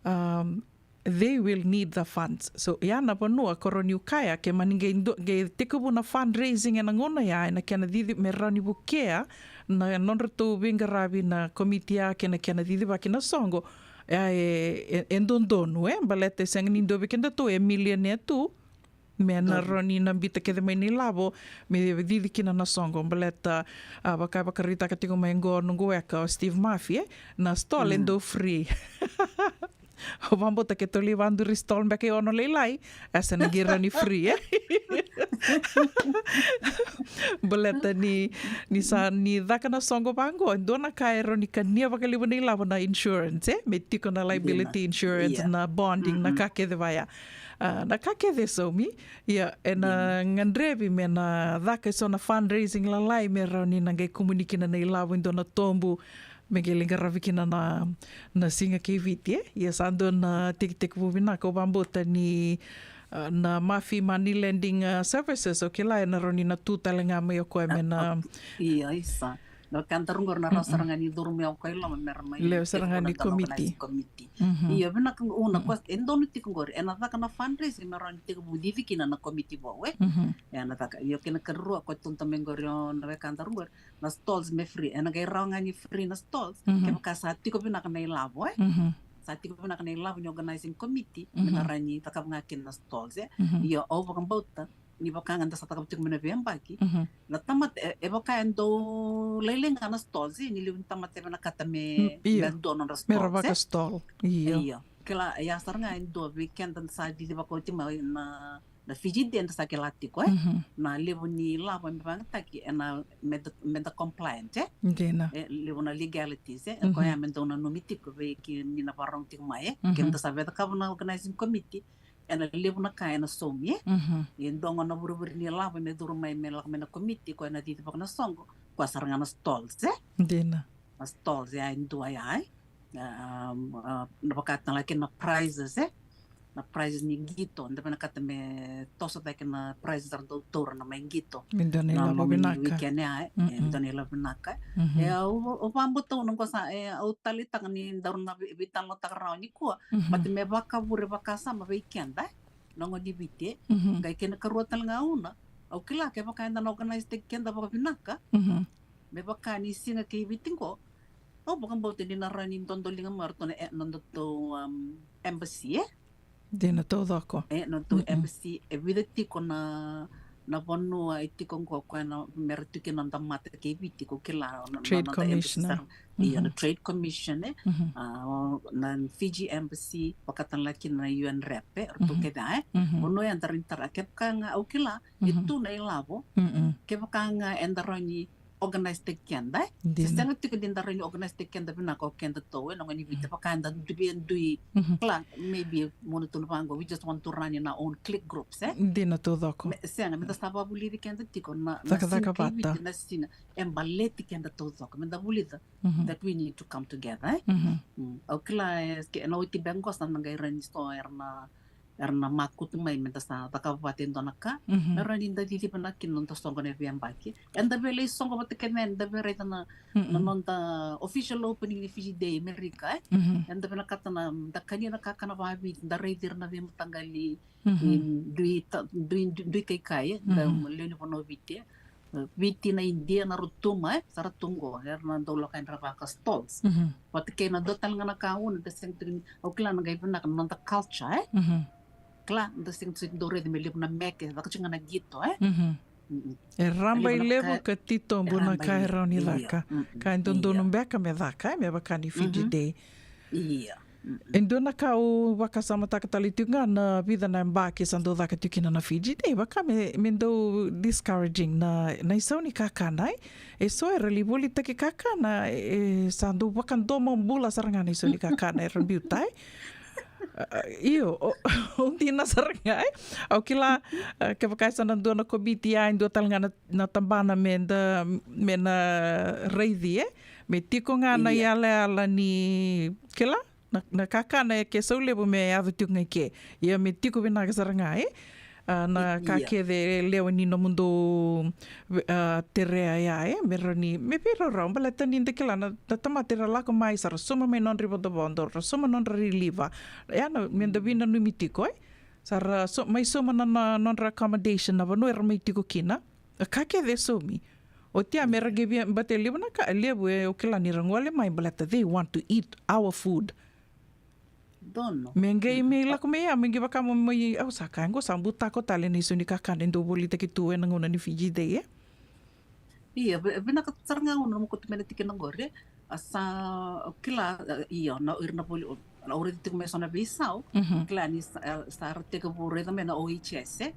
um, they will need the funds. So, ya na vanua ko rawa niu kaya, ke mani qai do, qai tekivu na fundraising ena gauna ya, ena kena cici me rawa ni vukea na nodratou veiqaravi na komiti ya kei na kena cicivaki na soqo. Ya e, e, e dodonu, e, baleta e sega ni dua vei kedatou e millionaire tu me na rawa ni na biuta kece mai na ilavo me cici kina na soqo. Baleta, a, vaka, vakaraitaka tiko mai qo noqu weka o Steve Murphy, e, na stall e dau free. Au vakabauta ke tou lai vakaduri stall beka e ono lailai, e sa na qai rawa ni free, e? Baleta ni, ni sa ni caka na soqo vaqo, e dua na ka e rawa ni kania vakalevu na ilavo na insurance, e? Me tiko na liability insurance, na bonding, na ka kece vaya. A, na ka kece, Saumi, ia, ena gadrevi me na caka eso na fundraising lalai me rawa ni na qai kumuni kina na ilavo e dua na tobu, me qai lai qaravi kina na, na siga kei Viti, e? Ia sa dua na tekitekivu vinaka, au vakabauta ni, a, na Murphy Money Lending, a, Services, au kila ena rawa ni na tu tale ga mai o koya me na. Io, isa. Na weka daru qori na rawa sara ga ni curu mai o koya i loma me ra mai lewe sara ga ni komiti. Io, vinaka, una, e donu tiko qori, ena caka na fundraising me rawa ni tekivu cici kina na komiti vou, e? Ena caka, io, kena karua, ko tukuna mai qori o na weka daru qori, na stalls me free, ena qai rawa ga ni free na stalls kevaka sa tiko vinaka na ilavo, e? Sa tiko vinaka na ilavo ni organizing committee me na rawa ni cakava ga kina na stalls, e? Io, au vakabauta ni vaka ga da sa cakava tiko mai na veiyabaki, na tamata, e, e vaka e dau lailai ga na stalls, e, ni levu ni tamata e vinakata me, me dua nodra stalls, e? Io. Io, kila, ia sara ga e dua vei keda sa cici vakaoti mai na na Fiji Day eda sa kila tiko, e? Na levu ni lavo me vakayagataki ena me da, me da compliant, e? Dina. E levu na legalities, e? Koya me dau nanumi tiko vei keda ni na vakarorogo tiko mai, e? Keda sa via cakava na organizing committee, ena levu na ka ena saumi, e? E dua ga na vurevure ni lavo me curu mai me lako mai na committee, koya na cici vaka na soqo, koya sara ga na stalls, e? Dina. Na stalls, ya e dua ya, e? Um, uh, na vaka tale ga kina na prizes, e? Na prizes ni qito, da vinakata me toso cake na prizes era dau taura na mai qito. Me dua na ilavo vinaka. Weekend ya, e, e dua na ilavo vinaka. E, au, au vakabauta au na qo sa, e, au taleitaka ni daru na vei, veitalanoataka rawa nikua. But me vakavure vakasama vei keda, e? Na gone ni Viti, e? Qai kena karua tale ga una, au kila kevaka eda na organise taki keda vakavinaka. Me vaka ni siga kei Viti qo, au vakabauta ni na rawa ni dodoliga mai o ratou na, e, nodatou, um, embassy, e? Dina taucoko. E, nodatou embassy, e vica tiko na, na vanua e tiko qo koya na, me ra tu kina noda mata kei Viti, ko kila na, na, na noda embassy sara. Io, na Trade Commission, e? A, o, na Fiji Embassy, vaka tale ga kina na U N rep, e? Ratou kece, e? Vanua ya da rawa ni tara, kevaka ga au kila e tu na ilavo, kevaka ga eda rawa ni organize-taki keda, e? Se sega tiko ni da rawa ni organize-taki keda vinaka o keda tou, e, na gone ni Viti, vaka eda dui, dui, kila, maybe mo na tukuna vaqo, we just want to run in our own clique groups, e? Dina taucoko. Me, sega, meda sa vavulici keda tiko na, na siga vata. Viti, na siga e baleti keda taucoko. Meda vulica that we need to come together, e? Mm. Au kila, e, ke, na oti beka qo sa na qai rawa ni so era na era na makutu mai meda sa cakava vata e dua na ka. Me rawa ni da ciciva na kina noda soqo na veiyabaki. Eda via lai soqo vata kece, eda via raica na, na noda official opening ni Fiji Day e Merika, e. Eda vinakata na, da kania na kakana vakaviti, da raici ira na veimataqali, e, dui ta-, dui, dui, dui kaikai, e, da lewe ni vanua o Viti, e. Viti, na Idia, na Rotuma, e, sa ra tu qo, era na dau lako yani ra vaka stalls. Vata kei na dua tale ga na ka, au na, da sega tiko ni, au kila na qai vinaka na noda culture, e? Kila, da sega tiko ni dau raica me levu na meke, vaka tiko ga na qito, e? E raba i levu ka titobu na ka e rawa ni caka. Ka e dodonu beka me caka, e, me vaka ni Fiji Day. Ia. E dua na ka au vakasamataka tale tiko ga na vica na yabaki sa dau caka tiko kina na Fiji Day, vaka me, me dau discouraging na, na isau ni kakana, e. E so era lai volitaki kakana, e, sa dau vakadomobula sara ga na isau ni kakana era biuta, e. A, io, o, o dina sara ga, e. Au kila, a, kevaka e sa na dua na komiti, a, e dua tale ga na, na tabana me da, me na raici, e. Me tiko ga na iyalayala ni, kila, na, na kakana e ke sau levu me yaco tiko ga i ke. Ia me tiko vinaka sara ga, e. A, na ka kece e lewe ni nomudou, a, terea ya, e. Me rawa ni, me veiraurau, baleta ni da kila na, na tamata era lako mai sa ra sauma mai nodra ivodovodo, ra sauma nodra riliva. Ya na, me da veinanumi tiko, e. Sa ra sau-, mai sauma na, na nodra accommodation, na vanua era mai tiko kina. A ka kece e saumi. Oti ya me ra qai via, baleta e levu na ka, e levu e, au kila ni ra gole mai, baleta they want to eat our food. Donu. Me qai me lako mai ya, me qai vaka mo mai, au sa kaya qo sa butako tale na isau ni kakana e dau volitaki tu ena gauna ni Fiji Day, e? Ia, vi-, vinaka sara ga au na nomu kauta mai na tikina qori, e. A sa, kila, e, io, na ira na voli, au raica tiko mai so na veisau, kila ni sa, e, sa ra tekivu raica mai na O H S, e.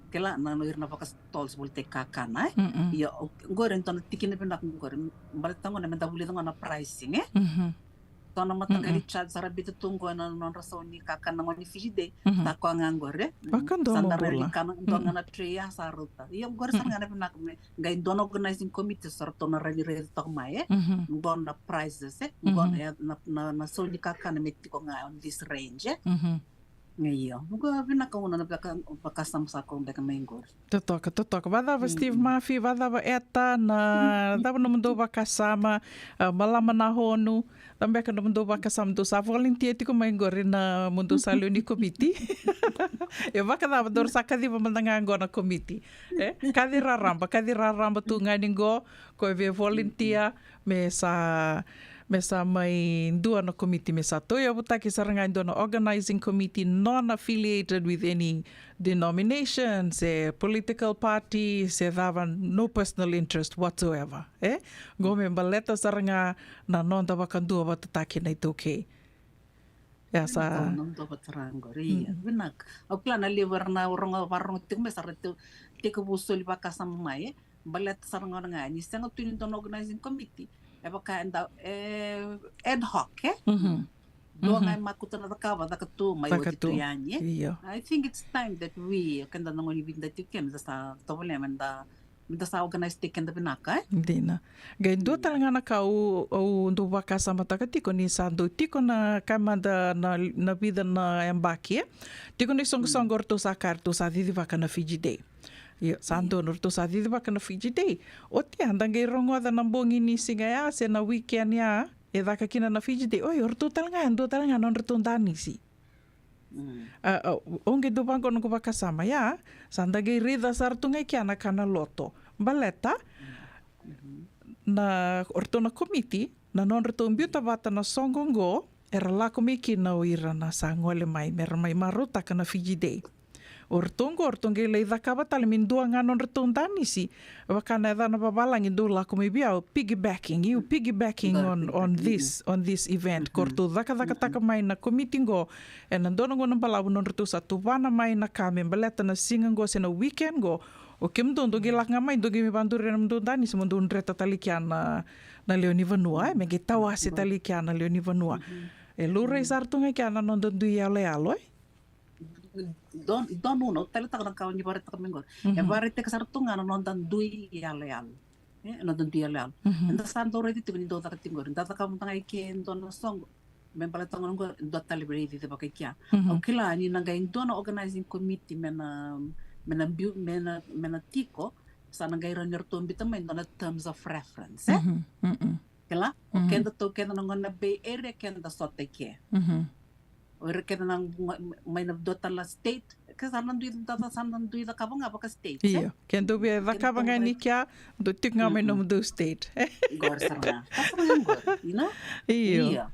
Kila na, na ira na vaka stalls volitaki kakana, e. Io, o, qori e dua na tikina vinaka qori, baleta qo na me da vulica qo na pricing, e. So na mataqali charge sa ra biuta tu qo ena nodra sau ni kakana qo ni Fiji Day. Sa koya ga qori, e. Sa da rawa ni kana dua ga na tray ya sa rauta. Ia qori sara ga na vinaka me qai dua na organizing committee sa ratou na rawa ni raica toka mai, e. Qo na prizes, e. Qo na, na, na, na sau ni kakana me tiko ga on this range, e. Io, qo vinaka, au na vaka, vakasama sa koya beka mai qori. Totoka, totoka. Vacava Steve Murphy, vacava Eta, na cava nomudou vakasama, a, Malama Nahonu, cava beka nomudou vakasama, dou sa volunteer tiko mai qori na nomudou sa lewe ni komiti. E vakacava, dou sa kaciva mada ga qo na komiti. E? Kaci raraba, kaci raraba tu ga ni qo, ko e via volunteer, me sa, me sa mai dua na komiti, me sa tauyavutaki sara ga e dua na organizing committee, non-affiliated with any denomination, se political party, se cava, no personal interest whatsoever, e? Qo me baleta sara ga na noda vakaduavatataki na iTaukei. Ia sa. Noda vakaduavatataki qori, ia, vinaka. Au kila na levu era na rogo, varogo tiko mai sa ra te-, tekivu soli vakasama mai, e? Baleta sara ga ni sega tu ni dua na organizing committee. E vaka eda, e, ad hoc, e? Dua ga e makuta na cakava, caka tu mai, oti tu yani, e? Io. I think it's time that we, keda na gone ni Viti da tiko kina, da sa tovolea me da, me da sa organize-taki keda vinaka, e? Dina. Qai dua tale ga na ka au, au dau vakasamataka tiko ni sa dau tiko na ka mada na, na vica na yabaki, e? Tiko na isoqosoqo ratou sa kaya ratou sa cicivaka na Fiji Day. Io, sa donu, ratou sa cicivaka na Fiji Day. Oti ya, da qai rogoca na bogi ni siga ya, se na weekend ya, e caka kina na Fiji Day. Oi, o ratou tale ga, dua tale ga nodratou danisi. A, a, au qai dau vaqo noqu vakasama ya, sa da qai raica sara tu ga i kea na ka na loto. Baleta, na, o ratou na komiti, na nodratou biuta vata na soqo qo, era lako mai kina o ira na sa gole mai, me ra mai marautaka na Fiji Day. O ratou qo, o ratou qai lai cakava tale me dua ga nodratou danisi. Vaka na yacana vavalagi dou lako mai vei au, piggybacking, you piggybacking on, on this, on this event. Ko ratou cakacakataka mai na komiti qo, ena dua na gauna balavu nodratou sa tuvana mai na ka me baleta na siga qo se na weekend qo. O kemudou dou qai lako ga mai, dou qai mai vaduri ena mudou danisi mo dou dreta tale kea na, na lewe ni vanua, e, me qai tawase tale kea na lewe ni vanua. E laurai sara tu ga kea na noda dui yaloyalo, e. Don, don una, au taleitaka na ka o ni vakaraitaka mai qori. E vakaraitaka sara tu ga na noda dui yaloyalo. E, noda dui yaloyalo. Eda sa dau raica tiko ni dau caka tiko qori. Da caka mada ga i ke e dua na soqo. Me baleta gona qori, dua tale vei raici vaka i kea. Au kila ni na qai dua na organizing committee me na, me na biu, me na, me na tiko. Sa na qai rawa ni ratou biuta mai dua na terms of reference, e? Kila? O keda tou keda na gone na Bay Area keda sota i ke. O ira keda na gone mai na dua tale na state. Ke sa na dui da, sa na dui cakava ga vaka state, e? Io. Ke dou via cakava ga ni kea, dou tiko ga mai nomudou state. Qori sara ga. Ka sara ga qori, you know? Io. Io.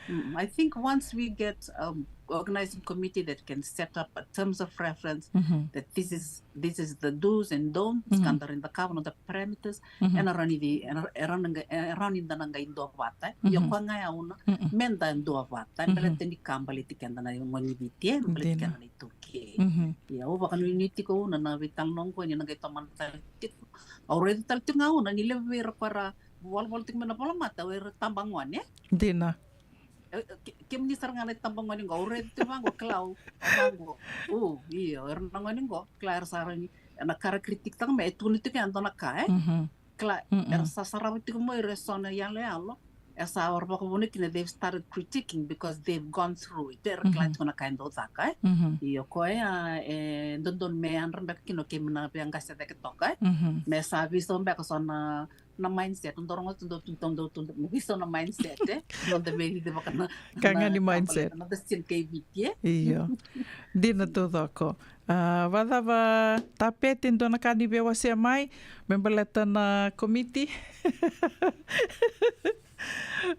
Mm, I think once we get, um, organizing committee that can set up a terms of reference, that this is, this is the do's and don'ts, ka da rawa ni cakava, noda parameters, ena rawa ni, ena, e rawa ni da na qai duavata, e. Ia koya ga ya una, me da duavata, e baleta ni ka baleti keda na gone ni Viti, e baleti keda na iTaukei. Ia, au vakanuinui tiko una na veitalanoa qo ni na qai tomana tale tiko. Au raica tale tiko ga una ni levu vei ira ko era volavola tiko mai na volamata, o ira tabagone. Dina. E, e, ke-, kemuni sara ga na itabagone qo, au raica tiko vaqo, kila au, vaqo. O, io, era na gone qo, kila era sa rawa ni, ena ka ra critic taka mai, e tukuna tiko ya dua na ka, e? Kila, era sa sarava tiko mai ira eso na yaloyalo. E sa, era vakavuna kina, they've started critiquing because they've gone through it. Era kila tiko na ka e dau caka, e? Io, koya, e dodonu me yadra beka kina o keimami na veiqase cake toka, e? Me sa veisau beka so na, na mindset. Dou rogoca, dou tu, dou tu, me veisau na mindset, e? Noda veilici vaka na, ka ga ni mindset. Noda skin kei Viti, e? Io. Dina taucoko. A, vakacava Tapete, dua na ka ni veiwasea mai me baleta na komiti?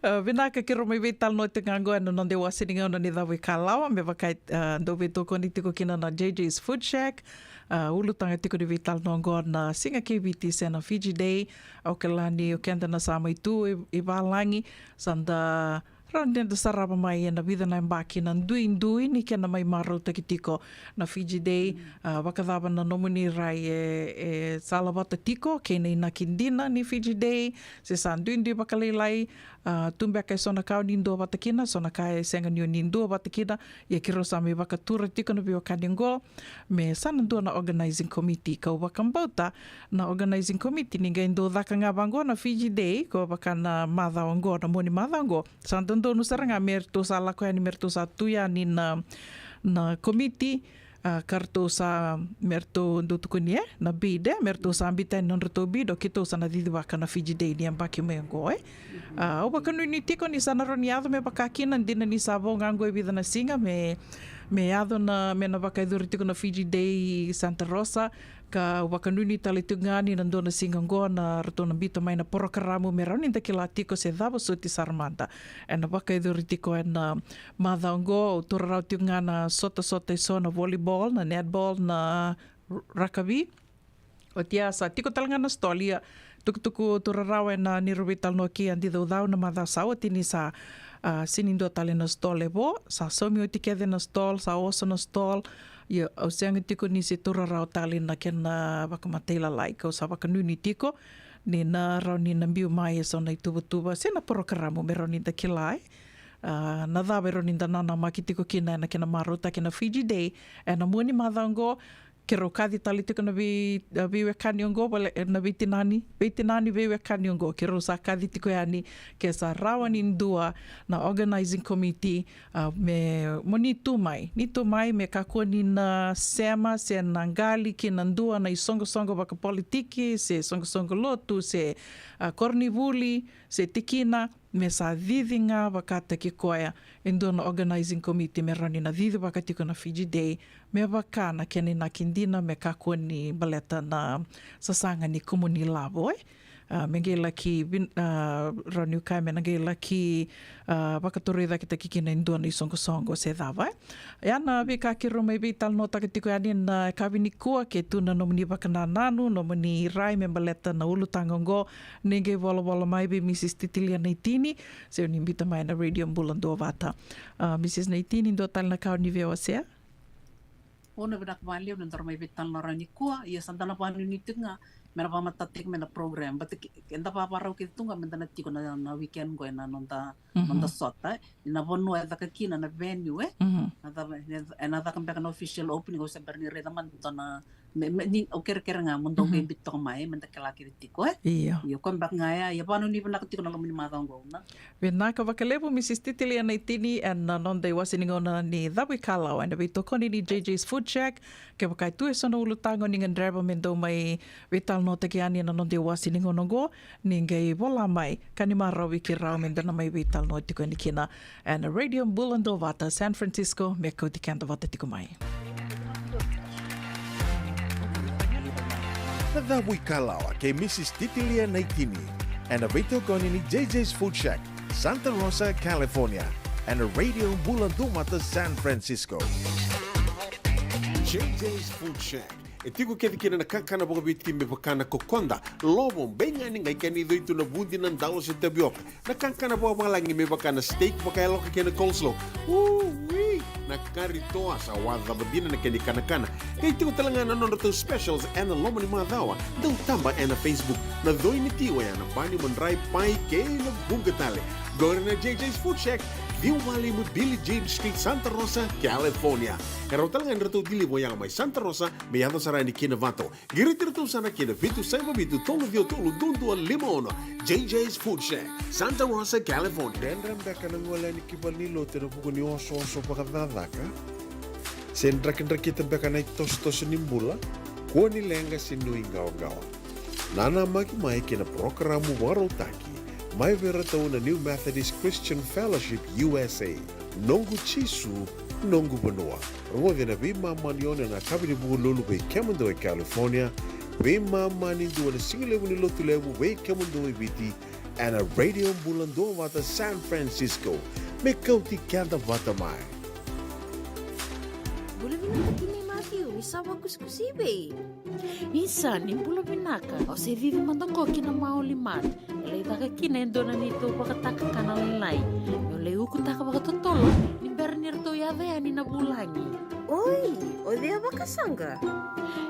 A, vinaka, keirau mai veitalanoa tiko ga qo ena noda iwase ni gauna ni cavuikalawa, me vaka, a, dau veitokoni tiko kina na J J's Food Shack. A, ulutaga tiko ni veitalanoa qo na Siga kei Viti se na Fiji Day. Au kila ni o keda na sa mai tu i, i valagi, sa da rawa ni da sarava mai ena vica na yabaki na duidui ni kena mai marautaki tiko na Fiji Day. A, vakacava na nomuni rai e, e salavata tiko kei na inaki dina ni Fiji Day, se sa duidui vakalailai? A, tu beka eso na ka o ni duavata kina, so na ka e sega ni o ni duavata kina, ia keirau sa mai vakatura tiko na veiwekani oqo me sa na dua na organizing committee. Kau vakabauta na organizing committee ni qai dau caka ga vaqo na Fiji Day, ko vaka na macawa oqo, na mua ni macawa oqo, sa dodonu sara ga me ratou sa lako yani, me ratou sa tu yani na, na komiti, a, ka ratou sa, me ratou dau tukuni, e, na bid, e, me ratou sa biuta yani nodratou bid, o keitou sa na cicivaka na Fiji Day ni yabaki mai oqo, e. A, au vakanuinui tiko ni sa na rawa ni yaco me vaka kina, dina ni sa vo ga oqo e vica na siga me, me yaco na, me na vakayacori tiko na Fiji Day i Santa Rosa. Kau vakanuinui tale tiko ga ni na dua na siga oqo na ratou na biuta mai na porokaramu me rawa ni da kila tiko se cava soti sara mada ena vakayacori tiko ena macawa oqo. Au taura rawa tiko ga na sotasota eso, na volleyball, na netball, na r-, rakavi. Oti ya sa tiko tale ga na stall, ia tukutuku taura rawa ena neirau veitalanoa kei Adi Caucau na macawa sa oti ni sa, a, sega ni dua tale na stall e vo, sa saumi oti kece na stall, sa oso na stall. Ia au sega tiko ni se taura rawa tale na kena vakamatailalai. Kau sa vakanuinui tiko ni na rawa ni na biu mai eso na ituvatuva se na porokaramu me rawa ni da kila, e. A, na cava e rawa ni da nanamaki tiko kina ena kena marautaki na Fiji Day ena mua ni macawa oqo. Keirau kaci tale tiko na vei, a, veiwekani oqo, vale, e, na veitinani, veitinani veiwekani oqo. Keirau sa kaci tiko yani ke sa rawa ni dua na organizing committee, a, me, mo ni tu mai, ni tu mai me kakua ni na sema se na qali ki na dua na isoqosoqo vakapolitiki se soqosoqo lotu se, a, koronivuli se tikina, me sa cici ga vakataki koya e dua na organizing committee me rawa ni na cicivaka tiko na Fiji Day me vaka na kena inaki dina, me kakua ni baleta na sasaga ni kumuni lavo, e. A, me qai laki vin-, a, rawa niu kaya me na qai laki, a, vakatorocaketaki kina e dua na isoqosoqo se cava, e. Ia na veika keirau mai veitalanoataka tiko yani na yakavi nikua, ke tu na nomuni vakanananu, nomuni rai me baleta na ulutaga oqo, ni qai volavola mai vei Mrs Titilia Naitini, se ni biuta mai na Radio Bula Duavata. A, Mrs Naitini, dua tale na ka o ni via wasea? Au na vinaka vakalevu ni daru mai veitalanoa rawa nikua, ia sa da na vakanuinui tiko ga me na vakamatatataki mai na program. But ke-, eda vavarau kece tu ga me da na tiko na, na weekend qo ena noda, mhm, noda sota, e. Ni na vanua e caka kina na venue, e. Mhm. Na cava, e, ena caka beka na official opening, au se bera ni raica mada dua na, me, me, ni, au kerekere ga mo dou, mhm, qai biuta toka mai, e, me da kila kece tiko, e. Io. Io, koya beka ga ya, ia vakanuinui vinaka tiko na loma ni macawa qo, na. Vinaka vakalevu, Mrs Titilia Naitini, ena noda iwase ni gauna ni Cavuikalawa, ena veitokoni ni J J's Food Shack. Kevaka e tu eso na ulutaga o ni gadreva me dou mai veitalanoataki yani ena noda iwase ni gauna oqo, ni qai vola mai, ka ni marau vei keirau me da na mai veitalanoa tiko yani kina. Ena Radio Bula Duavata, San Francisco, me kauti keda vata tiko mai. Na Cavuikalawa kei Mrs Titilia Naitini, ena veitokoni ni J J's Food Shack, Santa Rosa, California, ena Radio Bula Duavata, San Francisco. J J's Food Shack. E tiko kece kina na kakana vakaviti me vaka na kokoda, lovo, beigani, qai kena icoi tu na vudi, na dalo se tavioka. Na kakana vakavalagi me vaka na steak vakayaloka kei na coleslaw. Ui! Na kari toa, sa wacava dina na kena ikanakana. Qai tiko tale ga na nodratou specials ena loma ni macawa. Dau taba ena Facebook. Na coi ni ti oya na bani, madrai, pai kei na vuqa tale. Qori na J J's Food Shack, ciwa walu lima Billie Jean Street, Santa Rosa, California. E rawa tale ga ni ratou deliver oya mai Santa Rosa me yaco sara yani ki Novato. Qiriti iratou sara ki na vitu saiva vitu tolu ciwa tolu dua dua lima ono. J J's Food Shack, Santa Rosa, California. Dredre beka na gole yani ki valenilotu ena vuku ni osooso vakacakacaka? Se drakidrakita beka na itosotoso ni bula? Kua ni leqa se nuiqawaqawa. Nanamaki mai ki na parokaramu vakarautaki mai vei iratou na New Methodist Christian Fellowship U S A. Noqu Jisu, noqu vanua. Rogoci ena veimama ni ono ena yakavi ni Vukelulu vei kemudou e California, veimama ni dua ena sigalevu ni Lotu Levu vei kemudou e Viti, ena Radio Bula Duavata San Francisco. Me kauti keda vata mai. Bula vinaka tinai Matthew, ni sa vakusikusi i vei? Isa, ni bula vinaka. Au se cici mada qo ki na Maoli Mart. E lai caka kina e dua na neitou vakatakakana lailai. Meu lai ukutaka vakatotolo ni bera ni ratou yaco yani na vulagi. Oi, o cei a vakasaqa?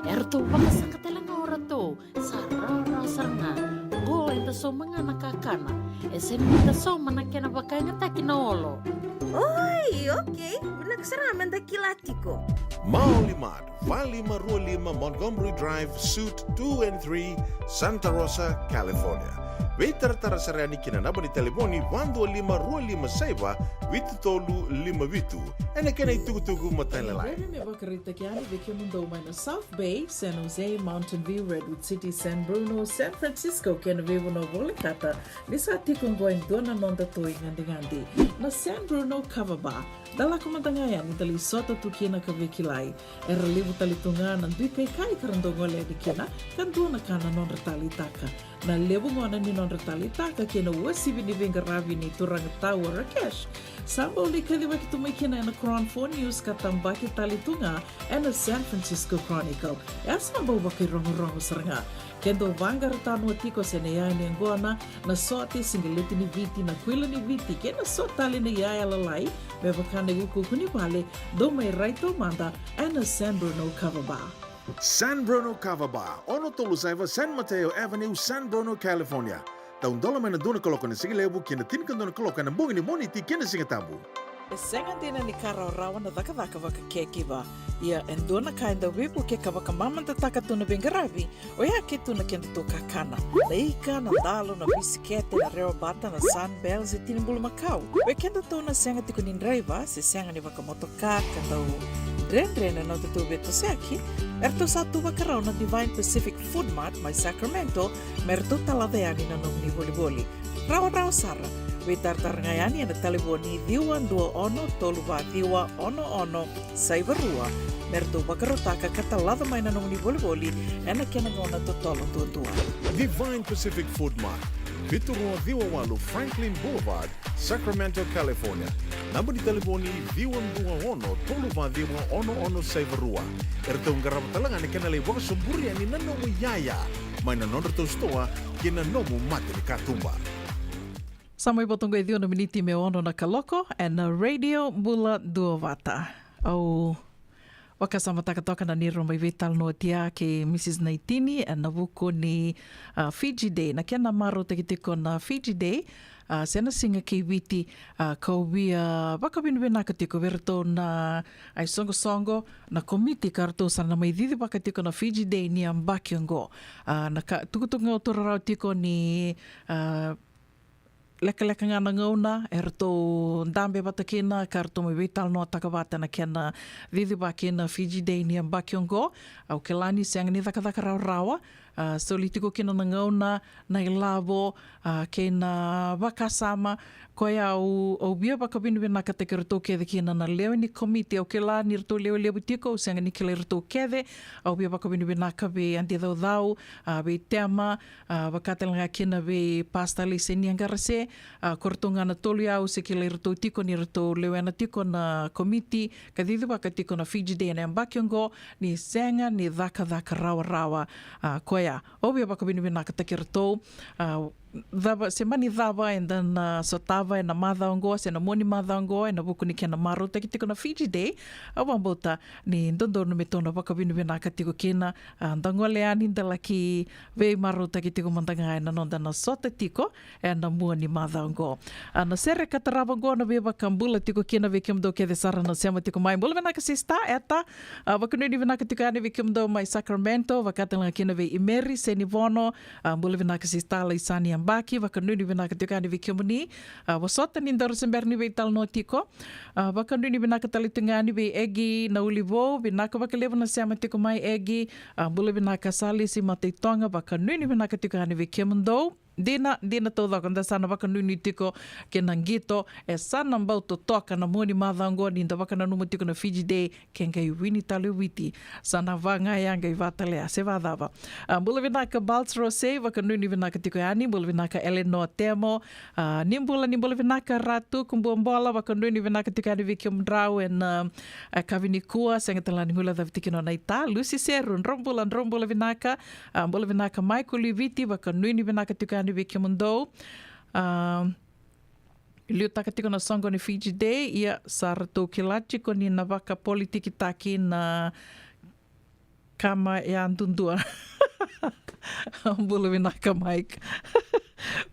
E ratou vakasaqa tale ga o ratou. Sa rawarawa sara ga. Qo eda sauma ga na kakana. E sega ni da sauma na kena vakayagataki na olo. Oi, okei. Vinaka sara ga me da kila tiko. Maoli Mart, va lima rua lima Montgomery Drive, Suite two and three, Santa Rosa, California. Veitaratara sara yani ki na naba ni talevoni va dua lima rua lima saiva vitu tolu lima vitu. Ena kena itukutuku matailalai. Veve me vakaraitaki yani vei kemudou mai na South Bay, San Jose, Mountain View, Redwood City, San Bruno, San Francisco kei na veivanua volekata, ni sa tiko oqo e dua na nodatou igadigadi, na San Bruno Kava Bar. Da lako mada ga yani da lai sota tu kina ka veikilai. Era levu tale tu ga na dui kaikai ka ra dau gole yani kina, ka dua na ka na nodra taleitaka. Na levu gona ni nodra taleitaka kei na uasivi ni veiqaravi ni turaga tau o Rakesh, sa bau lai kacivaki tu mai kina ena Cron Four News ka tabaki tale tu ga ena San Francisco Chronicle. E a sa bau vakairogorogo sara ga. Ke dou vaqara tanoa tiko se na iyaya ni yaqona, na sote, siqeleti ni Viti, na kuila ni Viti kei na so tale na iyaya lalai me vaka na iukuuku ni vale, dou mai rai taumada ena San Bruno Kava Bar. San Bruno Kava Bar, ono tolu saiva San Mateo Avenue, San Bruno, California. Taudola mai na dua na kaloko na sigalevu ki na tinikadua na kaloko ena bogi ni Moniti kei na Sigatabu. E sega dina ni ka rawarawa na cakacaka vaka caregiver. Ia e dua na ka e dau veivuke ka vakamamadataka tu na veiqaravi, oya ke tu na kedatou kakana. Na ika, na dalo, na bisikete, na rewabata, na Sunbell se tini bulumakau. Vei kedatou na sega tiko ni draiva se sega ni vakamotoka ka dau dredre na nodatou veitosoyaki, eratou sa tu vakarau na Divine Pacific Food Mart mai Sacramento me ratou talaca yani na nomuni volivoli. Rawarawa sara, Veitaratara ga yani ena talevoni ciwa dua ono tolu va ciwa ono ono saiva rua, me ratou vakarautaka ka talaca mai na nomuni volivoli ena kena gauna totolo duadua. Divine Pacific Food Mart, vitu rua ciwa walu Franklin Boulevard, Sacramento, California. Naba ni talevoni ciwa dua ono tolu va ciwa ono ono saiva rua. E ratou qarava tale ga na kena lai vakasoburia ni na nomu iyaya mai na nodratou sitoa kei na nomu mata ni katuba. Sa mai voto qo e ciwa na miniti me ono na kaloko ena Radio Bula Duavata. Au vakasamataka toka na neirau mai veitalanoa tia kei Mrs Naitini ena vuku ni, a, Fiji Day, na kena marautaki tiko na Fiji Day, a, se na siga kei Viti, a, kau via vakavinavinaka tiko vei ratou na isoqosoqo, na komiti ka ratou sa na mai cicivaka tiko na Fiji Day ni yabaki oqo. A, na ka tukutuku ga au taura rawa tiko ni, a, lekaleka ga na gauna e ratou dabe vata kina ka ratou mai veitalanoataka vata na kena cicivaki na Fiji Day ni yabaki oqo. Au kila ni sega ni cakacaka rawarawa, a, soli tiko kina na gauna, na ilavo, a, kei na vakasama. Koya au, au via vakavinavinakataki ratou kece kina na lewe ni komiti. Au kila ni ratou lewe levu tiko, au sega ni kilai ratou kece. Au via vakavinavinaka vei Adi Caucau, a, vei Tema, a, vaka tale ga kina vei Pastor Leisenia Qarase, a, ko ratou ga na tolu ya au se kilai ratou tiko ni ratou lewena tiko na komiti ka cicivaka tiko na Fiji Day ena yabaki oqo, ni sega ni cakacaka rawarawa, a, koya. Au via vakavinavinakataki ratou, a, cava, se mani cava eda na sotava ena macawa oqo, se na mua ni macawa oqo, ena vuku ni kena marautaki tiko na Fiji Day, au vakabauta ni dodonu me tou na vakavinavinaka tiko kina, a, da gole yani da laki veimarautaki tiko mada ga ena noda na sota tiko ena mua ni macawa oqo. A, na sere ka tarava oqo na veivakabula tiko kina vei kemudou kece sara na sema tiko mai. Bula vinaka sista Eta, a, vakanuinui vinaka tiko yani vei kemudou mai Sacramento, vaka tale ga kina vei Imeri Senivono, a, bula vinaka sista Laisani Yabaki, vakanuinui vinaka tiko yani vei kemuni, a, vosota ni daru se bera ni veitalanoa tiko. A, vakanuinui vinaka tale tu ga yani vei Egi Naulivou, vinaka vakalevu na sema tiko mai Egi, a, bula vinaka Salisi Mataitoga, vakanuinui vinaka tiko yani vei kemudou. Dina, dina taucoko, da sa na vakanuinui tiko kei na qito, e sa na bau totoka na mua ni macawa oqo ni da vakananuma tiko na Fiji Day, ke qai wini tale o Viti, sa na va ga ya qai va tale ya, se vacava. A, bula vinaka Balts Rose, vakanuinui vinaka tiko yani, bula vinaka Eleanor Temo, a, ni bula, ni bula vinaka Ratu Kubuabola, vakanuinui vinaka tiko yani vei kemudrau ena, a, yakavi nikua, sega tale ga ni guilecavi tiko na nona ita, Lusi Seru, drau bula, drau bula vinaka, a, bula vinaka Michael i Viti, vakanuinui vinaka tiko yani vei kemudou. A, liutaka tiko na soqo ni Fiji Day, ia sa ratou kila tiko ni na vakapolitikitaki na kama yadudua. Bula vinaka Mike.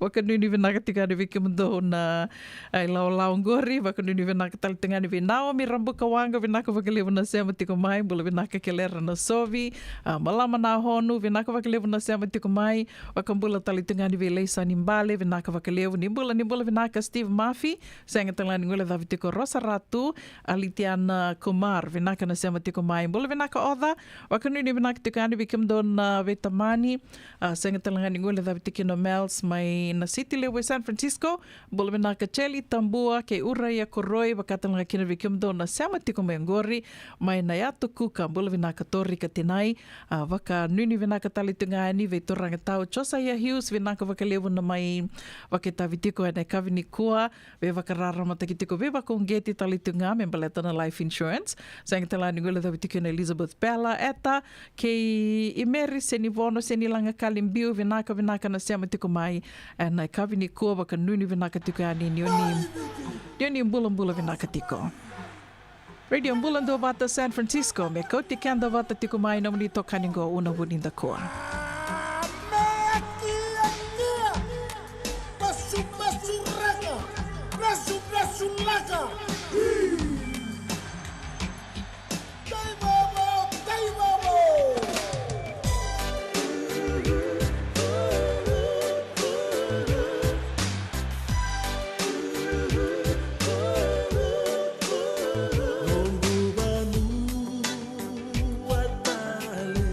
Vakanuinui vinaka tiko yani vei kemudou na, a, ilawalawa oqori, vakanuinui vinaka tale tiko yani vei Naomi Rabuka Waqa, vinaka vakalevu na sema tiko mai, bula vinaka Kelera Nasovi, a, Malama Nahonu, vinaka vakalevu na sema tiko mai, vakabula tale tiko yani vei Leisa ni Bale, vinaka vakalevu, ni bula, ni bula vinaka Steve Mafi, sega tale ga ni guilecavi tiko Rosa Ratu, Alitiana Kumar, vinaka na sema tiko mai, bula vinaka Oca, vakanuinui vinaka tiko yani vei kemudou na veitamani, a, sega tale ga ni guilecavi tiko na Mels mai na City Levu e San Francisco, bula vinaka Cheli Tabua kei Uraia Koroi, vaka tale ga kina vei kemudou na sema tiko mai oqori, mai na Yatu Kuka, bula vinaka Tori Katinai, a, vakanuinui vinaka tale tu ga yani vei turaga tau Josiah Hughes, vinaka vakalevu na mai vakaitavi tiko ena yakavi nikua, veivakararamataki tiko, veivakauqeti tale tu ga me baleta na life insurance. Sega tale ga ni guilecavi tiko na Elizabeth Bella, Eta, kei Imeri Senivono, Senilaga Kalibiu, vinaka, vinaka na sema tiko mai ena yakavi nikua, vakanuinui vinaka tiko yani ni oni, ni oni bulabula vinaka tiko. Radio Bula Duavata San Francisco, me kauti keda vata tiko mai nomuni itokani qo Una Vunidakua. Noqu vanua tale,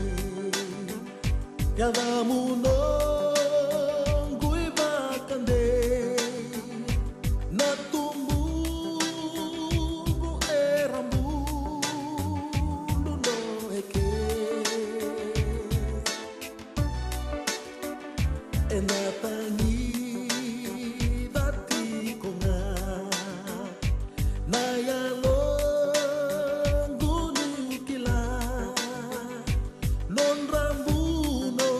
yacamu noqu ivakadei. Ena tagica tiko ga na yaloqu niu kila nodra buno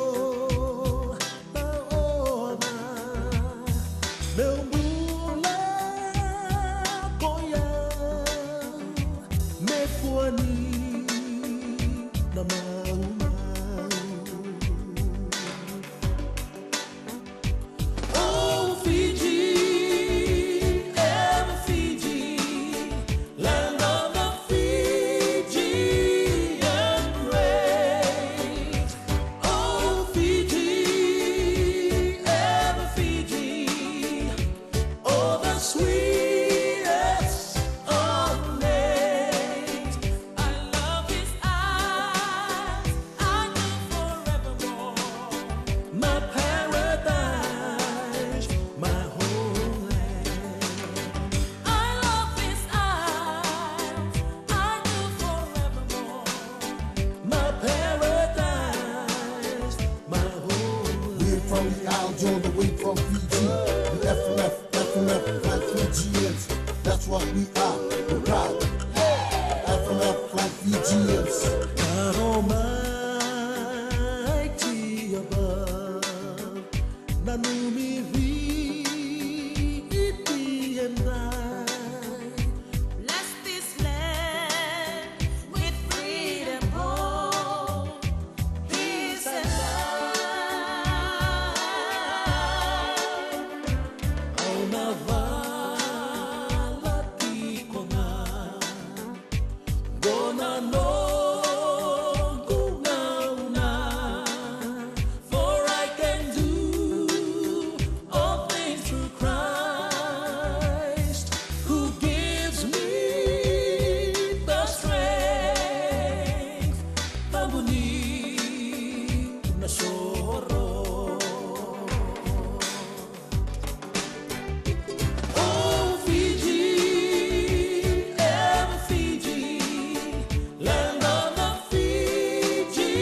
na oca meu bula ko yau me kua ni na maumau. Oh, Fiji, ever Fiji, land of the Fijian brave. Oh, Fiji, ever Fiji, oh, the sweetest of names. I love this isle, I do forevermore. My paradise, my homeland. I love this isle, I do forevermore. My paradise, my homeland. We're from the isles all the way from Fiji. The F M F, F M F, fly Fijians. That's what we are. We're proud. F M F, fly Fijians. God Almighty above, nanumi Viti and I. Bless this land with freedom, hope, peace and love. Au na vala tiko ga, qo na noqu gauna. For I can do all things through Christ who gives me the strength. Tambuni na soro. Oh, Fiji, ever Fiji, land of the Fijian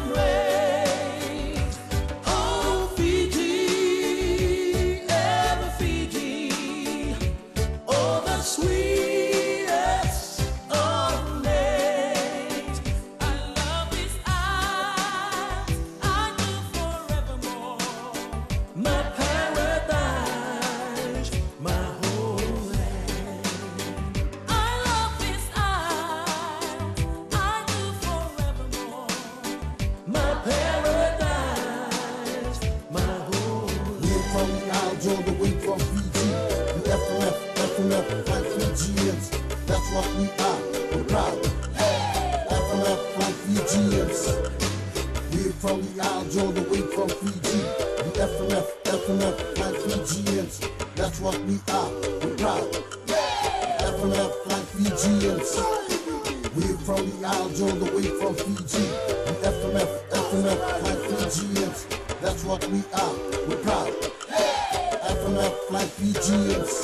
brave. Oh, Fiji, ever Fiji, oh, the sweetest of names. I love this isle, I do forevermore. My paradise, my homeland. I love this isle, I do forevermore. My paradise, my homeland. We're from the isles all the way from Fiji. The F M F, F M F, fly Fijians. That's what we are. We're proud. F M F, fly Fijians. We're from the isles all the way from Fiji. The F M F, F M F, fly Fijians. That's what we are. We're proud. F M F, fly Fijians. We're from the isles all the way from Fiji. The F M F, F M F, fly Fijians. That's what we are. We're proud. F M F, fly Fijians.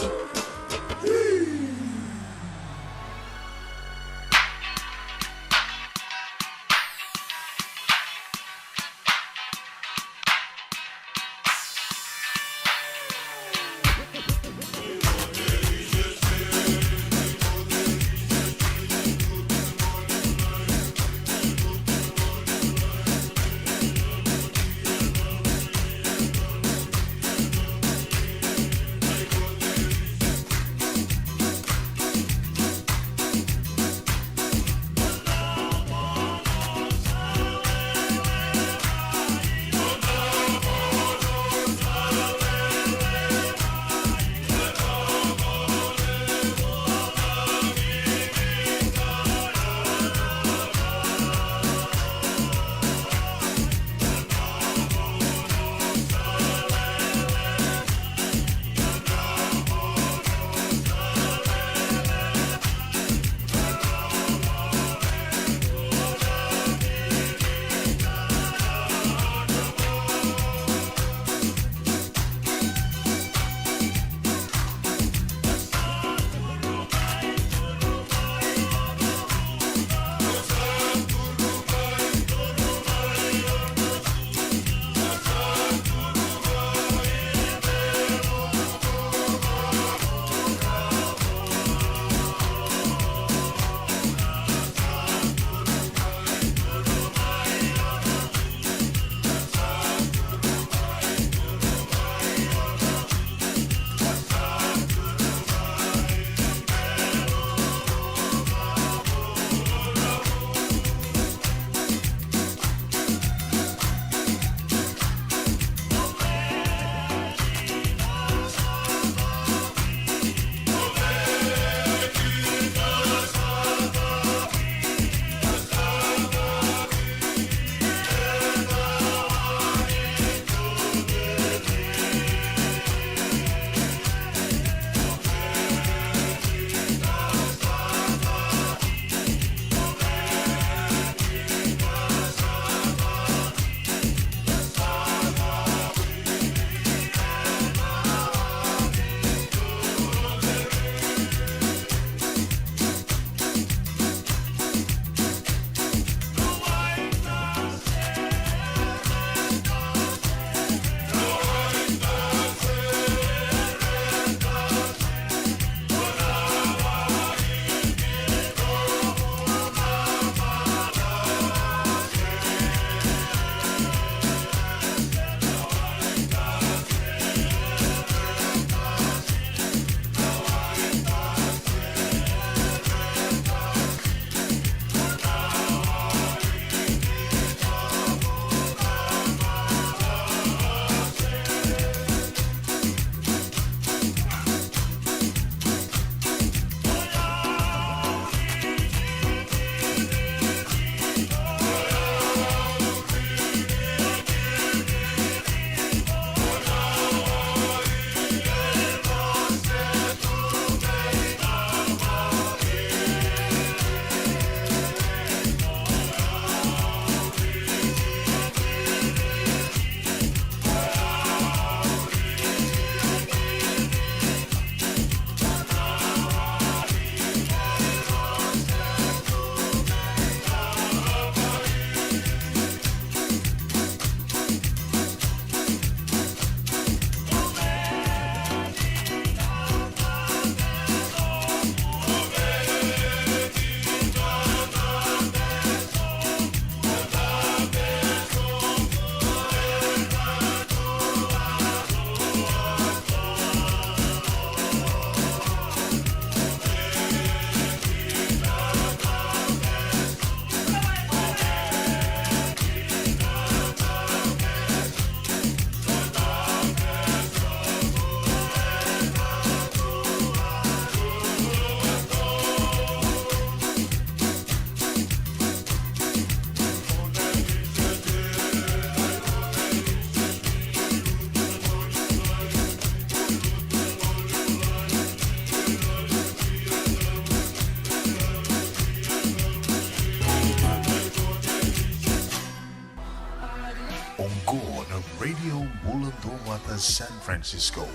Oqo na Radio Bula Duavata San Francisco,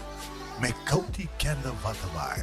me kauti keda vata mai.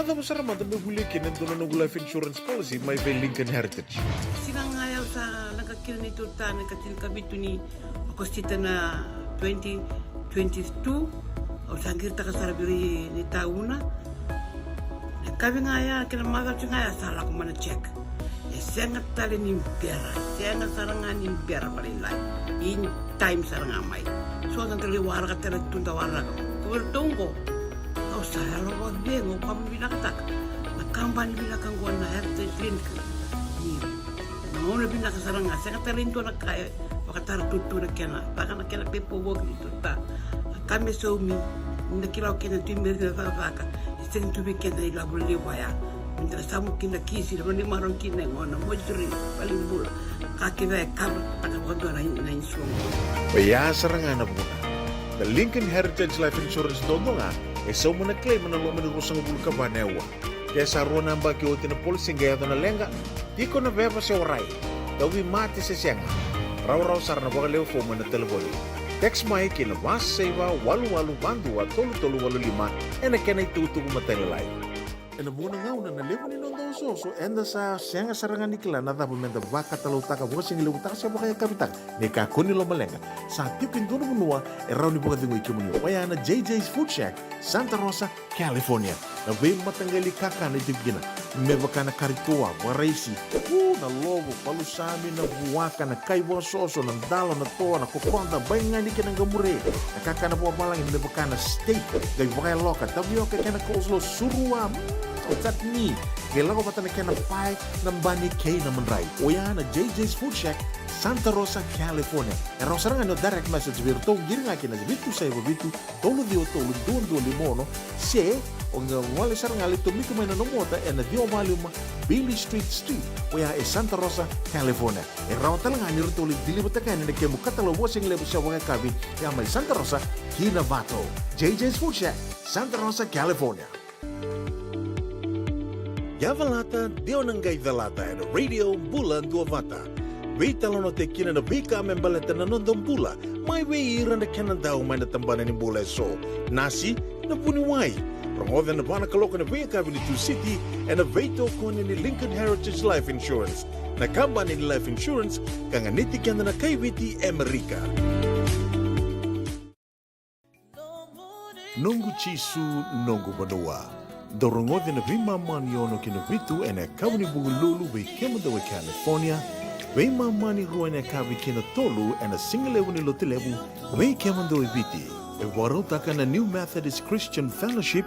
Cava sara mada me volia kina e dua na noqu life insurance policy mai vei Lincoln Heritage? Siga ga ya au sa leqa kina ni tuta na ka tinikavitu ni Okosita na twenty twenty-two. Au sa qiritaka sara vei ira ni tauna. Na kavi ga ya kei na macawa ga ya sa lako mai na check. E sega tale ni bera, sega sara ga ni bera vakalailai. In time sara ga mai. So da dali waraka tale tu da waraka. Ko vei ratou oqo. Au sa yalo vakacegu, au vakavinavinakataka na kabani vinaka oqo na Heritage Link. Ni na gauna vinaka sara ga, sega tale ni dua na ka e vakatara tutu na kena, vaka na kena paperwork ni tuta. A ka me saumi, ni na kila o kena tu i meri na cakacaka, e sega tu vei kena ilavo levu ya. Ni da na samu kina kisi, na mani maro kina e gona, moituri, vale ni bula. Ka kece e kava, taka vakadua na, na insurance. Oya sara ga na vuna. Na Lincoln Heritage Life Insurance dodonu ga, e sauma na claim ena loma ni ruasagavulu ka va na aua. Ke sa rua na yabaki oti na policy qai yaco na leqa, tiko na veva se warai, tauvimate se sega, rawarawa sara na vakalewe fomu ena talevoni. Text mai ki na va saiva walu walu va dua tolu tolu walu lima ena kena itukutuku matailalai. Ena vuqa na gauna na levu ni noda osooso, eda sa sega sara ga ni kila na cava meda vakatalautaka, vakasigalevu taka se vakayakavi taka. Ni kakua ni lomaleqa, sa tiko e dua na vanua e rawa ni vakacegui kemuni. Oya na J J's Food Shack, Santa Rosa, California. Na veimataqali kakana e tiko kina, me vaka na kari toa, vakaraisi, u, na lovo, palusami, na vuaka, na kai vakasoso, na dalo, na toa, na kokoda, baigani kei na qamure. Na kakana vakavalagi me vaka na steak, qai vakayaloka, tavioka kei na coleslaw, surua, mm, chutney. Qai lako vata na kena pae, na bani kei na madrai. Oya na J J's Food Shack, Santa Rosa, California. E rawa sara ga ni o direct message vei iratou, qiri ga kina vitu saiva vitu, tolu ciwa tolu, dua dua lima ono, se o qai gole sara ga lai tomika mai na nomu ota ena ciwa walu lima Beale Street Suite, oya e Santa Rosa, California. E rawa tale ga ni ratou lai deliver-taka yani na kemu katalau vakasigalevu se vakayakavi, ya mai Santa Rosa ki Novato. J J's Food Shack, Santa Rosa, California. Yavalata, dewa na qai calata ena Radio Bula Duavata. Veitalanoataki kina na veika me baleta na noda bula, mai vei ira na kenadau mai na tabana ni bula eso. Nasi, na vuniwai. Rogoca ena va na kaloko ena veiyakavi ni Tusiti, ena veitokoni ni Lincoln Heritage Life Insurance, na kabani ni life insurance ka ganiti keda na kai Viti e Amerika. Noqu Jisu, noqu vanua. Dou rogoci na veimama ni ono ki na vitu ena yakavi ni Vukelulu vei kemudou e California. Veimama ni rua ena yakavi ki na tolu ena sigalevu ni Lotulevu vei kemudou e Viti. E vakarautaka na New Methodist Christian Fellowship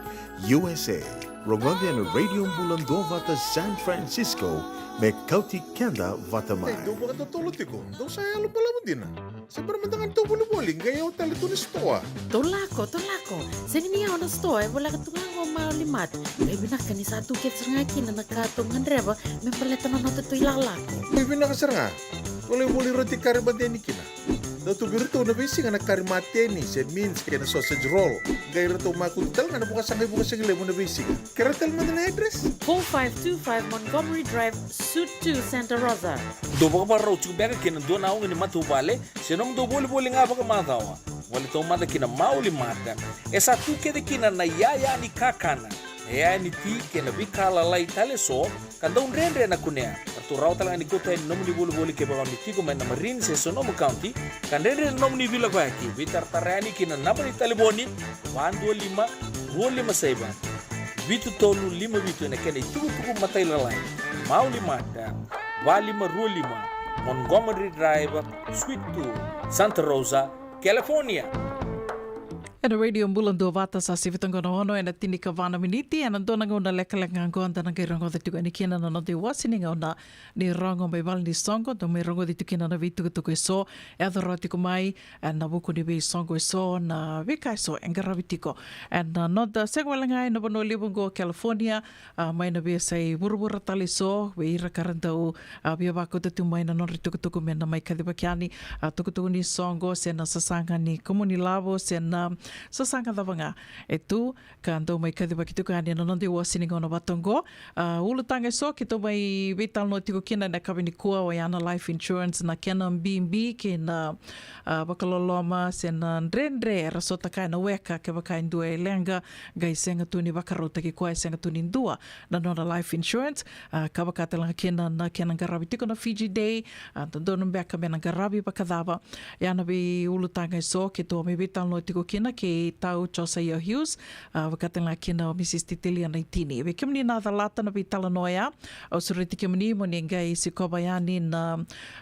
U S A. Rogoci ena Radio Bula Duavata San Francisco me kauti keda vata mai. Ei, dou vakatotolo tiko, dou sa yalo balavu dina. Se bera mada ga ni tou volivoli, qai yawa tale tu na sitoa. Tou lako, tou lako. Sega ni yawa na sitoa, e voleka tu ga qo Mauli Mart. Qai vinaka ni sa tu kece sara ga kina na ka tou gadreva me baleta na noda tou ilakolako. Qai vinaka sara ga. Tou lai voli roti kari mateni kina. Dau tu vei iratou na veisiga na kari mateni, se mince kei na sausage roll. Qai ratou makutu tale ga na vakasaqai vakasigalevu na veisiga. Kerea tale mada na address. Four five two five Montgomery Drive, Suite two, Santa Rosa. Dou vakavakarau tiko beka kei na dua na oga ni matavuvale, se nomudou volivoli ga vakamacawa. Voli taumada ki na Mauli Mart. E sa tu kece kina na iyaya ni kakana, na iyaya ni ti kei na veika lalai tale eso, ka dau dredre na kunea. Ratou rawa tale ga ni kauta yani na nomuni volivoli kevaka o ni tiko mai na Marin se Sonoma County, ka dredre na nomuni veilakoyaki. Veitaratara yani ki na naba ni talevoni, va dua lima, rua lima saiva, vitu tolu lima vitu ena kena itukutuku matailalai. Mauli Mart, va lima rua lima Montgomery Drive, Suite two, Santa Rosa, California. Ena Radio Bula Duavata, sa sivi toka na ono ena tinikava na miniti, ena dua na gauna lekaleka ga qo da na qai rogoca tiko yani kina na noda iwase ni gauna ni rogo mai vale ni soqo, da mai rogoci tiko kina na veitukutuku eso e yaco rawa tiko mai, ena vuku ni veisoqo eso, na veika eso e qaravi tiko ena noda sega wale ga ena vanua levu oqo California, a, mai na veiyasai vuravura tale eso, vei ira ka ra dau, a, via vakauta tu mai na nodra itukutuku me na mai kacivaki yani, a, tukutuku ni soqo, se na sasaga ni kumuni lavo, se na, Sasaga cava ga e tu ka dau mai kacivaki tiko yani na noda iwasi ni gauna vata oqo. A, ulutaga eso keitou mai veitalanoa tiko kina ena yakavi nikua, oya na life insurance, na kena bibi kei na, a, vakaloloma se na dredre era sota kaya na weka, kevaka e dua e leqa, qai sega tu ni vakarautaki koya, e sega tu ni dua na nona life insurance. A, ka vaka tale ga kina na kena qaravi tiko na Fiji Day, a, dodonu beka me na qaravi vakacava. Ia na veiulutaga eso keitou mai veitalanoa tiko kina kei Tau Josiah Hughes, a, vaka tale ga kina o Mrs Titilia Naitini. Vei kemuni na calata na veitalanoa oya, au sureti kemuni mo ni qai sikova yani na,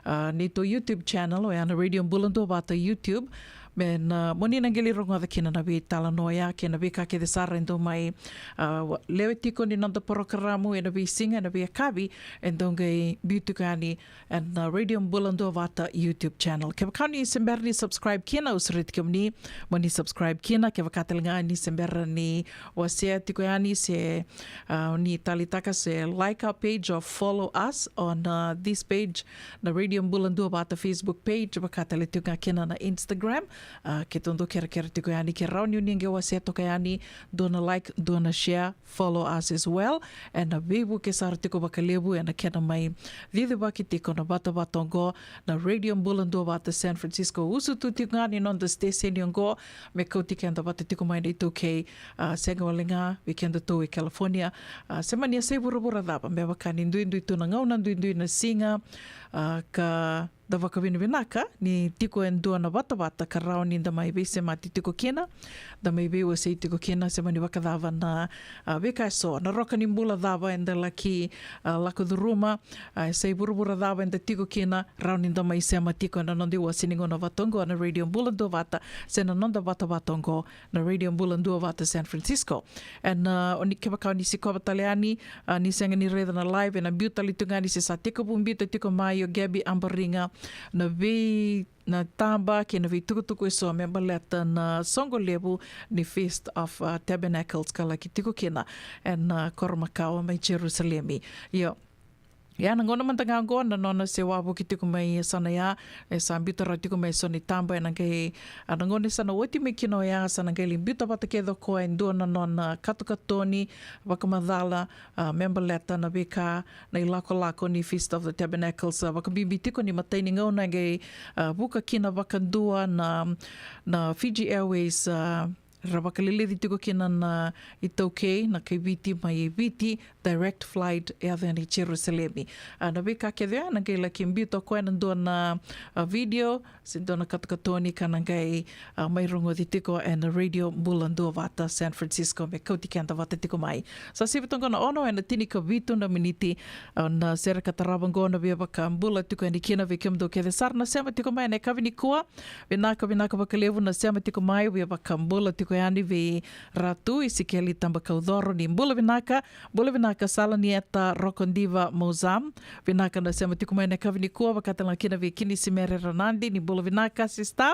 a, neitou YouTube channel, oya na Radio Bula Duavata YouTube. Me na, mo ni na qai lai rogoca kina na veitalanoa oya kei na veika kece sara e dau mai, a, wa-, lewe tiko ni noda porokaramu ena veisiga, ena veiyakavi, e dau qai biu tiko yani ena Radio Bula Duavata YouTube channel. Kevaka ni se bera ni subscribe kina, au sureti kemuni mo ni subscribe kina. Kevaka tale ga ni se bera ni wasea tiko yani se, a, ni taleitaka se like our page or follow us on, a, this page, na Radio Bula Duavata Facebook page, vaka tale tiko ga kina na Instagram. A, keitou dau kerekere tiko yani ke rawa ni o ni qai wasea toka yani, dua na like, dua na share, follow us as well. Ena veivuke sara tiko vakalevu ena kena mai cicivaki tiko na vatavata oqo, na Radio Bula Duavata San Francisco. Usutu tiko ga ni noda siteseni oqo me kauti keda vata tiko mai na iTaukei, a, sega wale ga vei kedatou e California, a, se mani yasai vuravura cava, me vaka ni duidui tu na gauna, duidui na siga, a, ka da vakavinavinaka ni tiko e dua na vatavata ka rawa ni da mai veisemati tiko kina, da mai veiwasei tiko kina, se mani vakacava na, a, veika eso, na roka ni bula cava eda laki, a, lako curuma, a, yasai vuravura cava eda tiko kina, rawa ni da mai sema tiko ena noda iwasi ni gauna vata oqo na Radio Bula Duavata, se na noda vatavata oqo, na Radio Bula Duavata San Francisco. Ena, a, o ni kevaka o ni sikova tale yani, a, ni sega ni raica na live, ena biu tale tu ga yani se sa tekivu biuta tiko mai o Gabby Abariga na vei, na taba kei na veitukutuku eso me baleta na soqo levu ni Feast of, a, Tabernacles ka laki tiko kina ena, a, koro makawa mai Jerusalemi. Io. Ia na gauna mada ga oqo na nona se wavoki tiko mai e sa na ya, e sa biuta rawa tiko mai e so ni taba, ena qai, a, na gauna e sa na oti mai kina oya, sa na qai lai biuta vata kece o koya e dua na nona katokatoni vakamacala, a, me baleta na veika, na ilakolako ni Feast of the Tabernacles, a, vakabibi tiko ni matai ni gauna e qai, a, vuka kina vakadua na, na Fiji Airways, a, ra vakalilici tiko kina na iTaukei, na kai Viti mai Viti, direct flight, e yaco yani i Jerusalemi. A, na veika kece oya na qai laki biuta o koya ena dua na, a, video, se dua na katokatoni ka na qai, a, mai rogoci tiko ena Radio Bula Duavata San Francisco me kauti keda vata tiko mai. Sa sivi toka na ono ena tinikavitu na miniti, a, na sere ka tarava oqo na via vakabula tiko yani kina vei kemudou kece sara na sema tiko mai ena yakavi nikua. Vinaka, vinaka vakalevu na sema tiko mai, via vakabula tiko yani vei Ratu Isikeli Tabakaucoro, ni bula vinaka. Bula vinaka Sala Nieta Rokodiva Mozam. Vinaka na sema tiko mai ena yakavi nikua, vaka tale ga kina vei Kinisimere Ranadi, ni bula vinaka sista.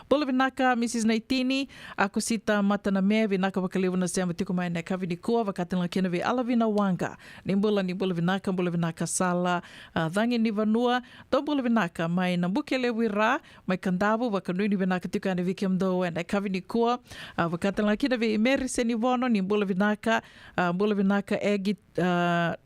Bula vinaka Mrs Naitini, Akosita Mataname, vinaka vakalevu na sema tiko mai ena yakavi nikua, vaka tale ga kina vei Alavina Waqa. Ni bula, ni bula vinaka, bula vinaka Sala, a, Cagi ni Vanua, dou bula vinaka mai Nabukelevu i Ra, mai Kadavu, vakanuinui vinaka tiko yani vei kemudou ena yakavi nikua. A, vaka tale ga kina vei Meri Senivono, ni bula vinaka, a, bula vinaka Egi, a,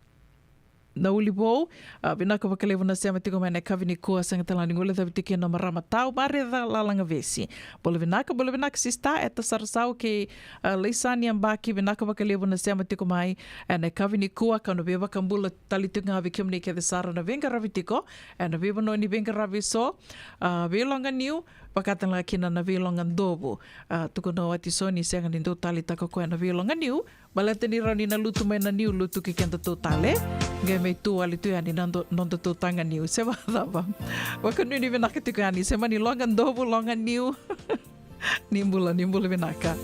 Naulivou, a, vinaka vakalevu na sema tiko mai ena yakavi nikua, sega tale ga ni guilecavi tiko kina na marama tau, Marica Lalagavesi. Bula vinaka, bula vinaka sista, Eta Sarasau kei, a, Leisani Abaki, vinaka vakalevu na sema tiko mai ena yakavi nikua, kau na via vakabula tale tiko ga vei kemuni kece sara na veiqaravi tiko ena veivanua ni veiqaravi eso, a, veiloga niu, vaka tale ga kina na veiloga dovu. A, tukuna o Atiso ni sega ni dau taleitaka o koya na veiloga niu, baleta ni rawa ni na lutu mai na niu lutu ki kedatou tale, qai mai tu wale tu yani na do-, nodatou taga niu, se vakacava. Vakanuinui vinaka tiko yani, se mani loga dovu, loga niu. Ni bula, ni bula vinaka.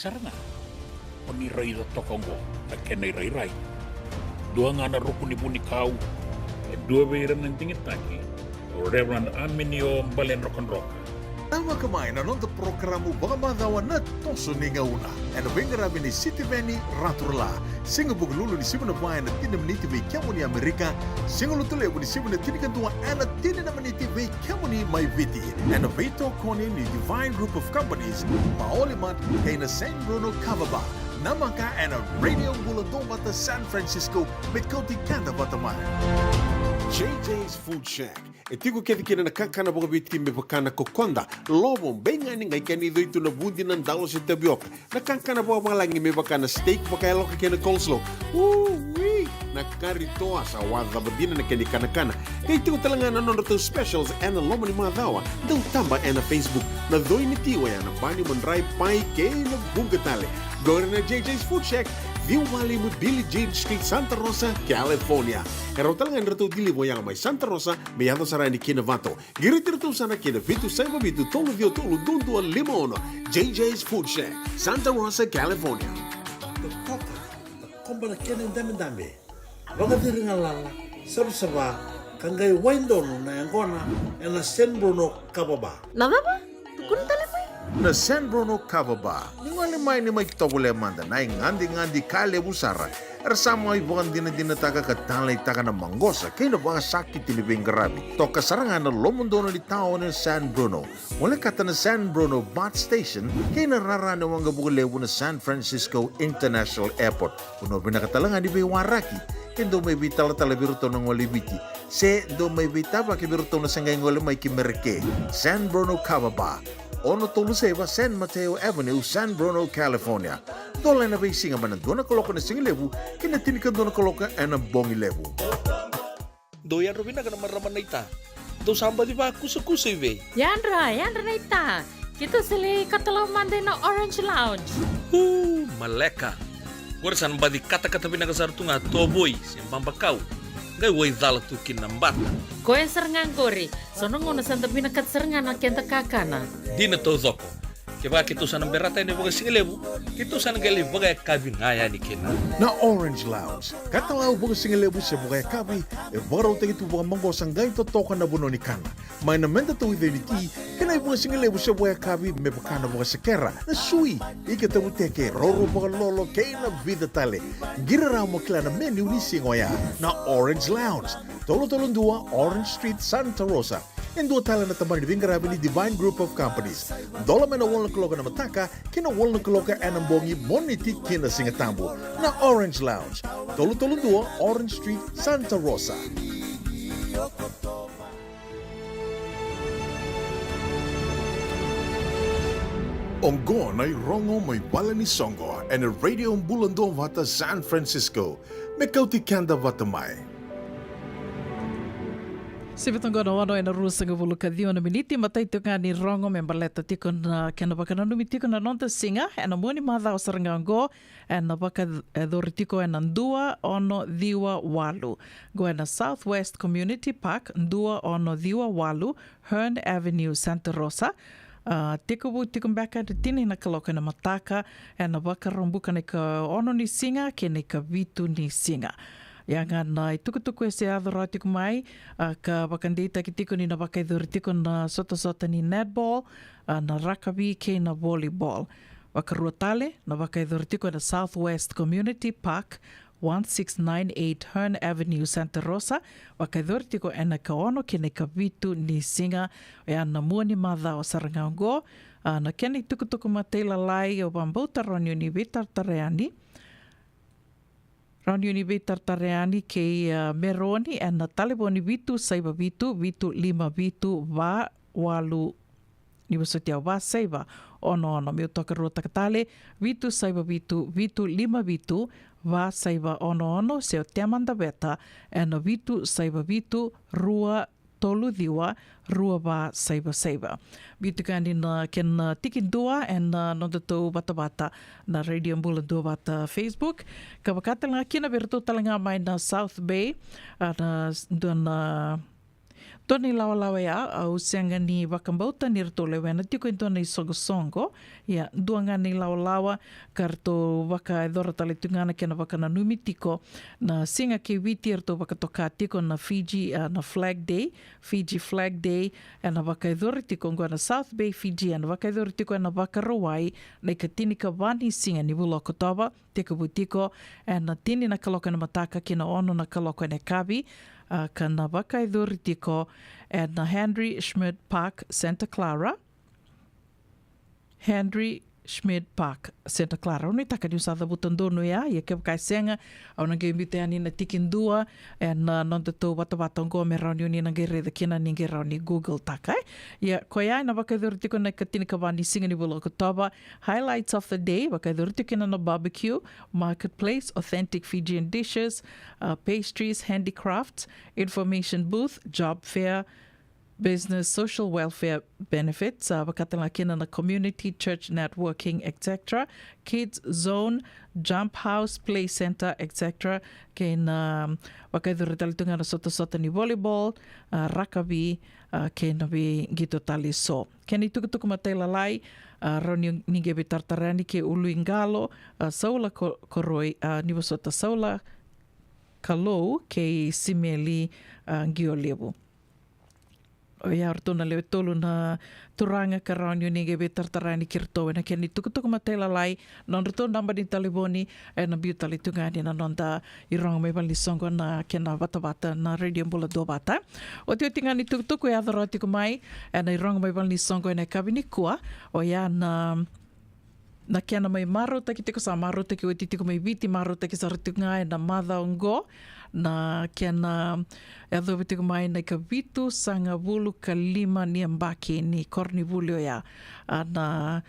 Tara ga, o ni raica toka oqo na kena irairai. Dua ga na ruku ni vunikau, e dua vei ira na digitaki, o Reverend Aminio Baledrokadroka. Tavaka mai na noda porokaramu vakamacawa na Toso ni Gauna, ena veiqaravi ni Sitiveni Raturala, siga Vukelulu ni siga na va ena tini na miniti vei kemuni Amerika, siga Lotulevu ni siga na tinikadua ena tini na miniti vei kemuni mai Viti, ena veitokoni ni Divine Group of Companies, Maoli Mart, kei na San Bruno Kava Bar. Namaka ena Radio Bula Duavata San Francisco, me kauti keda vata mai. J J's Food Shack. E tiko kece kina na kakana vakaviti me vaka na kokoda, lovo, beigani, qai kena icoi tu na vudi, na dalo se tavioka. Na kakana vakavalagi me vaka na steak vakayaloka kei na coleslaw. Ui! Na kari toa sa wacava dina na kena ikanakana. Qai tiko tale ga na nodratou specials ena loma ni macawa. Dau taba ena Facebook. Na coi ni ti oya na bani, madrai, pai kei na vuqa tale. Qori na J J's Food Shack, ciwa walu lima Billie Jean Street, Santa Rosa, California. E rawa tale ga ni ratou deliver oya mai Santa Rosa me yaco sara yani ki Novato. Qiriti iratou sara ki na vitu saiva vitu tolu ciwa tolu dua dua lima ono. J J's Food Shack, Santa Rosa, California. Totoka, na koba na kena idabedabe, vakaciri galala, savasava, ka qai wai donu na yaqona ena San Bruno Kava Bar. Na cava? Tukuna tale mai. Na San Bruno Kava Bar. Ni gole mai, ni mai tovolea mada na igadigadi ka levu sara. Era sa mai vakadinadinataka ka taleitaka na maqosa kei na vakasakiti ni veiqaravi. Toka sara ga na lomodonu ni taoni na San Bruno. Molekata na San Bruno BART Station kei na rara ni waqavuka levu na San Francisco International Airport. Vanua vinaka tale ga ni veiwaraki, ke dau mai veitalatala vei iratou na gole i Viti, se dau mai veitavaki vei iratou na se qai gole mai ki Mereke. San Bruno Kava Bar, ono tolu saiva San Mateo Avenue, San Bruno, California. Dola ena veisiga mai na dua na kaloko na sigalevu ki na tinikadua na kaloko ena bogi levu. Dou yadra vinaka na marama naita. Dou sa baci vakusakusa i vei? Yadra, yadra naita. Keitou sa lai katalau mada ina Orange Lounge. Uu, maleka. Qori sa na baci katakata vinaka sara tu ga tovoi se babakau. Qai wai cala tu kina na bata. Koya sara ga qori. So na gauna sa da vinakata sara ga na keda kakana. Dina taucoko. Kevaka keitou sa na berata yani vakasigalevu, keitou sa na qai lai vakayakavi ga yani kina. Na Orange Lounge, katalau vakasigalevu se vakayakavi, e vakarautaki tu vakamaqosa qai totoka na vanua ni kana. Mai na meda tauica ni ti, kei na ivakasigalevu se vakayakavi me vaka na vakasekera, na sui, ika tavuteke, roro vakalolo, kei na vica tale. Qiri rawa mo kila na menu ni siga oya. Na Orange Lounge, tolu tolu dua Orange Street, Santa Rosa. E dua tale na tabana ni veiqaravi ni Divine Group of Companies. Dola mai na walu na kaloko ena mataka ki na walu na kaloko ena bogi, Moniti ki na Sigatabu. Na Orange Lounge, tolu tolu dua Orange Street, Santa Rosa. Oqo na irogo mai vale ni soqo ena Radio Bula Duavata San Francisco. Me kauti keda vata mai. Sivi toqo na ono ena ruasagavulu ka ciwa na miniti, matai tiko ga ni rogo me baleta tiko na kena vakananumi tiko na noda siga ena mua ni macawa sara ga oqo, ena vakayacori tiko ena dua ono ciwa walu. Oqo ena Southwest Community Park, dua ono ciwa walu, Hearn Avenue, Santa Rosa. A, tekivu tiko beka ena tini na kaloko ena mataka, ena Vakaraubuka na ika ono ni siga kei na ika vitu ni siga. Ia ga na itukutuku e se yaco rawa tiko mai, a, ka vakadeitaki tiko ni na vakayacori tiko na sotasota ni netball, a, na rakavi kei na volleyball. Vakarua tale, na vakayacori tiko ena Southwest Community Park, one six nine eight Hearn Avenue, Santa Rosa, vakayacori tiko ena ika ono kei na ika vitu ni siga, oya na mua ni macawa sara ga oqo. A, na kena itukutuku matailalai, au vakabauta rawa ni o ni veitaratara yani. Rawa ni o ni veitaratara yani kei, a, Meroni ena talevoni vitu saiva vitu, vitu lima vitu, va walu, ni vosoti au, va saiva ono ono. Meu tokaruataka tale, vitu saiva vitu, vitu lima vitu, va saiva ono ono, se o Tema Daveta ena vitu saiva vitu, rua tolu ciwa, rua va saiva saiva. Biu tiko yani na kena tiki dua ena nodatou vatavata na Radio Bula Duavata Facebook. Ka vaka tale ga kina vei iratou tale ga mai na South Bay, a, na s-, dua na Dua na ilawalawa ya, au sega ni vakabauta ni ratou lewena tiko e dua na isoqosoqo. Ia, dua ga na ilawalawa ka ratou vakayacora tale tu ga na kena vakananumi tiko na siga kei Viti, e ratou vakatoka tiko na Fiji, a, na Flag Day, Fiji Flag Day, ena vakayacori tiko oqo ena South Bay, Fiji, ena vakayacori tiko ena Vakarauwai, na ikatinikava ni siga ni vula o Okotova, tekivu tiko ena tini na kaloko ena mataka ki na ono na kaloko ena yakavi, a, ka na vakayacori tiko ena Henry Schmidt Park, Santa Clara. Henry Schmidt Park, Santa Clara. Au nuitaka niu sa cavuta donu ya, ia kevaka e sega, au na qai biuta yani na tikidua ena nodatou vatavata oqo me rawa ni o ni na qai raica kina ni qai rawa ni Google taka, e. Ia, koya ena vakayacori tiko na ikatinikava ni siga ni vula o Okotova. Highlights of the day, vakayacori tiko kina na barbecue, marketplace, authentic Fijian dishes, uh, pastries, handicrafts, information booth, job fair, business, social welfare benefits, uh, vaka tale ga kina na community, church networking, et cetera. Kids zone, jump house, play center, et cetera. Kei na, um, vakayacori tale tu ga na sotasota ni volleyball, uh, rakavi, uh, kei na veiqito tale eso. Kena itukutuku matailalai, uh, rawa ni, ni qai veitaratara yani kei Uluiqalo, uh, Saula Ko-, Koroi, uh, ni vosota Saula Kalou kei Simeli, uh, Qiolevu. Oya o ratou na lewe tolu na turaga ka rawa ni o ni qai veitaratara yani kei ratou ena kena itukutuku matailalai, nodratou naba ni talevoni, ena biu tale tu ga yani na noda irogo mai valenisoqo na kena vatavata na Radio Bula Duavata. Otioti ga ni tukutuku e yaco rawa tiko mai ena irogo mai valenisoqo ena yakavi nikua, oya na na kena mai marautaki tiko, sa marautaki oti tiko mai Viti, marautaki sara tiko ga ena macawa oqo, na kena yacovi tiko mai na ikavitusagavulu ka lima ni yabaki ni koronivuli oya. A, na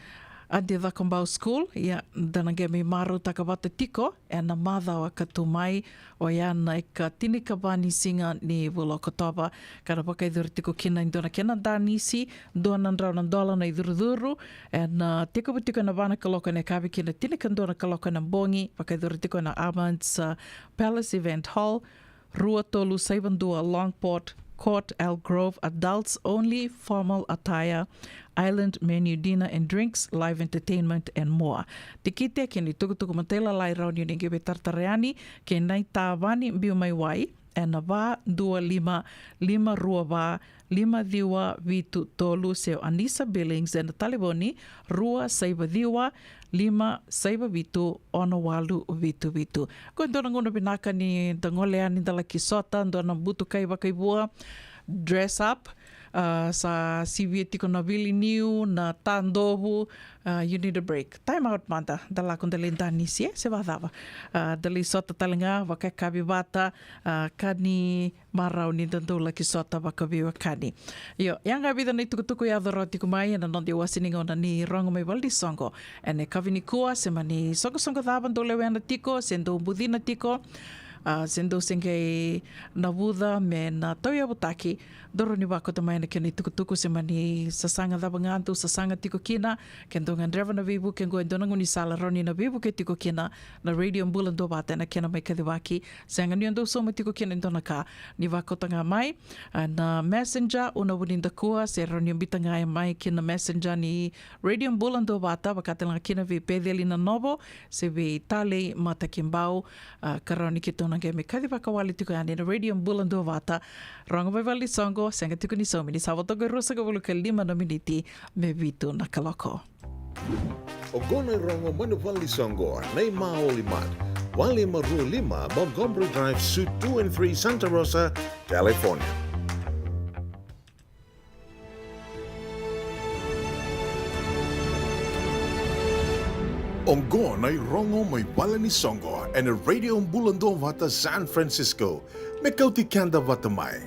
Adi Cakobau School, ia, da na qai mai marautaka vata tiko ena macawa ka tu mai, oya na ikatinikava ni siga ni vula o Okotova, ka na vakayacori tiko kina e dua na kena danisi, dua na drau na dola na icurucuru, ena, a, tekivu tiko ena va na kaloko ena yakavi ki na tinikadua na kaloko ena bogi, vakayacori tiko ena Armand's, a, Palace Event Hall, rua tolu saiva dua Longport Court, Elk Grove, adults only, formal attire, island menu, dinner and drinks, live entertainment and more. Tikite kei na itukutuku matailalai rawa ni o ni qai veitaratara yani kei Naitavani Biu Mai Wai ena va dua lima, lima rua va, lima ciwa vitu tolu, se o Anisa Billings ena talevoni rua saiva ciwa, lima saiva vitu, ono walu vitu vitu. Qo e dua na gauna vinaka ni da gole yani da laki sota, dua na butukai vakaivua, dress up, a, sa sivia tiko na viliniu, na tadovu, a, you need a break. Time out mada, da lako da lai danisi, e, se vakacava. A, da lai sota tale ga, vakayakavi vata, a, ka ni marau ni da dau laki sota vakaveiwekani. Io, ia ga e vica na itukutuku e yaco rawa tiko mai ena noda iwase ni gauna ni rogo mai valenisoqo ena yakavi nikua, se mani soqosoqo cava dou lewena tiko, se dou bucina tiko, a, se dou se qai navuca me na tauyavutaki, dou rawa ni vakauta mai na kena itukutuku, se mani sasaga cava ga dou sasaga tiko kina. Ke dou gadreva na veivuke, qo e dua na gaunisala rawa ni na veivuke tiko kina na Radio Bula Duavata ena kena mai kacivaki. Sega ni o dou sauma tiko kina e dua na ka, ni vakauta ga mai, a, na Messenger, Una Vunidakua, se rawa ni o biuta ga mai ki na Messenger ni Radio Bula Duavata, vaka tale ga kina vei Peceli Nanovo se vei Talei Matakibau, a, ka rawa ni keitou na qai mai kacivaka wale tiko yani na Radio Bula Duavata. Rogo mai valenisoqo, sega tiko ni saumi, ni sa vo toka e ruasagavulu ka lima na miniti me vitu na kaloko. Oqo na irogo mai na valenisoqo, na iMaoli Mart, walu lima rua lima Montgomery Drive, Suite two and three, Santa Rosa, California. Oqo na irogo mai valenisoqo ena Radio Bula Duavata San Francisco, me kauti keda vata mai.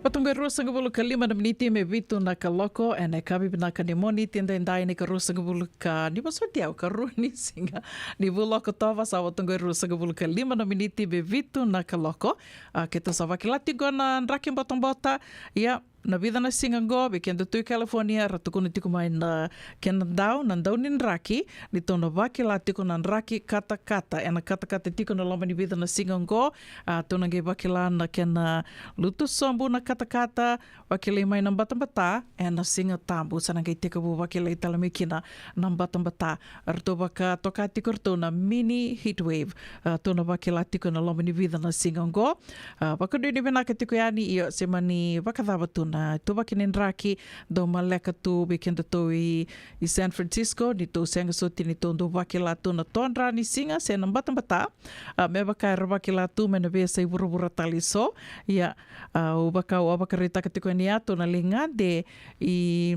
Vo toka e ruasagavulu ka lima na miniti me vitu na kaloko ena yakavi vinaka ni Moniti edaidai, na ikaruasagavulu ka, ni vosoti au, karua ni siga ni vula o Okotova, sa vo toka e ruasagavulu ka lima na miniti me vitu na kaloko. A, keitou sa vakila tiko na draki botabota. Ia, Na vica na siga oqo, vei keda tu i California, ra tukuna tiko mai na kena dau, na dau ni draki, ni tou na vakila tiko na draki katakata. Ena katakata tiko na loma ni vica na siga oqo, a, tou na qai vakila na kena lutu sobu na katakata, vakilai mai na batabata, ena Siga Tabu, sa na qai tekivu vakilai tale mai kina na batabata. Ratou vakatoka tiko ratou na mini heat wave, a, tou na vakila tiko na loma ni vica na siga oqo. A, vakanuinui vinaka tiko yani, io, se mani vakacava tu na ituvaki ni draki, dau maleka tu vei kedatou i, i San Francisco, ni tou sega soti ni tou dau vakila tu na todra ni siga, se na batabata. A, me vaka era vakila tu mai na veiyasai vuravura tale eso. Ia, a, au vaka, au vakaraitaka tiko yani ya, tou na lai gade i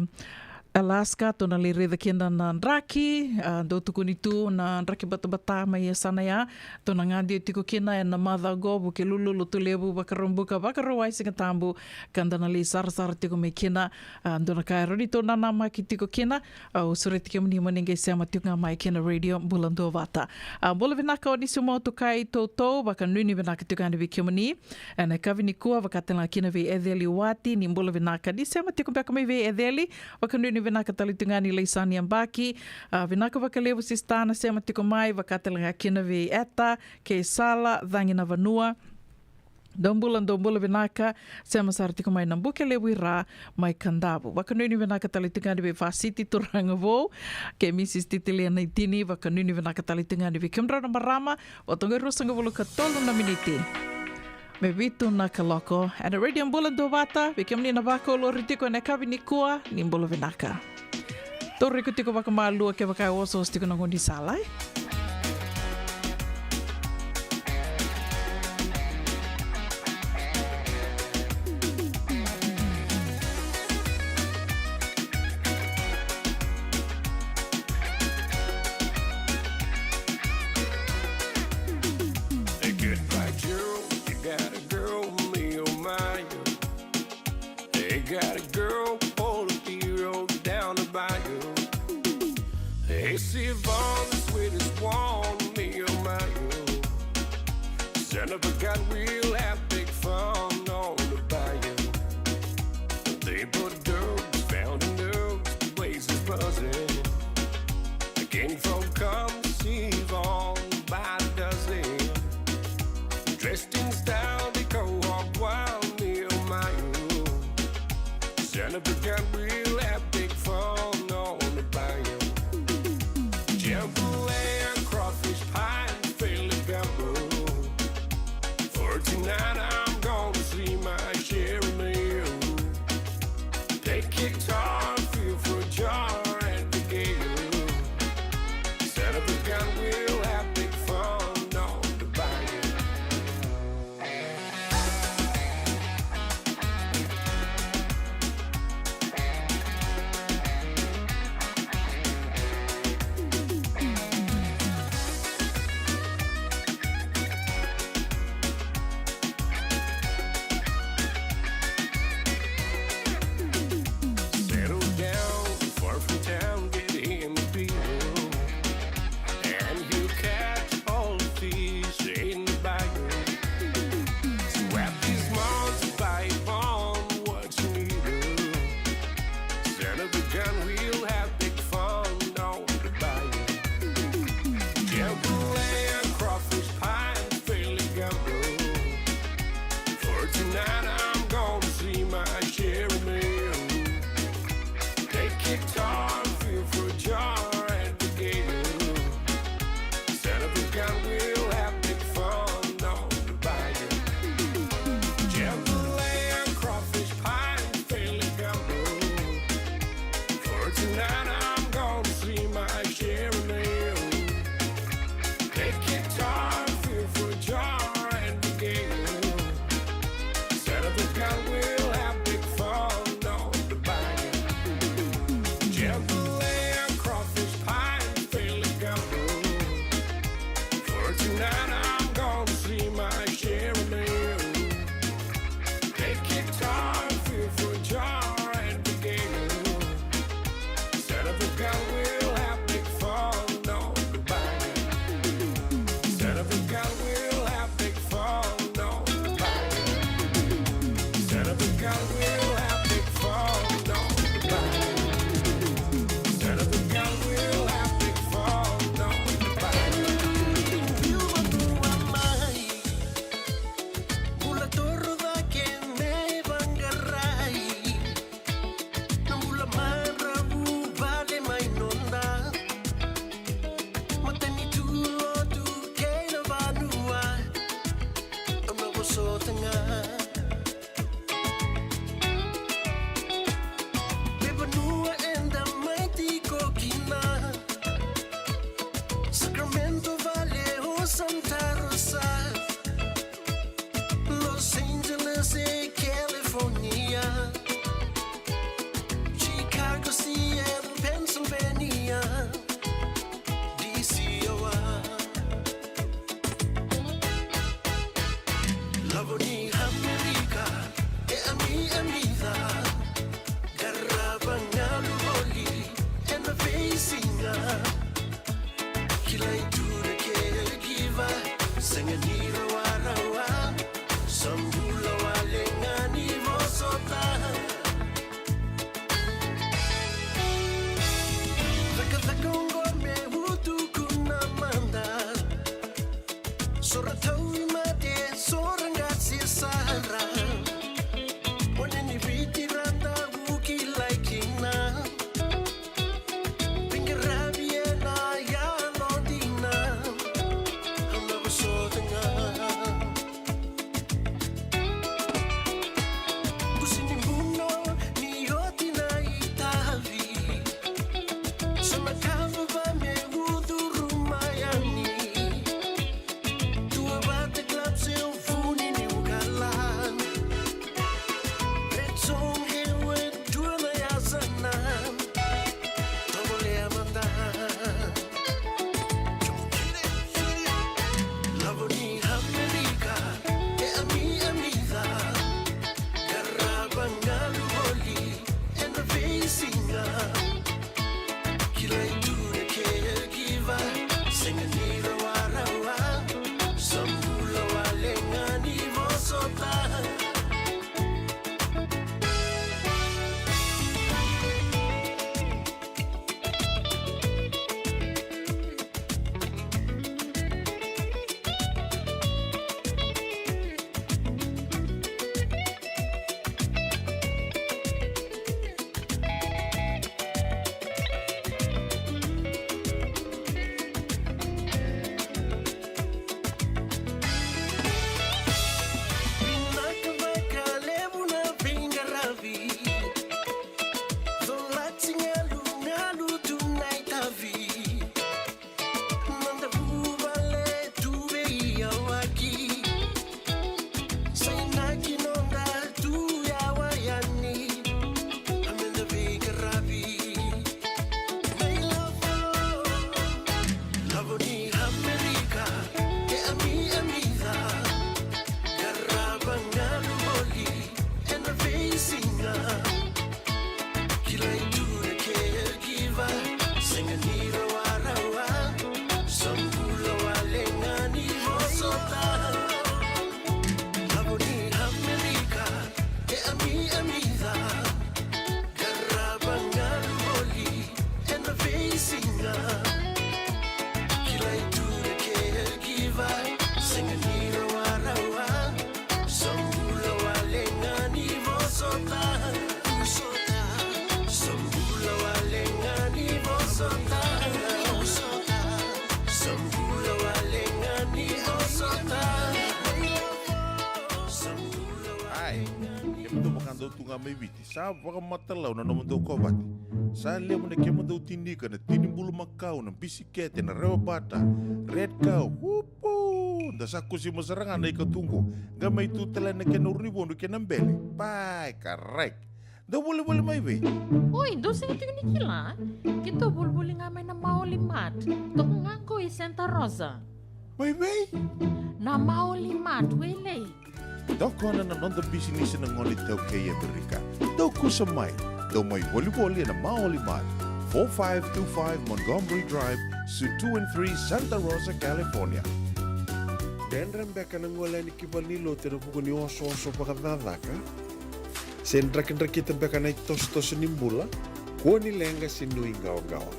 Alaska, tou na lai raica kina na draki, a, dau tukuni tu na draki batabata mai yasana ya. Tou na gade tiko kina ena macawa oqo, Vukelulu, Lotulevu, Vakaraubuka, Vakarauwai, Siga Tabu, ka da na lai sarasara tiko mai kina. A, dua na ka e rawa ni tou nanamaki tiko kina, a, au sureti kemuni mo ni qai sema tiko ga mai kina Radio Bula Duavata. A, bula vinaka Onisimo Tukai Toutou, vakanuinui vinaka tiko yani vei kemuni. Ena yakavi nikua, vaka tale ga kina vei Eceli Wati, ni bula vinaka. Ni sema tiko beka mai vei Eceli, vakanuinui vinaka tale tiko ga ni lai sa ni yabaki. A, vinaka vakalevu sista na sema tiko mai, vaka tale ga kina vei Eta kei Sala, Cagi na Vanua. Dou bula, dou bula vinaka, sema sara tiko mai na Bukelevu i Ra, mai Kadavu. Vakanuinui vinaka tale tiko ga ni vei Vasiti Turaga Vou, kei Misis Titilia Naitini, vakanuinui vinaka tale tiko ga ni vei kemudrau na marama, vatoqai ruasagavulu ka tolu na miniti me vitu na kaloko. Ena Radio Bula Duavata, vei kemuni na vakolori tiko ena yakavi nikua, ni bula vinaka. Tou raica tiko vakamalua kevaka e osooso tiko na gaunisala, e? Hey, goodbye, Joe. You got a girl, me, oh my. They got a girl, all the hero down the bayou. Hey, Siobhan, the sweetest one, me, oh my, oh. Son of a gun, we'll have big fun on the bayou. They put dogs, found in dogs, places buzzing. Again, folk come, Siobhan, by the dozen. Dressed in style, they go hog wild, me, oh my, oh. Son of a gun, we'll have big fun on the bayou. Jambalaya, crawfish pie, and Philly gumbo. For tonight, I'm gonna see my share of meal. Take guitar, feel for a jar at the gate. Son of a gun, we'll have big fun on the bayou. Settle down, far from town, get in the pillow. And you catch all the fish in the bayou. Swap these months, buy on what you need. Son of a gun, we'll have big fun on the bayou. Jambalaya, crawfish pie, and Philly gumbo. For tonight, I'm gonna see my share of meal. Take guitar, feel for a jar at the gate. Son of a gun, we'll have big fun on the bayou. Jambalaya, crawfish pie, and Philly gumbo. For tonight, I'm gonna see my share of meal. Sora tauvimate, sora qase sara. O na ni Viti ra dau kilai kina. Veiqaravi ena yalo dina. Au na vosota ga. Busi ni buno ni oti na itavi. Sa na kava me ucuru mai yani. Dua vata club se vuni ni ukala. Red zone, Hayward, dua na yasana. Tovolea mada. Lavo ni Amerika, e ami ami ca. Qarava galu voli ena veisiga. Kilai tu na caregiver, sega ni rawarawa. Sa bula wale ga ni vosota. Vinaka vakalevu na veiqaravi. Colati galugalu tu na itavi. Noda vuvale tu veiyawaki. Sa inaki noda tu yawa yani. A meda veiqaravi. Mai lavo, lavo ni Amerika, e ami ami ca. Qarava galu voli ena veisiga. Kilai tu na caregiver, sega ni rawarawa. Sa bula wale ga ni vosota. Lavo ni Amerika, e ami ami ca. Qarava galu voli ena veisiga. Kilai tu na caregiver, sega ni rawarawa. Sa bula wale ga ni vosota. Sa bula wale ga ni vosota. Sa bula wale ga ni vosota. Ai, kemudou vakadau tu ga mai Viti. Sa vakamatau na nomudou kovate. Sa levu na kemudou tinika, na tini bulumakau, na bisikete, na rewa bata, red cow, upu. Da sa kusima sara ga na ika tu qo. Qai mai tu tale na kena uru ni vodu kei na bele. Pai, karai. Dou volivoli mai vei? Oi, dou sega tiko ni kila. Keitou volivoli ga mai na Maoli Mart. Toka ga qo i Santa Rosa. Mai vei? Na Maoli Mart, Wailei. Tokona na noda bisinisi na gone iTaukei e Amerika. Dou kusa mai. Dou mai volivoli ena Maoli Mart, four five two five Montgomery Drive, Suite two and three, Santa Rosa, California. Dredre beka na gole yani ki valenilotu ena vuku ni osooso vakacakacaka? Se drakidrakita beka na itosotoso ni bula? Kua ni leqa se nuiqawaqawa.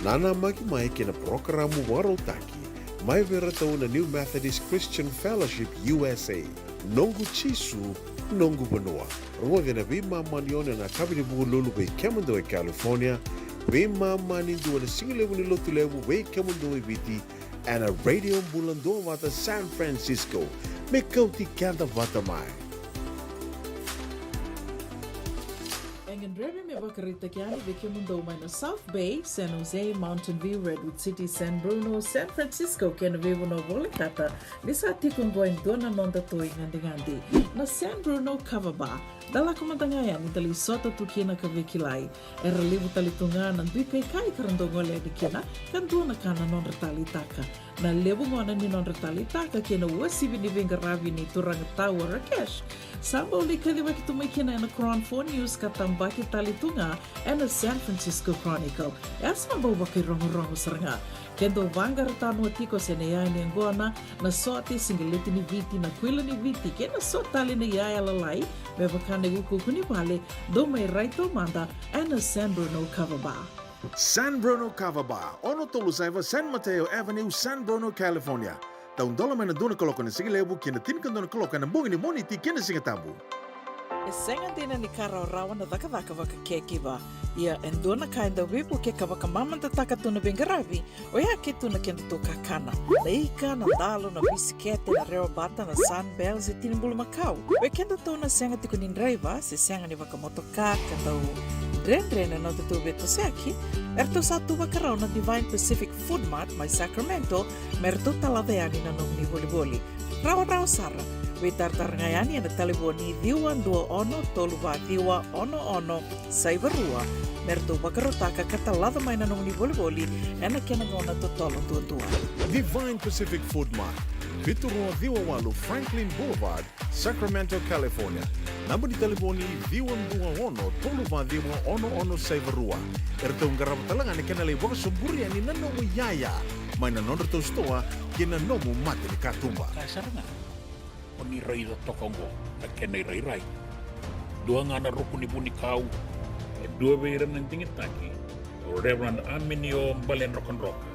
Nanamaki mai kei na parokaramu vakarautaki mai vei iratou na New Methodist Christian Fellowship U S A. Noqu Jisu, noqu vanua. Rogoci ena veimama ni ono ena yakavi ni Vukelulu vei kemudou e California, veimama ni dua ena sigalevu ni Lotulevu vei kemudou e Viti, ena Radio Bula Duavata San Francisco. Me kauti keda vata mai. E gadrevi me vakaraitaki yani vei kemudou mai na South Bay, San Jose, Mountain View, Redwood City, San Bruno, San Francisco kei na veivanua volekata, ni sa tiko oqo e dua na noda toi gadigadi, na San Bruno Kava Bar. Da lako mada ga yani da lai sota tu kina ka veikilai. Era levu tale tu ga na dui kaikai ka ra dau gole yani kina, ka dua na ka na nodra taleitaka. Na levu gona ni nodra taleitaka kei na uasivi ni veiqaravi nei Turaga Tau Rakesh, sa bau lai kacivaki tu mai kina ena Cron Four News ka tabaki tale tu ga ena San Francisco Chronicle. E sa bau vakairogorogo sara ga. Ke dou vaqara tanoa tiko se na iyaya ni yaqona, na sote, siqeleti ni Viti, na kuila ni Viti kei na so tale na iyaya lalai me vaka na iukuuku ni vale, dou mai rai taumada ena San Bruno Kava Bar. San Bruno Kava Bar, ono tolu saiva San Mateo Avenue, San Bruno, California. Taudola mai na dua na kaloko ena sigalevu ki na tinikadua na kaloko ena bogi ni Moniti kei na Sigatabu. E sega dina ni ka rawarawa na cakacaka vaka caregiver. Ia e dua na ka e dau veivuke ka vakamamadataka tu na veiqaravi, oya ke tu na kedatou kakana. Na ika, na dalo, na bisikete, na rewabata, na Sunbell se tini bulumakau. Vei kedatou na sega tiko ni draiva se sega ni vakamotoka ka dau dredre na nodatou veitosoyaki, eratou sa tu vakarau na Divine Pacific Food Mart mai Sacramento me ratou talaca yani na nomuni volivoli. Rawarawa sara, veitaratara ga yani ena talevoni ciwa dua ono tolu va ciwa ono ono saiva rua me ratou vakarautaka ka talaca mai na nomuni volivoli ena kena gauna totolo duadua. Divine Pacific Food Mart, vitu rua ciwa walu Franklin Boulevard, Sacramento, California. Naba ni talevoni ciwa dua ono tolu va ciwa ono ono saiva rua. Eratou qarava tale ga na kena lai vakasoburi yani na nomu iyaya mai na nodratou sitoa kei na nomu mata ni katuba. Ka sara ga o ni raica toka oqo na kena irairai. Dua ga na ruku ni vunikau, e dua vei ira na digitaki, o Reverend Aminio Baledrokadroka.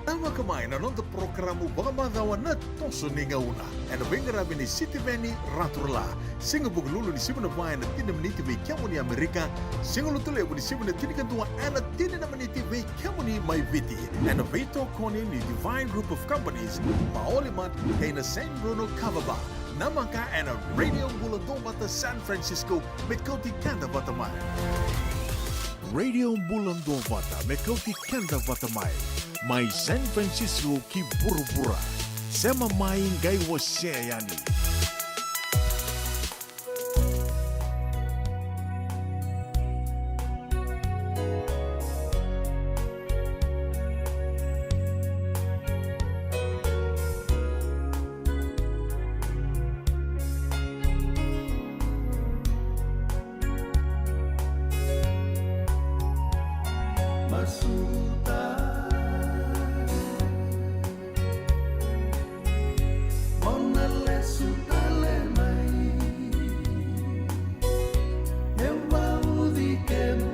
Namaka mai na noda porokaramu vakamacawa Na Toso ni Gauna ena veiqaravi nei Sitiveni Raturala. Siga Vukelulu ni sivi na va ena tini na miniti vei kemuni Amerika. Siga Lotulevu ni sivi na tinikadua ena tini na miniti vei kemuni mai Viti. Ena veitokoni ni Divine Group of Companies, Maoli Mart, kei na Saint Bruno Kava Bar. Namaka ena Radio Bula Duavata San Francisco, me kauti keda vata mai. Radio Bula Duavata, me kauti keda vata mai. Mai San Francisco ki vuravura. Sema mai qai wasea yani. Masuta. Mona lesu tale mai. E vauci kemuni.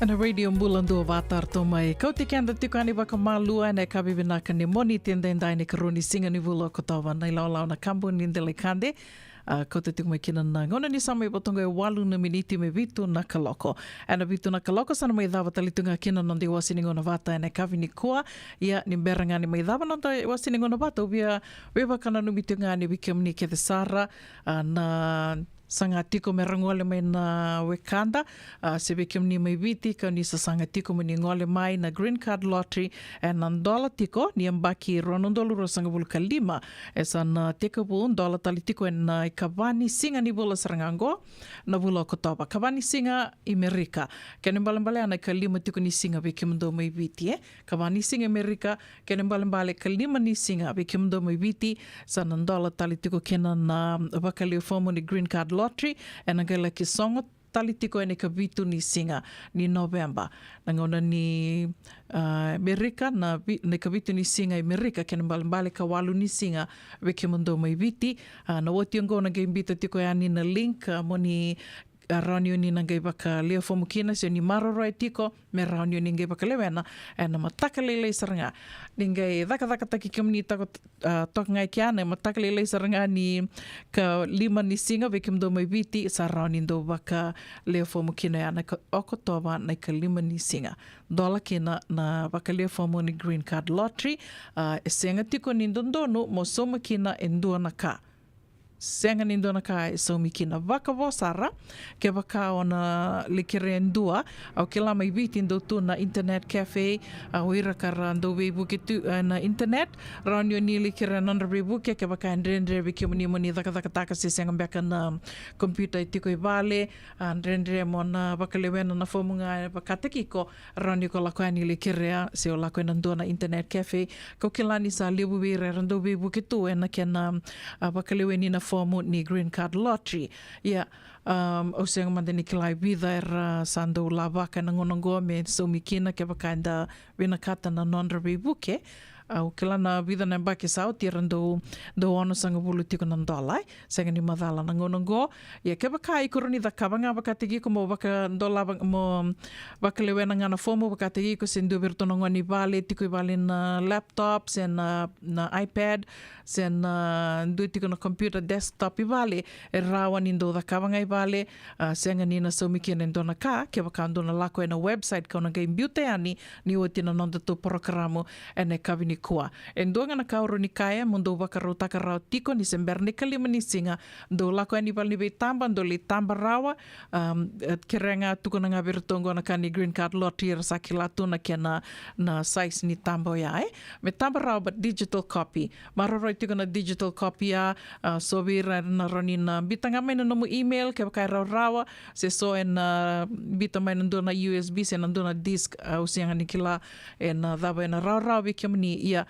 Ena Radio Bula Duavata, ratou mai kauti keda tiko yani vakamalua ena yakavi vinaka ni Moniti edaidai, na ikarua ni siga ni vula o Okotova. Na ilawalawa na Kabu ni Delaikade, a, kauta tiko mai kina na gauna ni sa mai vata oqo e walu na miniti me vitu na kaloko. Ena vitu na kaloko sa na mai cava tale tu ga kina na noda iwase ni gauna vata ena yakavi nikua. Ia ni bera ga ni mai cava na noda iwase ni gauna vata, au via veivakananumi tiko ga ni vei kemuni kece sara, a, na saga tiko me ra gole mai na wekada, a, se vei kemuni mai Viti, ka ni sa saga tiko mo ni gole mai, na Green Card Lottery ena dola tiko, ni yabaki rua na udolu ruasagavulu ka lima, e sa na tekivu dola tale tiko ena ikava ni siga ni vula sara ga oqo, na vula o Okotova. Kava ni siga i Merika, kena ibalebale ena ikalima tiko ni siga vei kemudou mai Viti, e. Kava ni siga i Merika, kena ibalebale ikalima ni siga vei kemudou mai Viti, sa na dola tale tiko kina na, na vakalea fomu ni Green Card Lottery, ena qai laki sogo tale tiko ena ikavitu ni siga ni Noveba. Na gauna ni, a, Merika, na vi-, na ikavitu ni siga i Merika, kena ibalebale ikawalu ni siga vei kemudou mai Viti. A, na oti oqo na qai biuta tiko yani na link, a, mo ni, a, rawa ni o ni na qai vakalea fomu kina, se o ni maroroya tiko, me rawa ni o ni qai vakalewena ena mataka lailai sara ga. Ni qai cakacakataki kemuni toko, a, toka ga i kea ena mataka lailai sara ga ni ikalima ni siga vei kemudou mai Viti, sa rawa ni dou vakalea fomu kina ena ika-, Okotova na ikalima ni siga. Dola kina na vakalea fomu ni Green Card Lottery, a, e sega tiko ni dodonu mo sauma kina e dua na ka. Sega ni dua na ka e saumi kina. Vakavo sara, kevaka o na lai kerea e dua, au kila mai Viti dau tu na internet cafe, a, o ira ka ra dau veivuke tu, e, na internet, rawa ni o ni lai kerea na nodra veivuke, kevaka e dredre vei kemuni mo ni cakacakataka se sega beka na computer e tiko i vale, a, dredre mo na vakalewena na fomu ga vakataki iko, rawa ni ko lako yani lai kerea, se o lako ena dua na internet cafe. Kau kila ni sa levu vei ira era dau veivuke tu ena kena, a, vakaleweni na fomu ni Green Card Lottery. Ia, um, au sega mada ni kila e vica era sa dau lavaka ena gauna oqo me saumi kina kevaka eda vinakata na nodra veivuke. Au kila na vica na yabaki sa oti era dau, dau onosagavulu tiko na dola, e. Sega ni macala na gauna oqo. Ia kevaka iko rawa ni cakava ga vakataki iko mo vakadolava, mo vakalewena ga na fomu vakataki iko se dua vei iratou na gone i vale, tiko i vale na laptop, se na, na iPad, se na dua tiko na computer desktop i vale, e rawa ni dou cakava ga i vale, a, sega ni na saumi kina e dua na ka, kevaka dou na lako ena website kau na qai biuta yani ni oti na nodatou porokaramu ena yakavi nikua. E dua ga na ka au rawa ni kaya, mo dou vakarautaka rawa tiko ni se bera na ikalima ni siga, dou lako yani vale ni veitaba, dou lai taba rawa, um, e, kerea ga, tukuna ga vei iratou oqo na ka ni Green Card Lottery, era sa kila tu na kena, na size ni taba oya, e. Me taba rawa, but digital copy. Maroroi tiko na digital copy ya, a, so vei ira na rawa ni na biuta ga mai na nomu email, kevaka e rawarawa, se so ena biuta mai na dua na U S B, se na dua na disk, a, au sega ni kila ena cava ena rawarawa vei kemuni. Ia,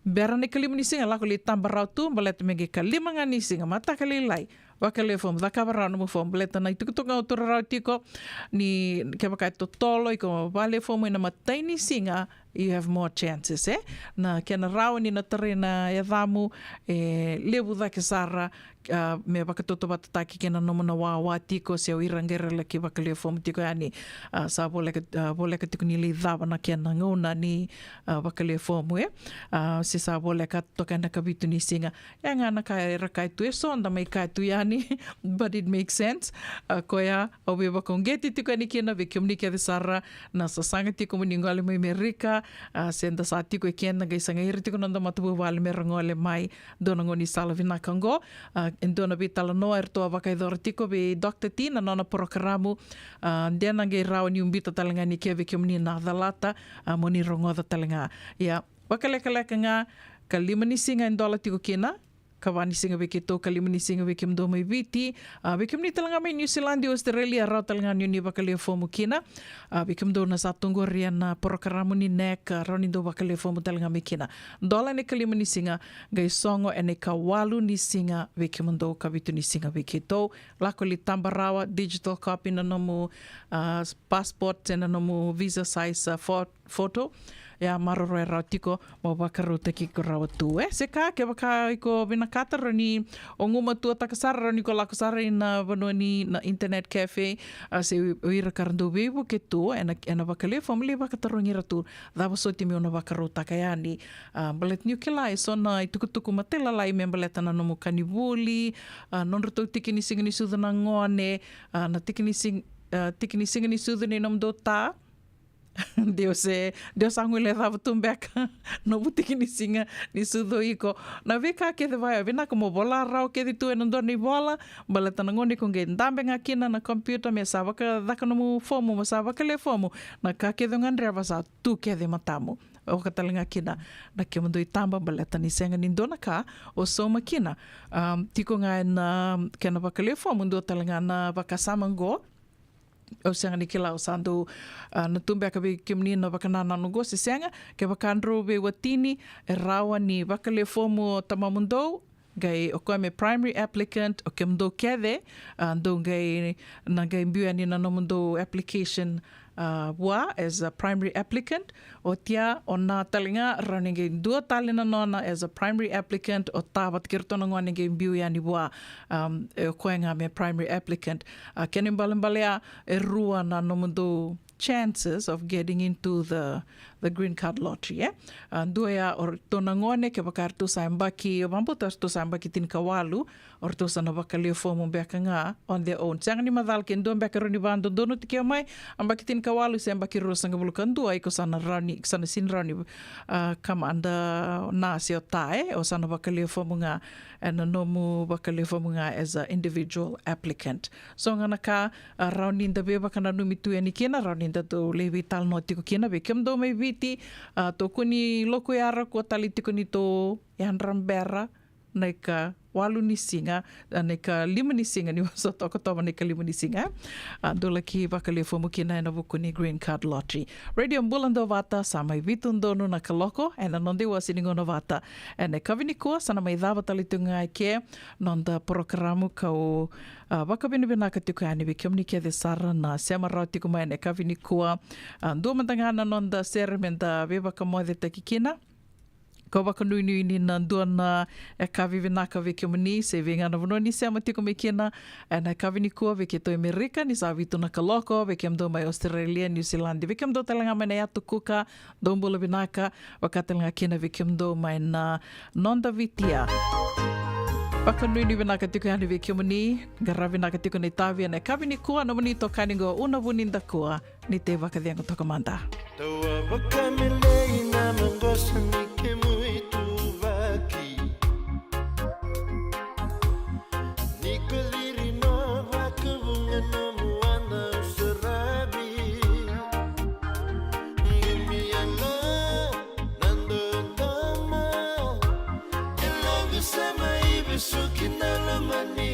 bera na ikalima ni siga, lako lai taba rawa tu, baleta me qai ikalima ga ni siga, mataka lailai, vakalea fomu, cakava rawa nomu fomu, baleta na itukutuku ga au taura rawa tiko, ni kevaka e totolo iko vakalea fomu ena imatai ni siga, you have more chances, e? Na kena rawa ni na tarai na yacamu, e, levu cake sara, a, me vakatautauvatataki kei na nomu na wawa tiko, se o ira qai ra laki vakalea fomu tiko yani, a, sa voleka, a, voleka tiko ni lai cava na kena gauna ni, a, vakalea fomu, e? A, se sa voleka toka ena ikavitu ni siga. E ga na ka era kaya tu, e so da mai kaya tu yani, but it makes sense. A, koya au via vakauqeti tiko yani kina vei kemuni kece sara na sasaga tiko mo ni gole mai Merika, a, se da sa tiko e Kenya, qai sagai ira tiko na noda matavuvale me ra gole mai. Dua na gaunisala vinaka oqo, a, e dua na veitalanoa eratou a vakayacora tiko vei Doctor T na nona porokaramu, a, de na qai rawa niu biuta tale ga yani kea vei kemuni na calata, a, mo ni rogoca tale ga. Ia, vakalekaleka ga, ikalima ni siga e dola tiko kina, ikava ni siga vei keitou, ikalima ni siga vei kemudou mai Viti, a, vei kemuni tale ga mai Niusiladi, Australia, rawa tale ga ni o ni vakalea fomu kina, a, vei kemudou na sa tu qori ena porokaramu ni NEC, a, rawa ni dou vakalea fomu tale ga mai kina. Dola ena ikalima ni siga, qai sogo ena ikawalu ni siga vei kemudou, ikavitu ni siga vei keitou. Lako lai taba rawa, digital copy na nomu, a, passport, se na nomu visa size, a, pho-, photo. Ia, maroroya rawa tiko mo vakarautaki iko rawa tu, e. Se ka kevaka iko vinakata, rawa ni o gumatuataka sara, rawa ni ko lako sara ina vanua ni na internet cafe, a, se o ira ka ra dau veivuke tu ena, ena vakalewe fomu, lai vakatarogi ira tu cava soti meu na vakarautaka yani. A, baleta niu kila e so na itukutuku matailalai me baleta na nomu ka ni vuli, a, nodratou tiki ni siga ni sucu na gone, a, na tiki ni sig-, a, tiki ni siga ni sucu ni nomudou ta. Deu se, deu sa guilecava tu beka nomu tiki ni siga ni sucu o iko. Na veika kece vaya, vinaka mo vola rawa kece tu ena dua na ivola, baleta na gauna iko qai dabe ga kina na computer me sa vakacaka nomu fomu, me sa vakalewe fomu, na ka kece o gadreva sa tu kece e matamu. Oka tale ga kina na kemudou itaba, baleta ni sega ni dua na ka o sauma kina. Am, tiko ga ena kena vakalewe fomu, dua tale ga na vakasama qo. Au sega ni kila o sa dau, a, na tu beka vei kemuni na vakanananu qo se sega. Kevaka drau veiwatini, e rawa ni vakalewe fomu o tamamudou, qai o koya me primary applicant, o kemudou kece, a, dou qai, na qai biu yani na nomudou application, a, vua as a primary applicant. Oti ya, o na tale ga, rawa ni qai dua tale na nona as a primary applicant, o ta vata kei ratou na gone qai biu yani vua, am, e o koya ga me primary applicant. A, kena ibalebale ya, e rua na nomudou chances of getting into the, the green card lottery, e? A, dua ya o ratou na gone, kevaka ratou sa yabaki, o vakabauta ratou sa yabaki tinikawalu, o ratou sa na vakalewe fomu beka ga on their own. Sega ni macala ke dua beka rawa ni vakadodonu tiko mai, yabaki tinikawalu se yabaki ruasagavulu ka dua, iko sa na rawa ni, sa na sega ni rawa ni, a, kamada na se o ta, e, o sa na vakalewe fomu ga ena nomu vakalewe fomu ga as a individual applicant. So ga na ka, a, rawa ni da veivakananumi tu yani kina, rawa ni da dau lai veitalanoa tiko kina vei kemudou mai Viti, a, tokoni Lokuyarakua tale tiko ni tou yadra bera na ikawalu ni siga, a, na ikalima ni siga ni vosota Okotova, na ikalima ni siga, e? A, dou laki vakalewe fomu kina ena vuku ni green card lottery. Radio Bula Duavata, sa mai vitu donu na kaloko ena noda iwase ni gauna vata. Ena yakavi nikua sa na mai cava tale tiko ga eke noda porokaramu, kau, a, vakavinavinaka tiko yani vei kemuni kece sara na sema rawa tiko mai ena yakavi nikua. A, dua mada ga na noda sere meda veivakamoce taki kina. Kau vakanuinui ni na dua na yakavi vinaka vei kemuni, se vei ga na vanua ni sema tiko mai kina ena yakavi nikua, vei keitou e Amerika ni sa vitu na kaloko, vei kemudou mai Australia, New Zealand, vei kemudou tale ga mai na Yatu Kuka, dou bula vinaka, vaka tale ga kina vei kemudou mai na noda Viti ya. Vakanuinui vinaka tiko yani vei kemuni, qara vinaka tiko na itavi ena yakavi nikua, nomuni itokani qo Una Vunidakua, ni tei vakacegu toka mada. Tawa vakamelei na maqosa ni kemu ituvaki. Ni ko ciri mo vakavuqa nomu ana saravi. Qumi ala na dodoma. E loqu sa mai vesuki na lomani.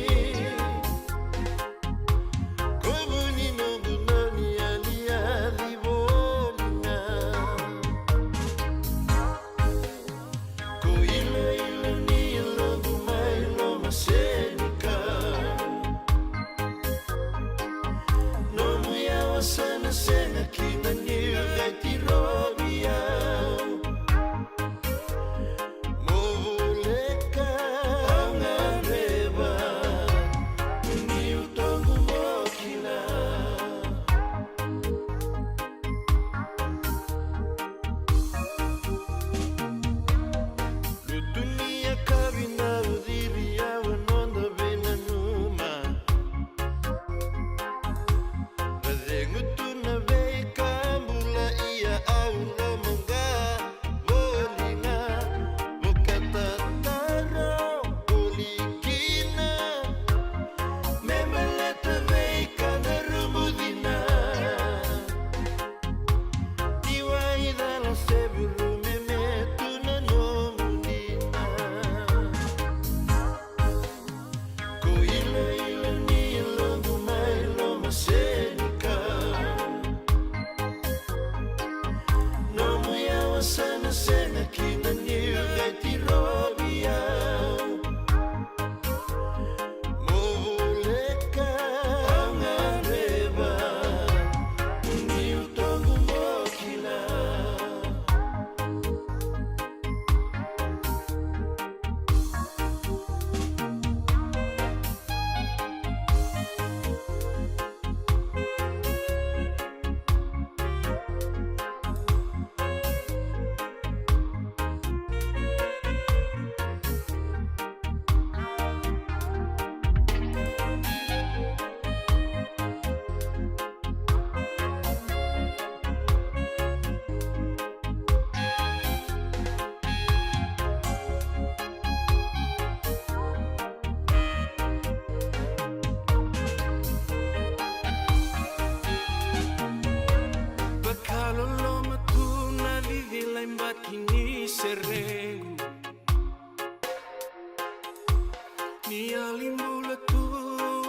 Bula tu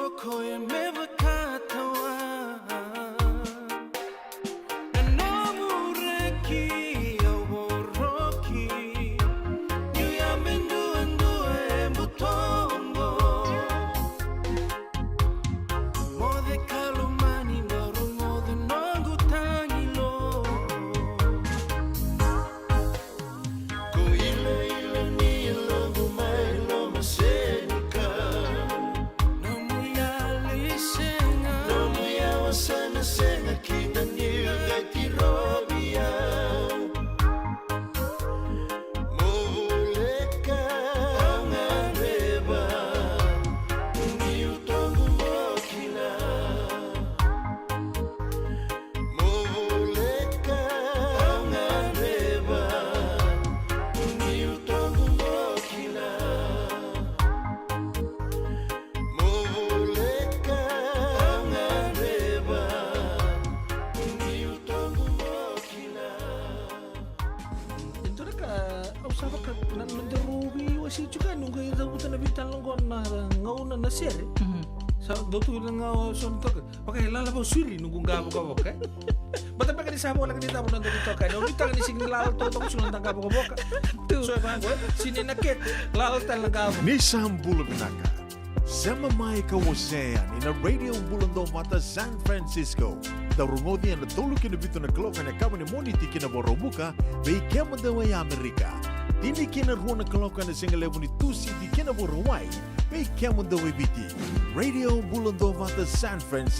o koya me vakatawa. Na nomu reki au voroki. Niu yabe duadua e butoqo. Moce ka lomani, marogoca noqu tagilo. Ko ilaila ni yaloqu mai loma senika. Nomu yali sega. Nomu yawa sa na sega kina niu qai tirovi au. Mo voleka au gadreva. Niu toqu mo kila. Mo voleka au gadreva, niu toqu mo kila. Mo voleka au gadreva, niu toqu mo kila. E dua na ka au sa vaka na, na nodaru veiwasei tiko yani, noqu cavuta na veitalanoa qo na gauna na sere. Mhm. Sa dau tu na gauna so na toka. Vaka e lala vou suri noqu qavokavoka, e? Baleta beka ni sa voleka ni cava na noda veitokani. Au nuitaka ni sega ni lala totoka suru na noda qavokavoka. Tu. So e vaqo, e? Sega ni na kete, lala tale na qavokavoka. Ni sa bula vinaka. Sema mai ka wasea yani na Radio Bula Duavata San Francisco. Dau rogoci ena tolu ki na vitu na kaloko ena yakavi ni Moniti ki na Vakaraubuka, vei kemudou e Amerika. Tini ki na rua na kaloko ena sigalevu ni Tusiti ki na Vakarauwai, vei kemudou e Viti. Radio Bula Duavata San Francisco.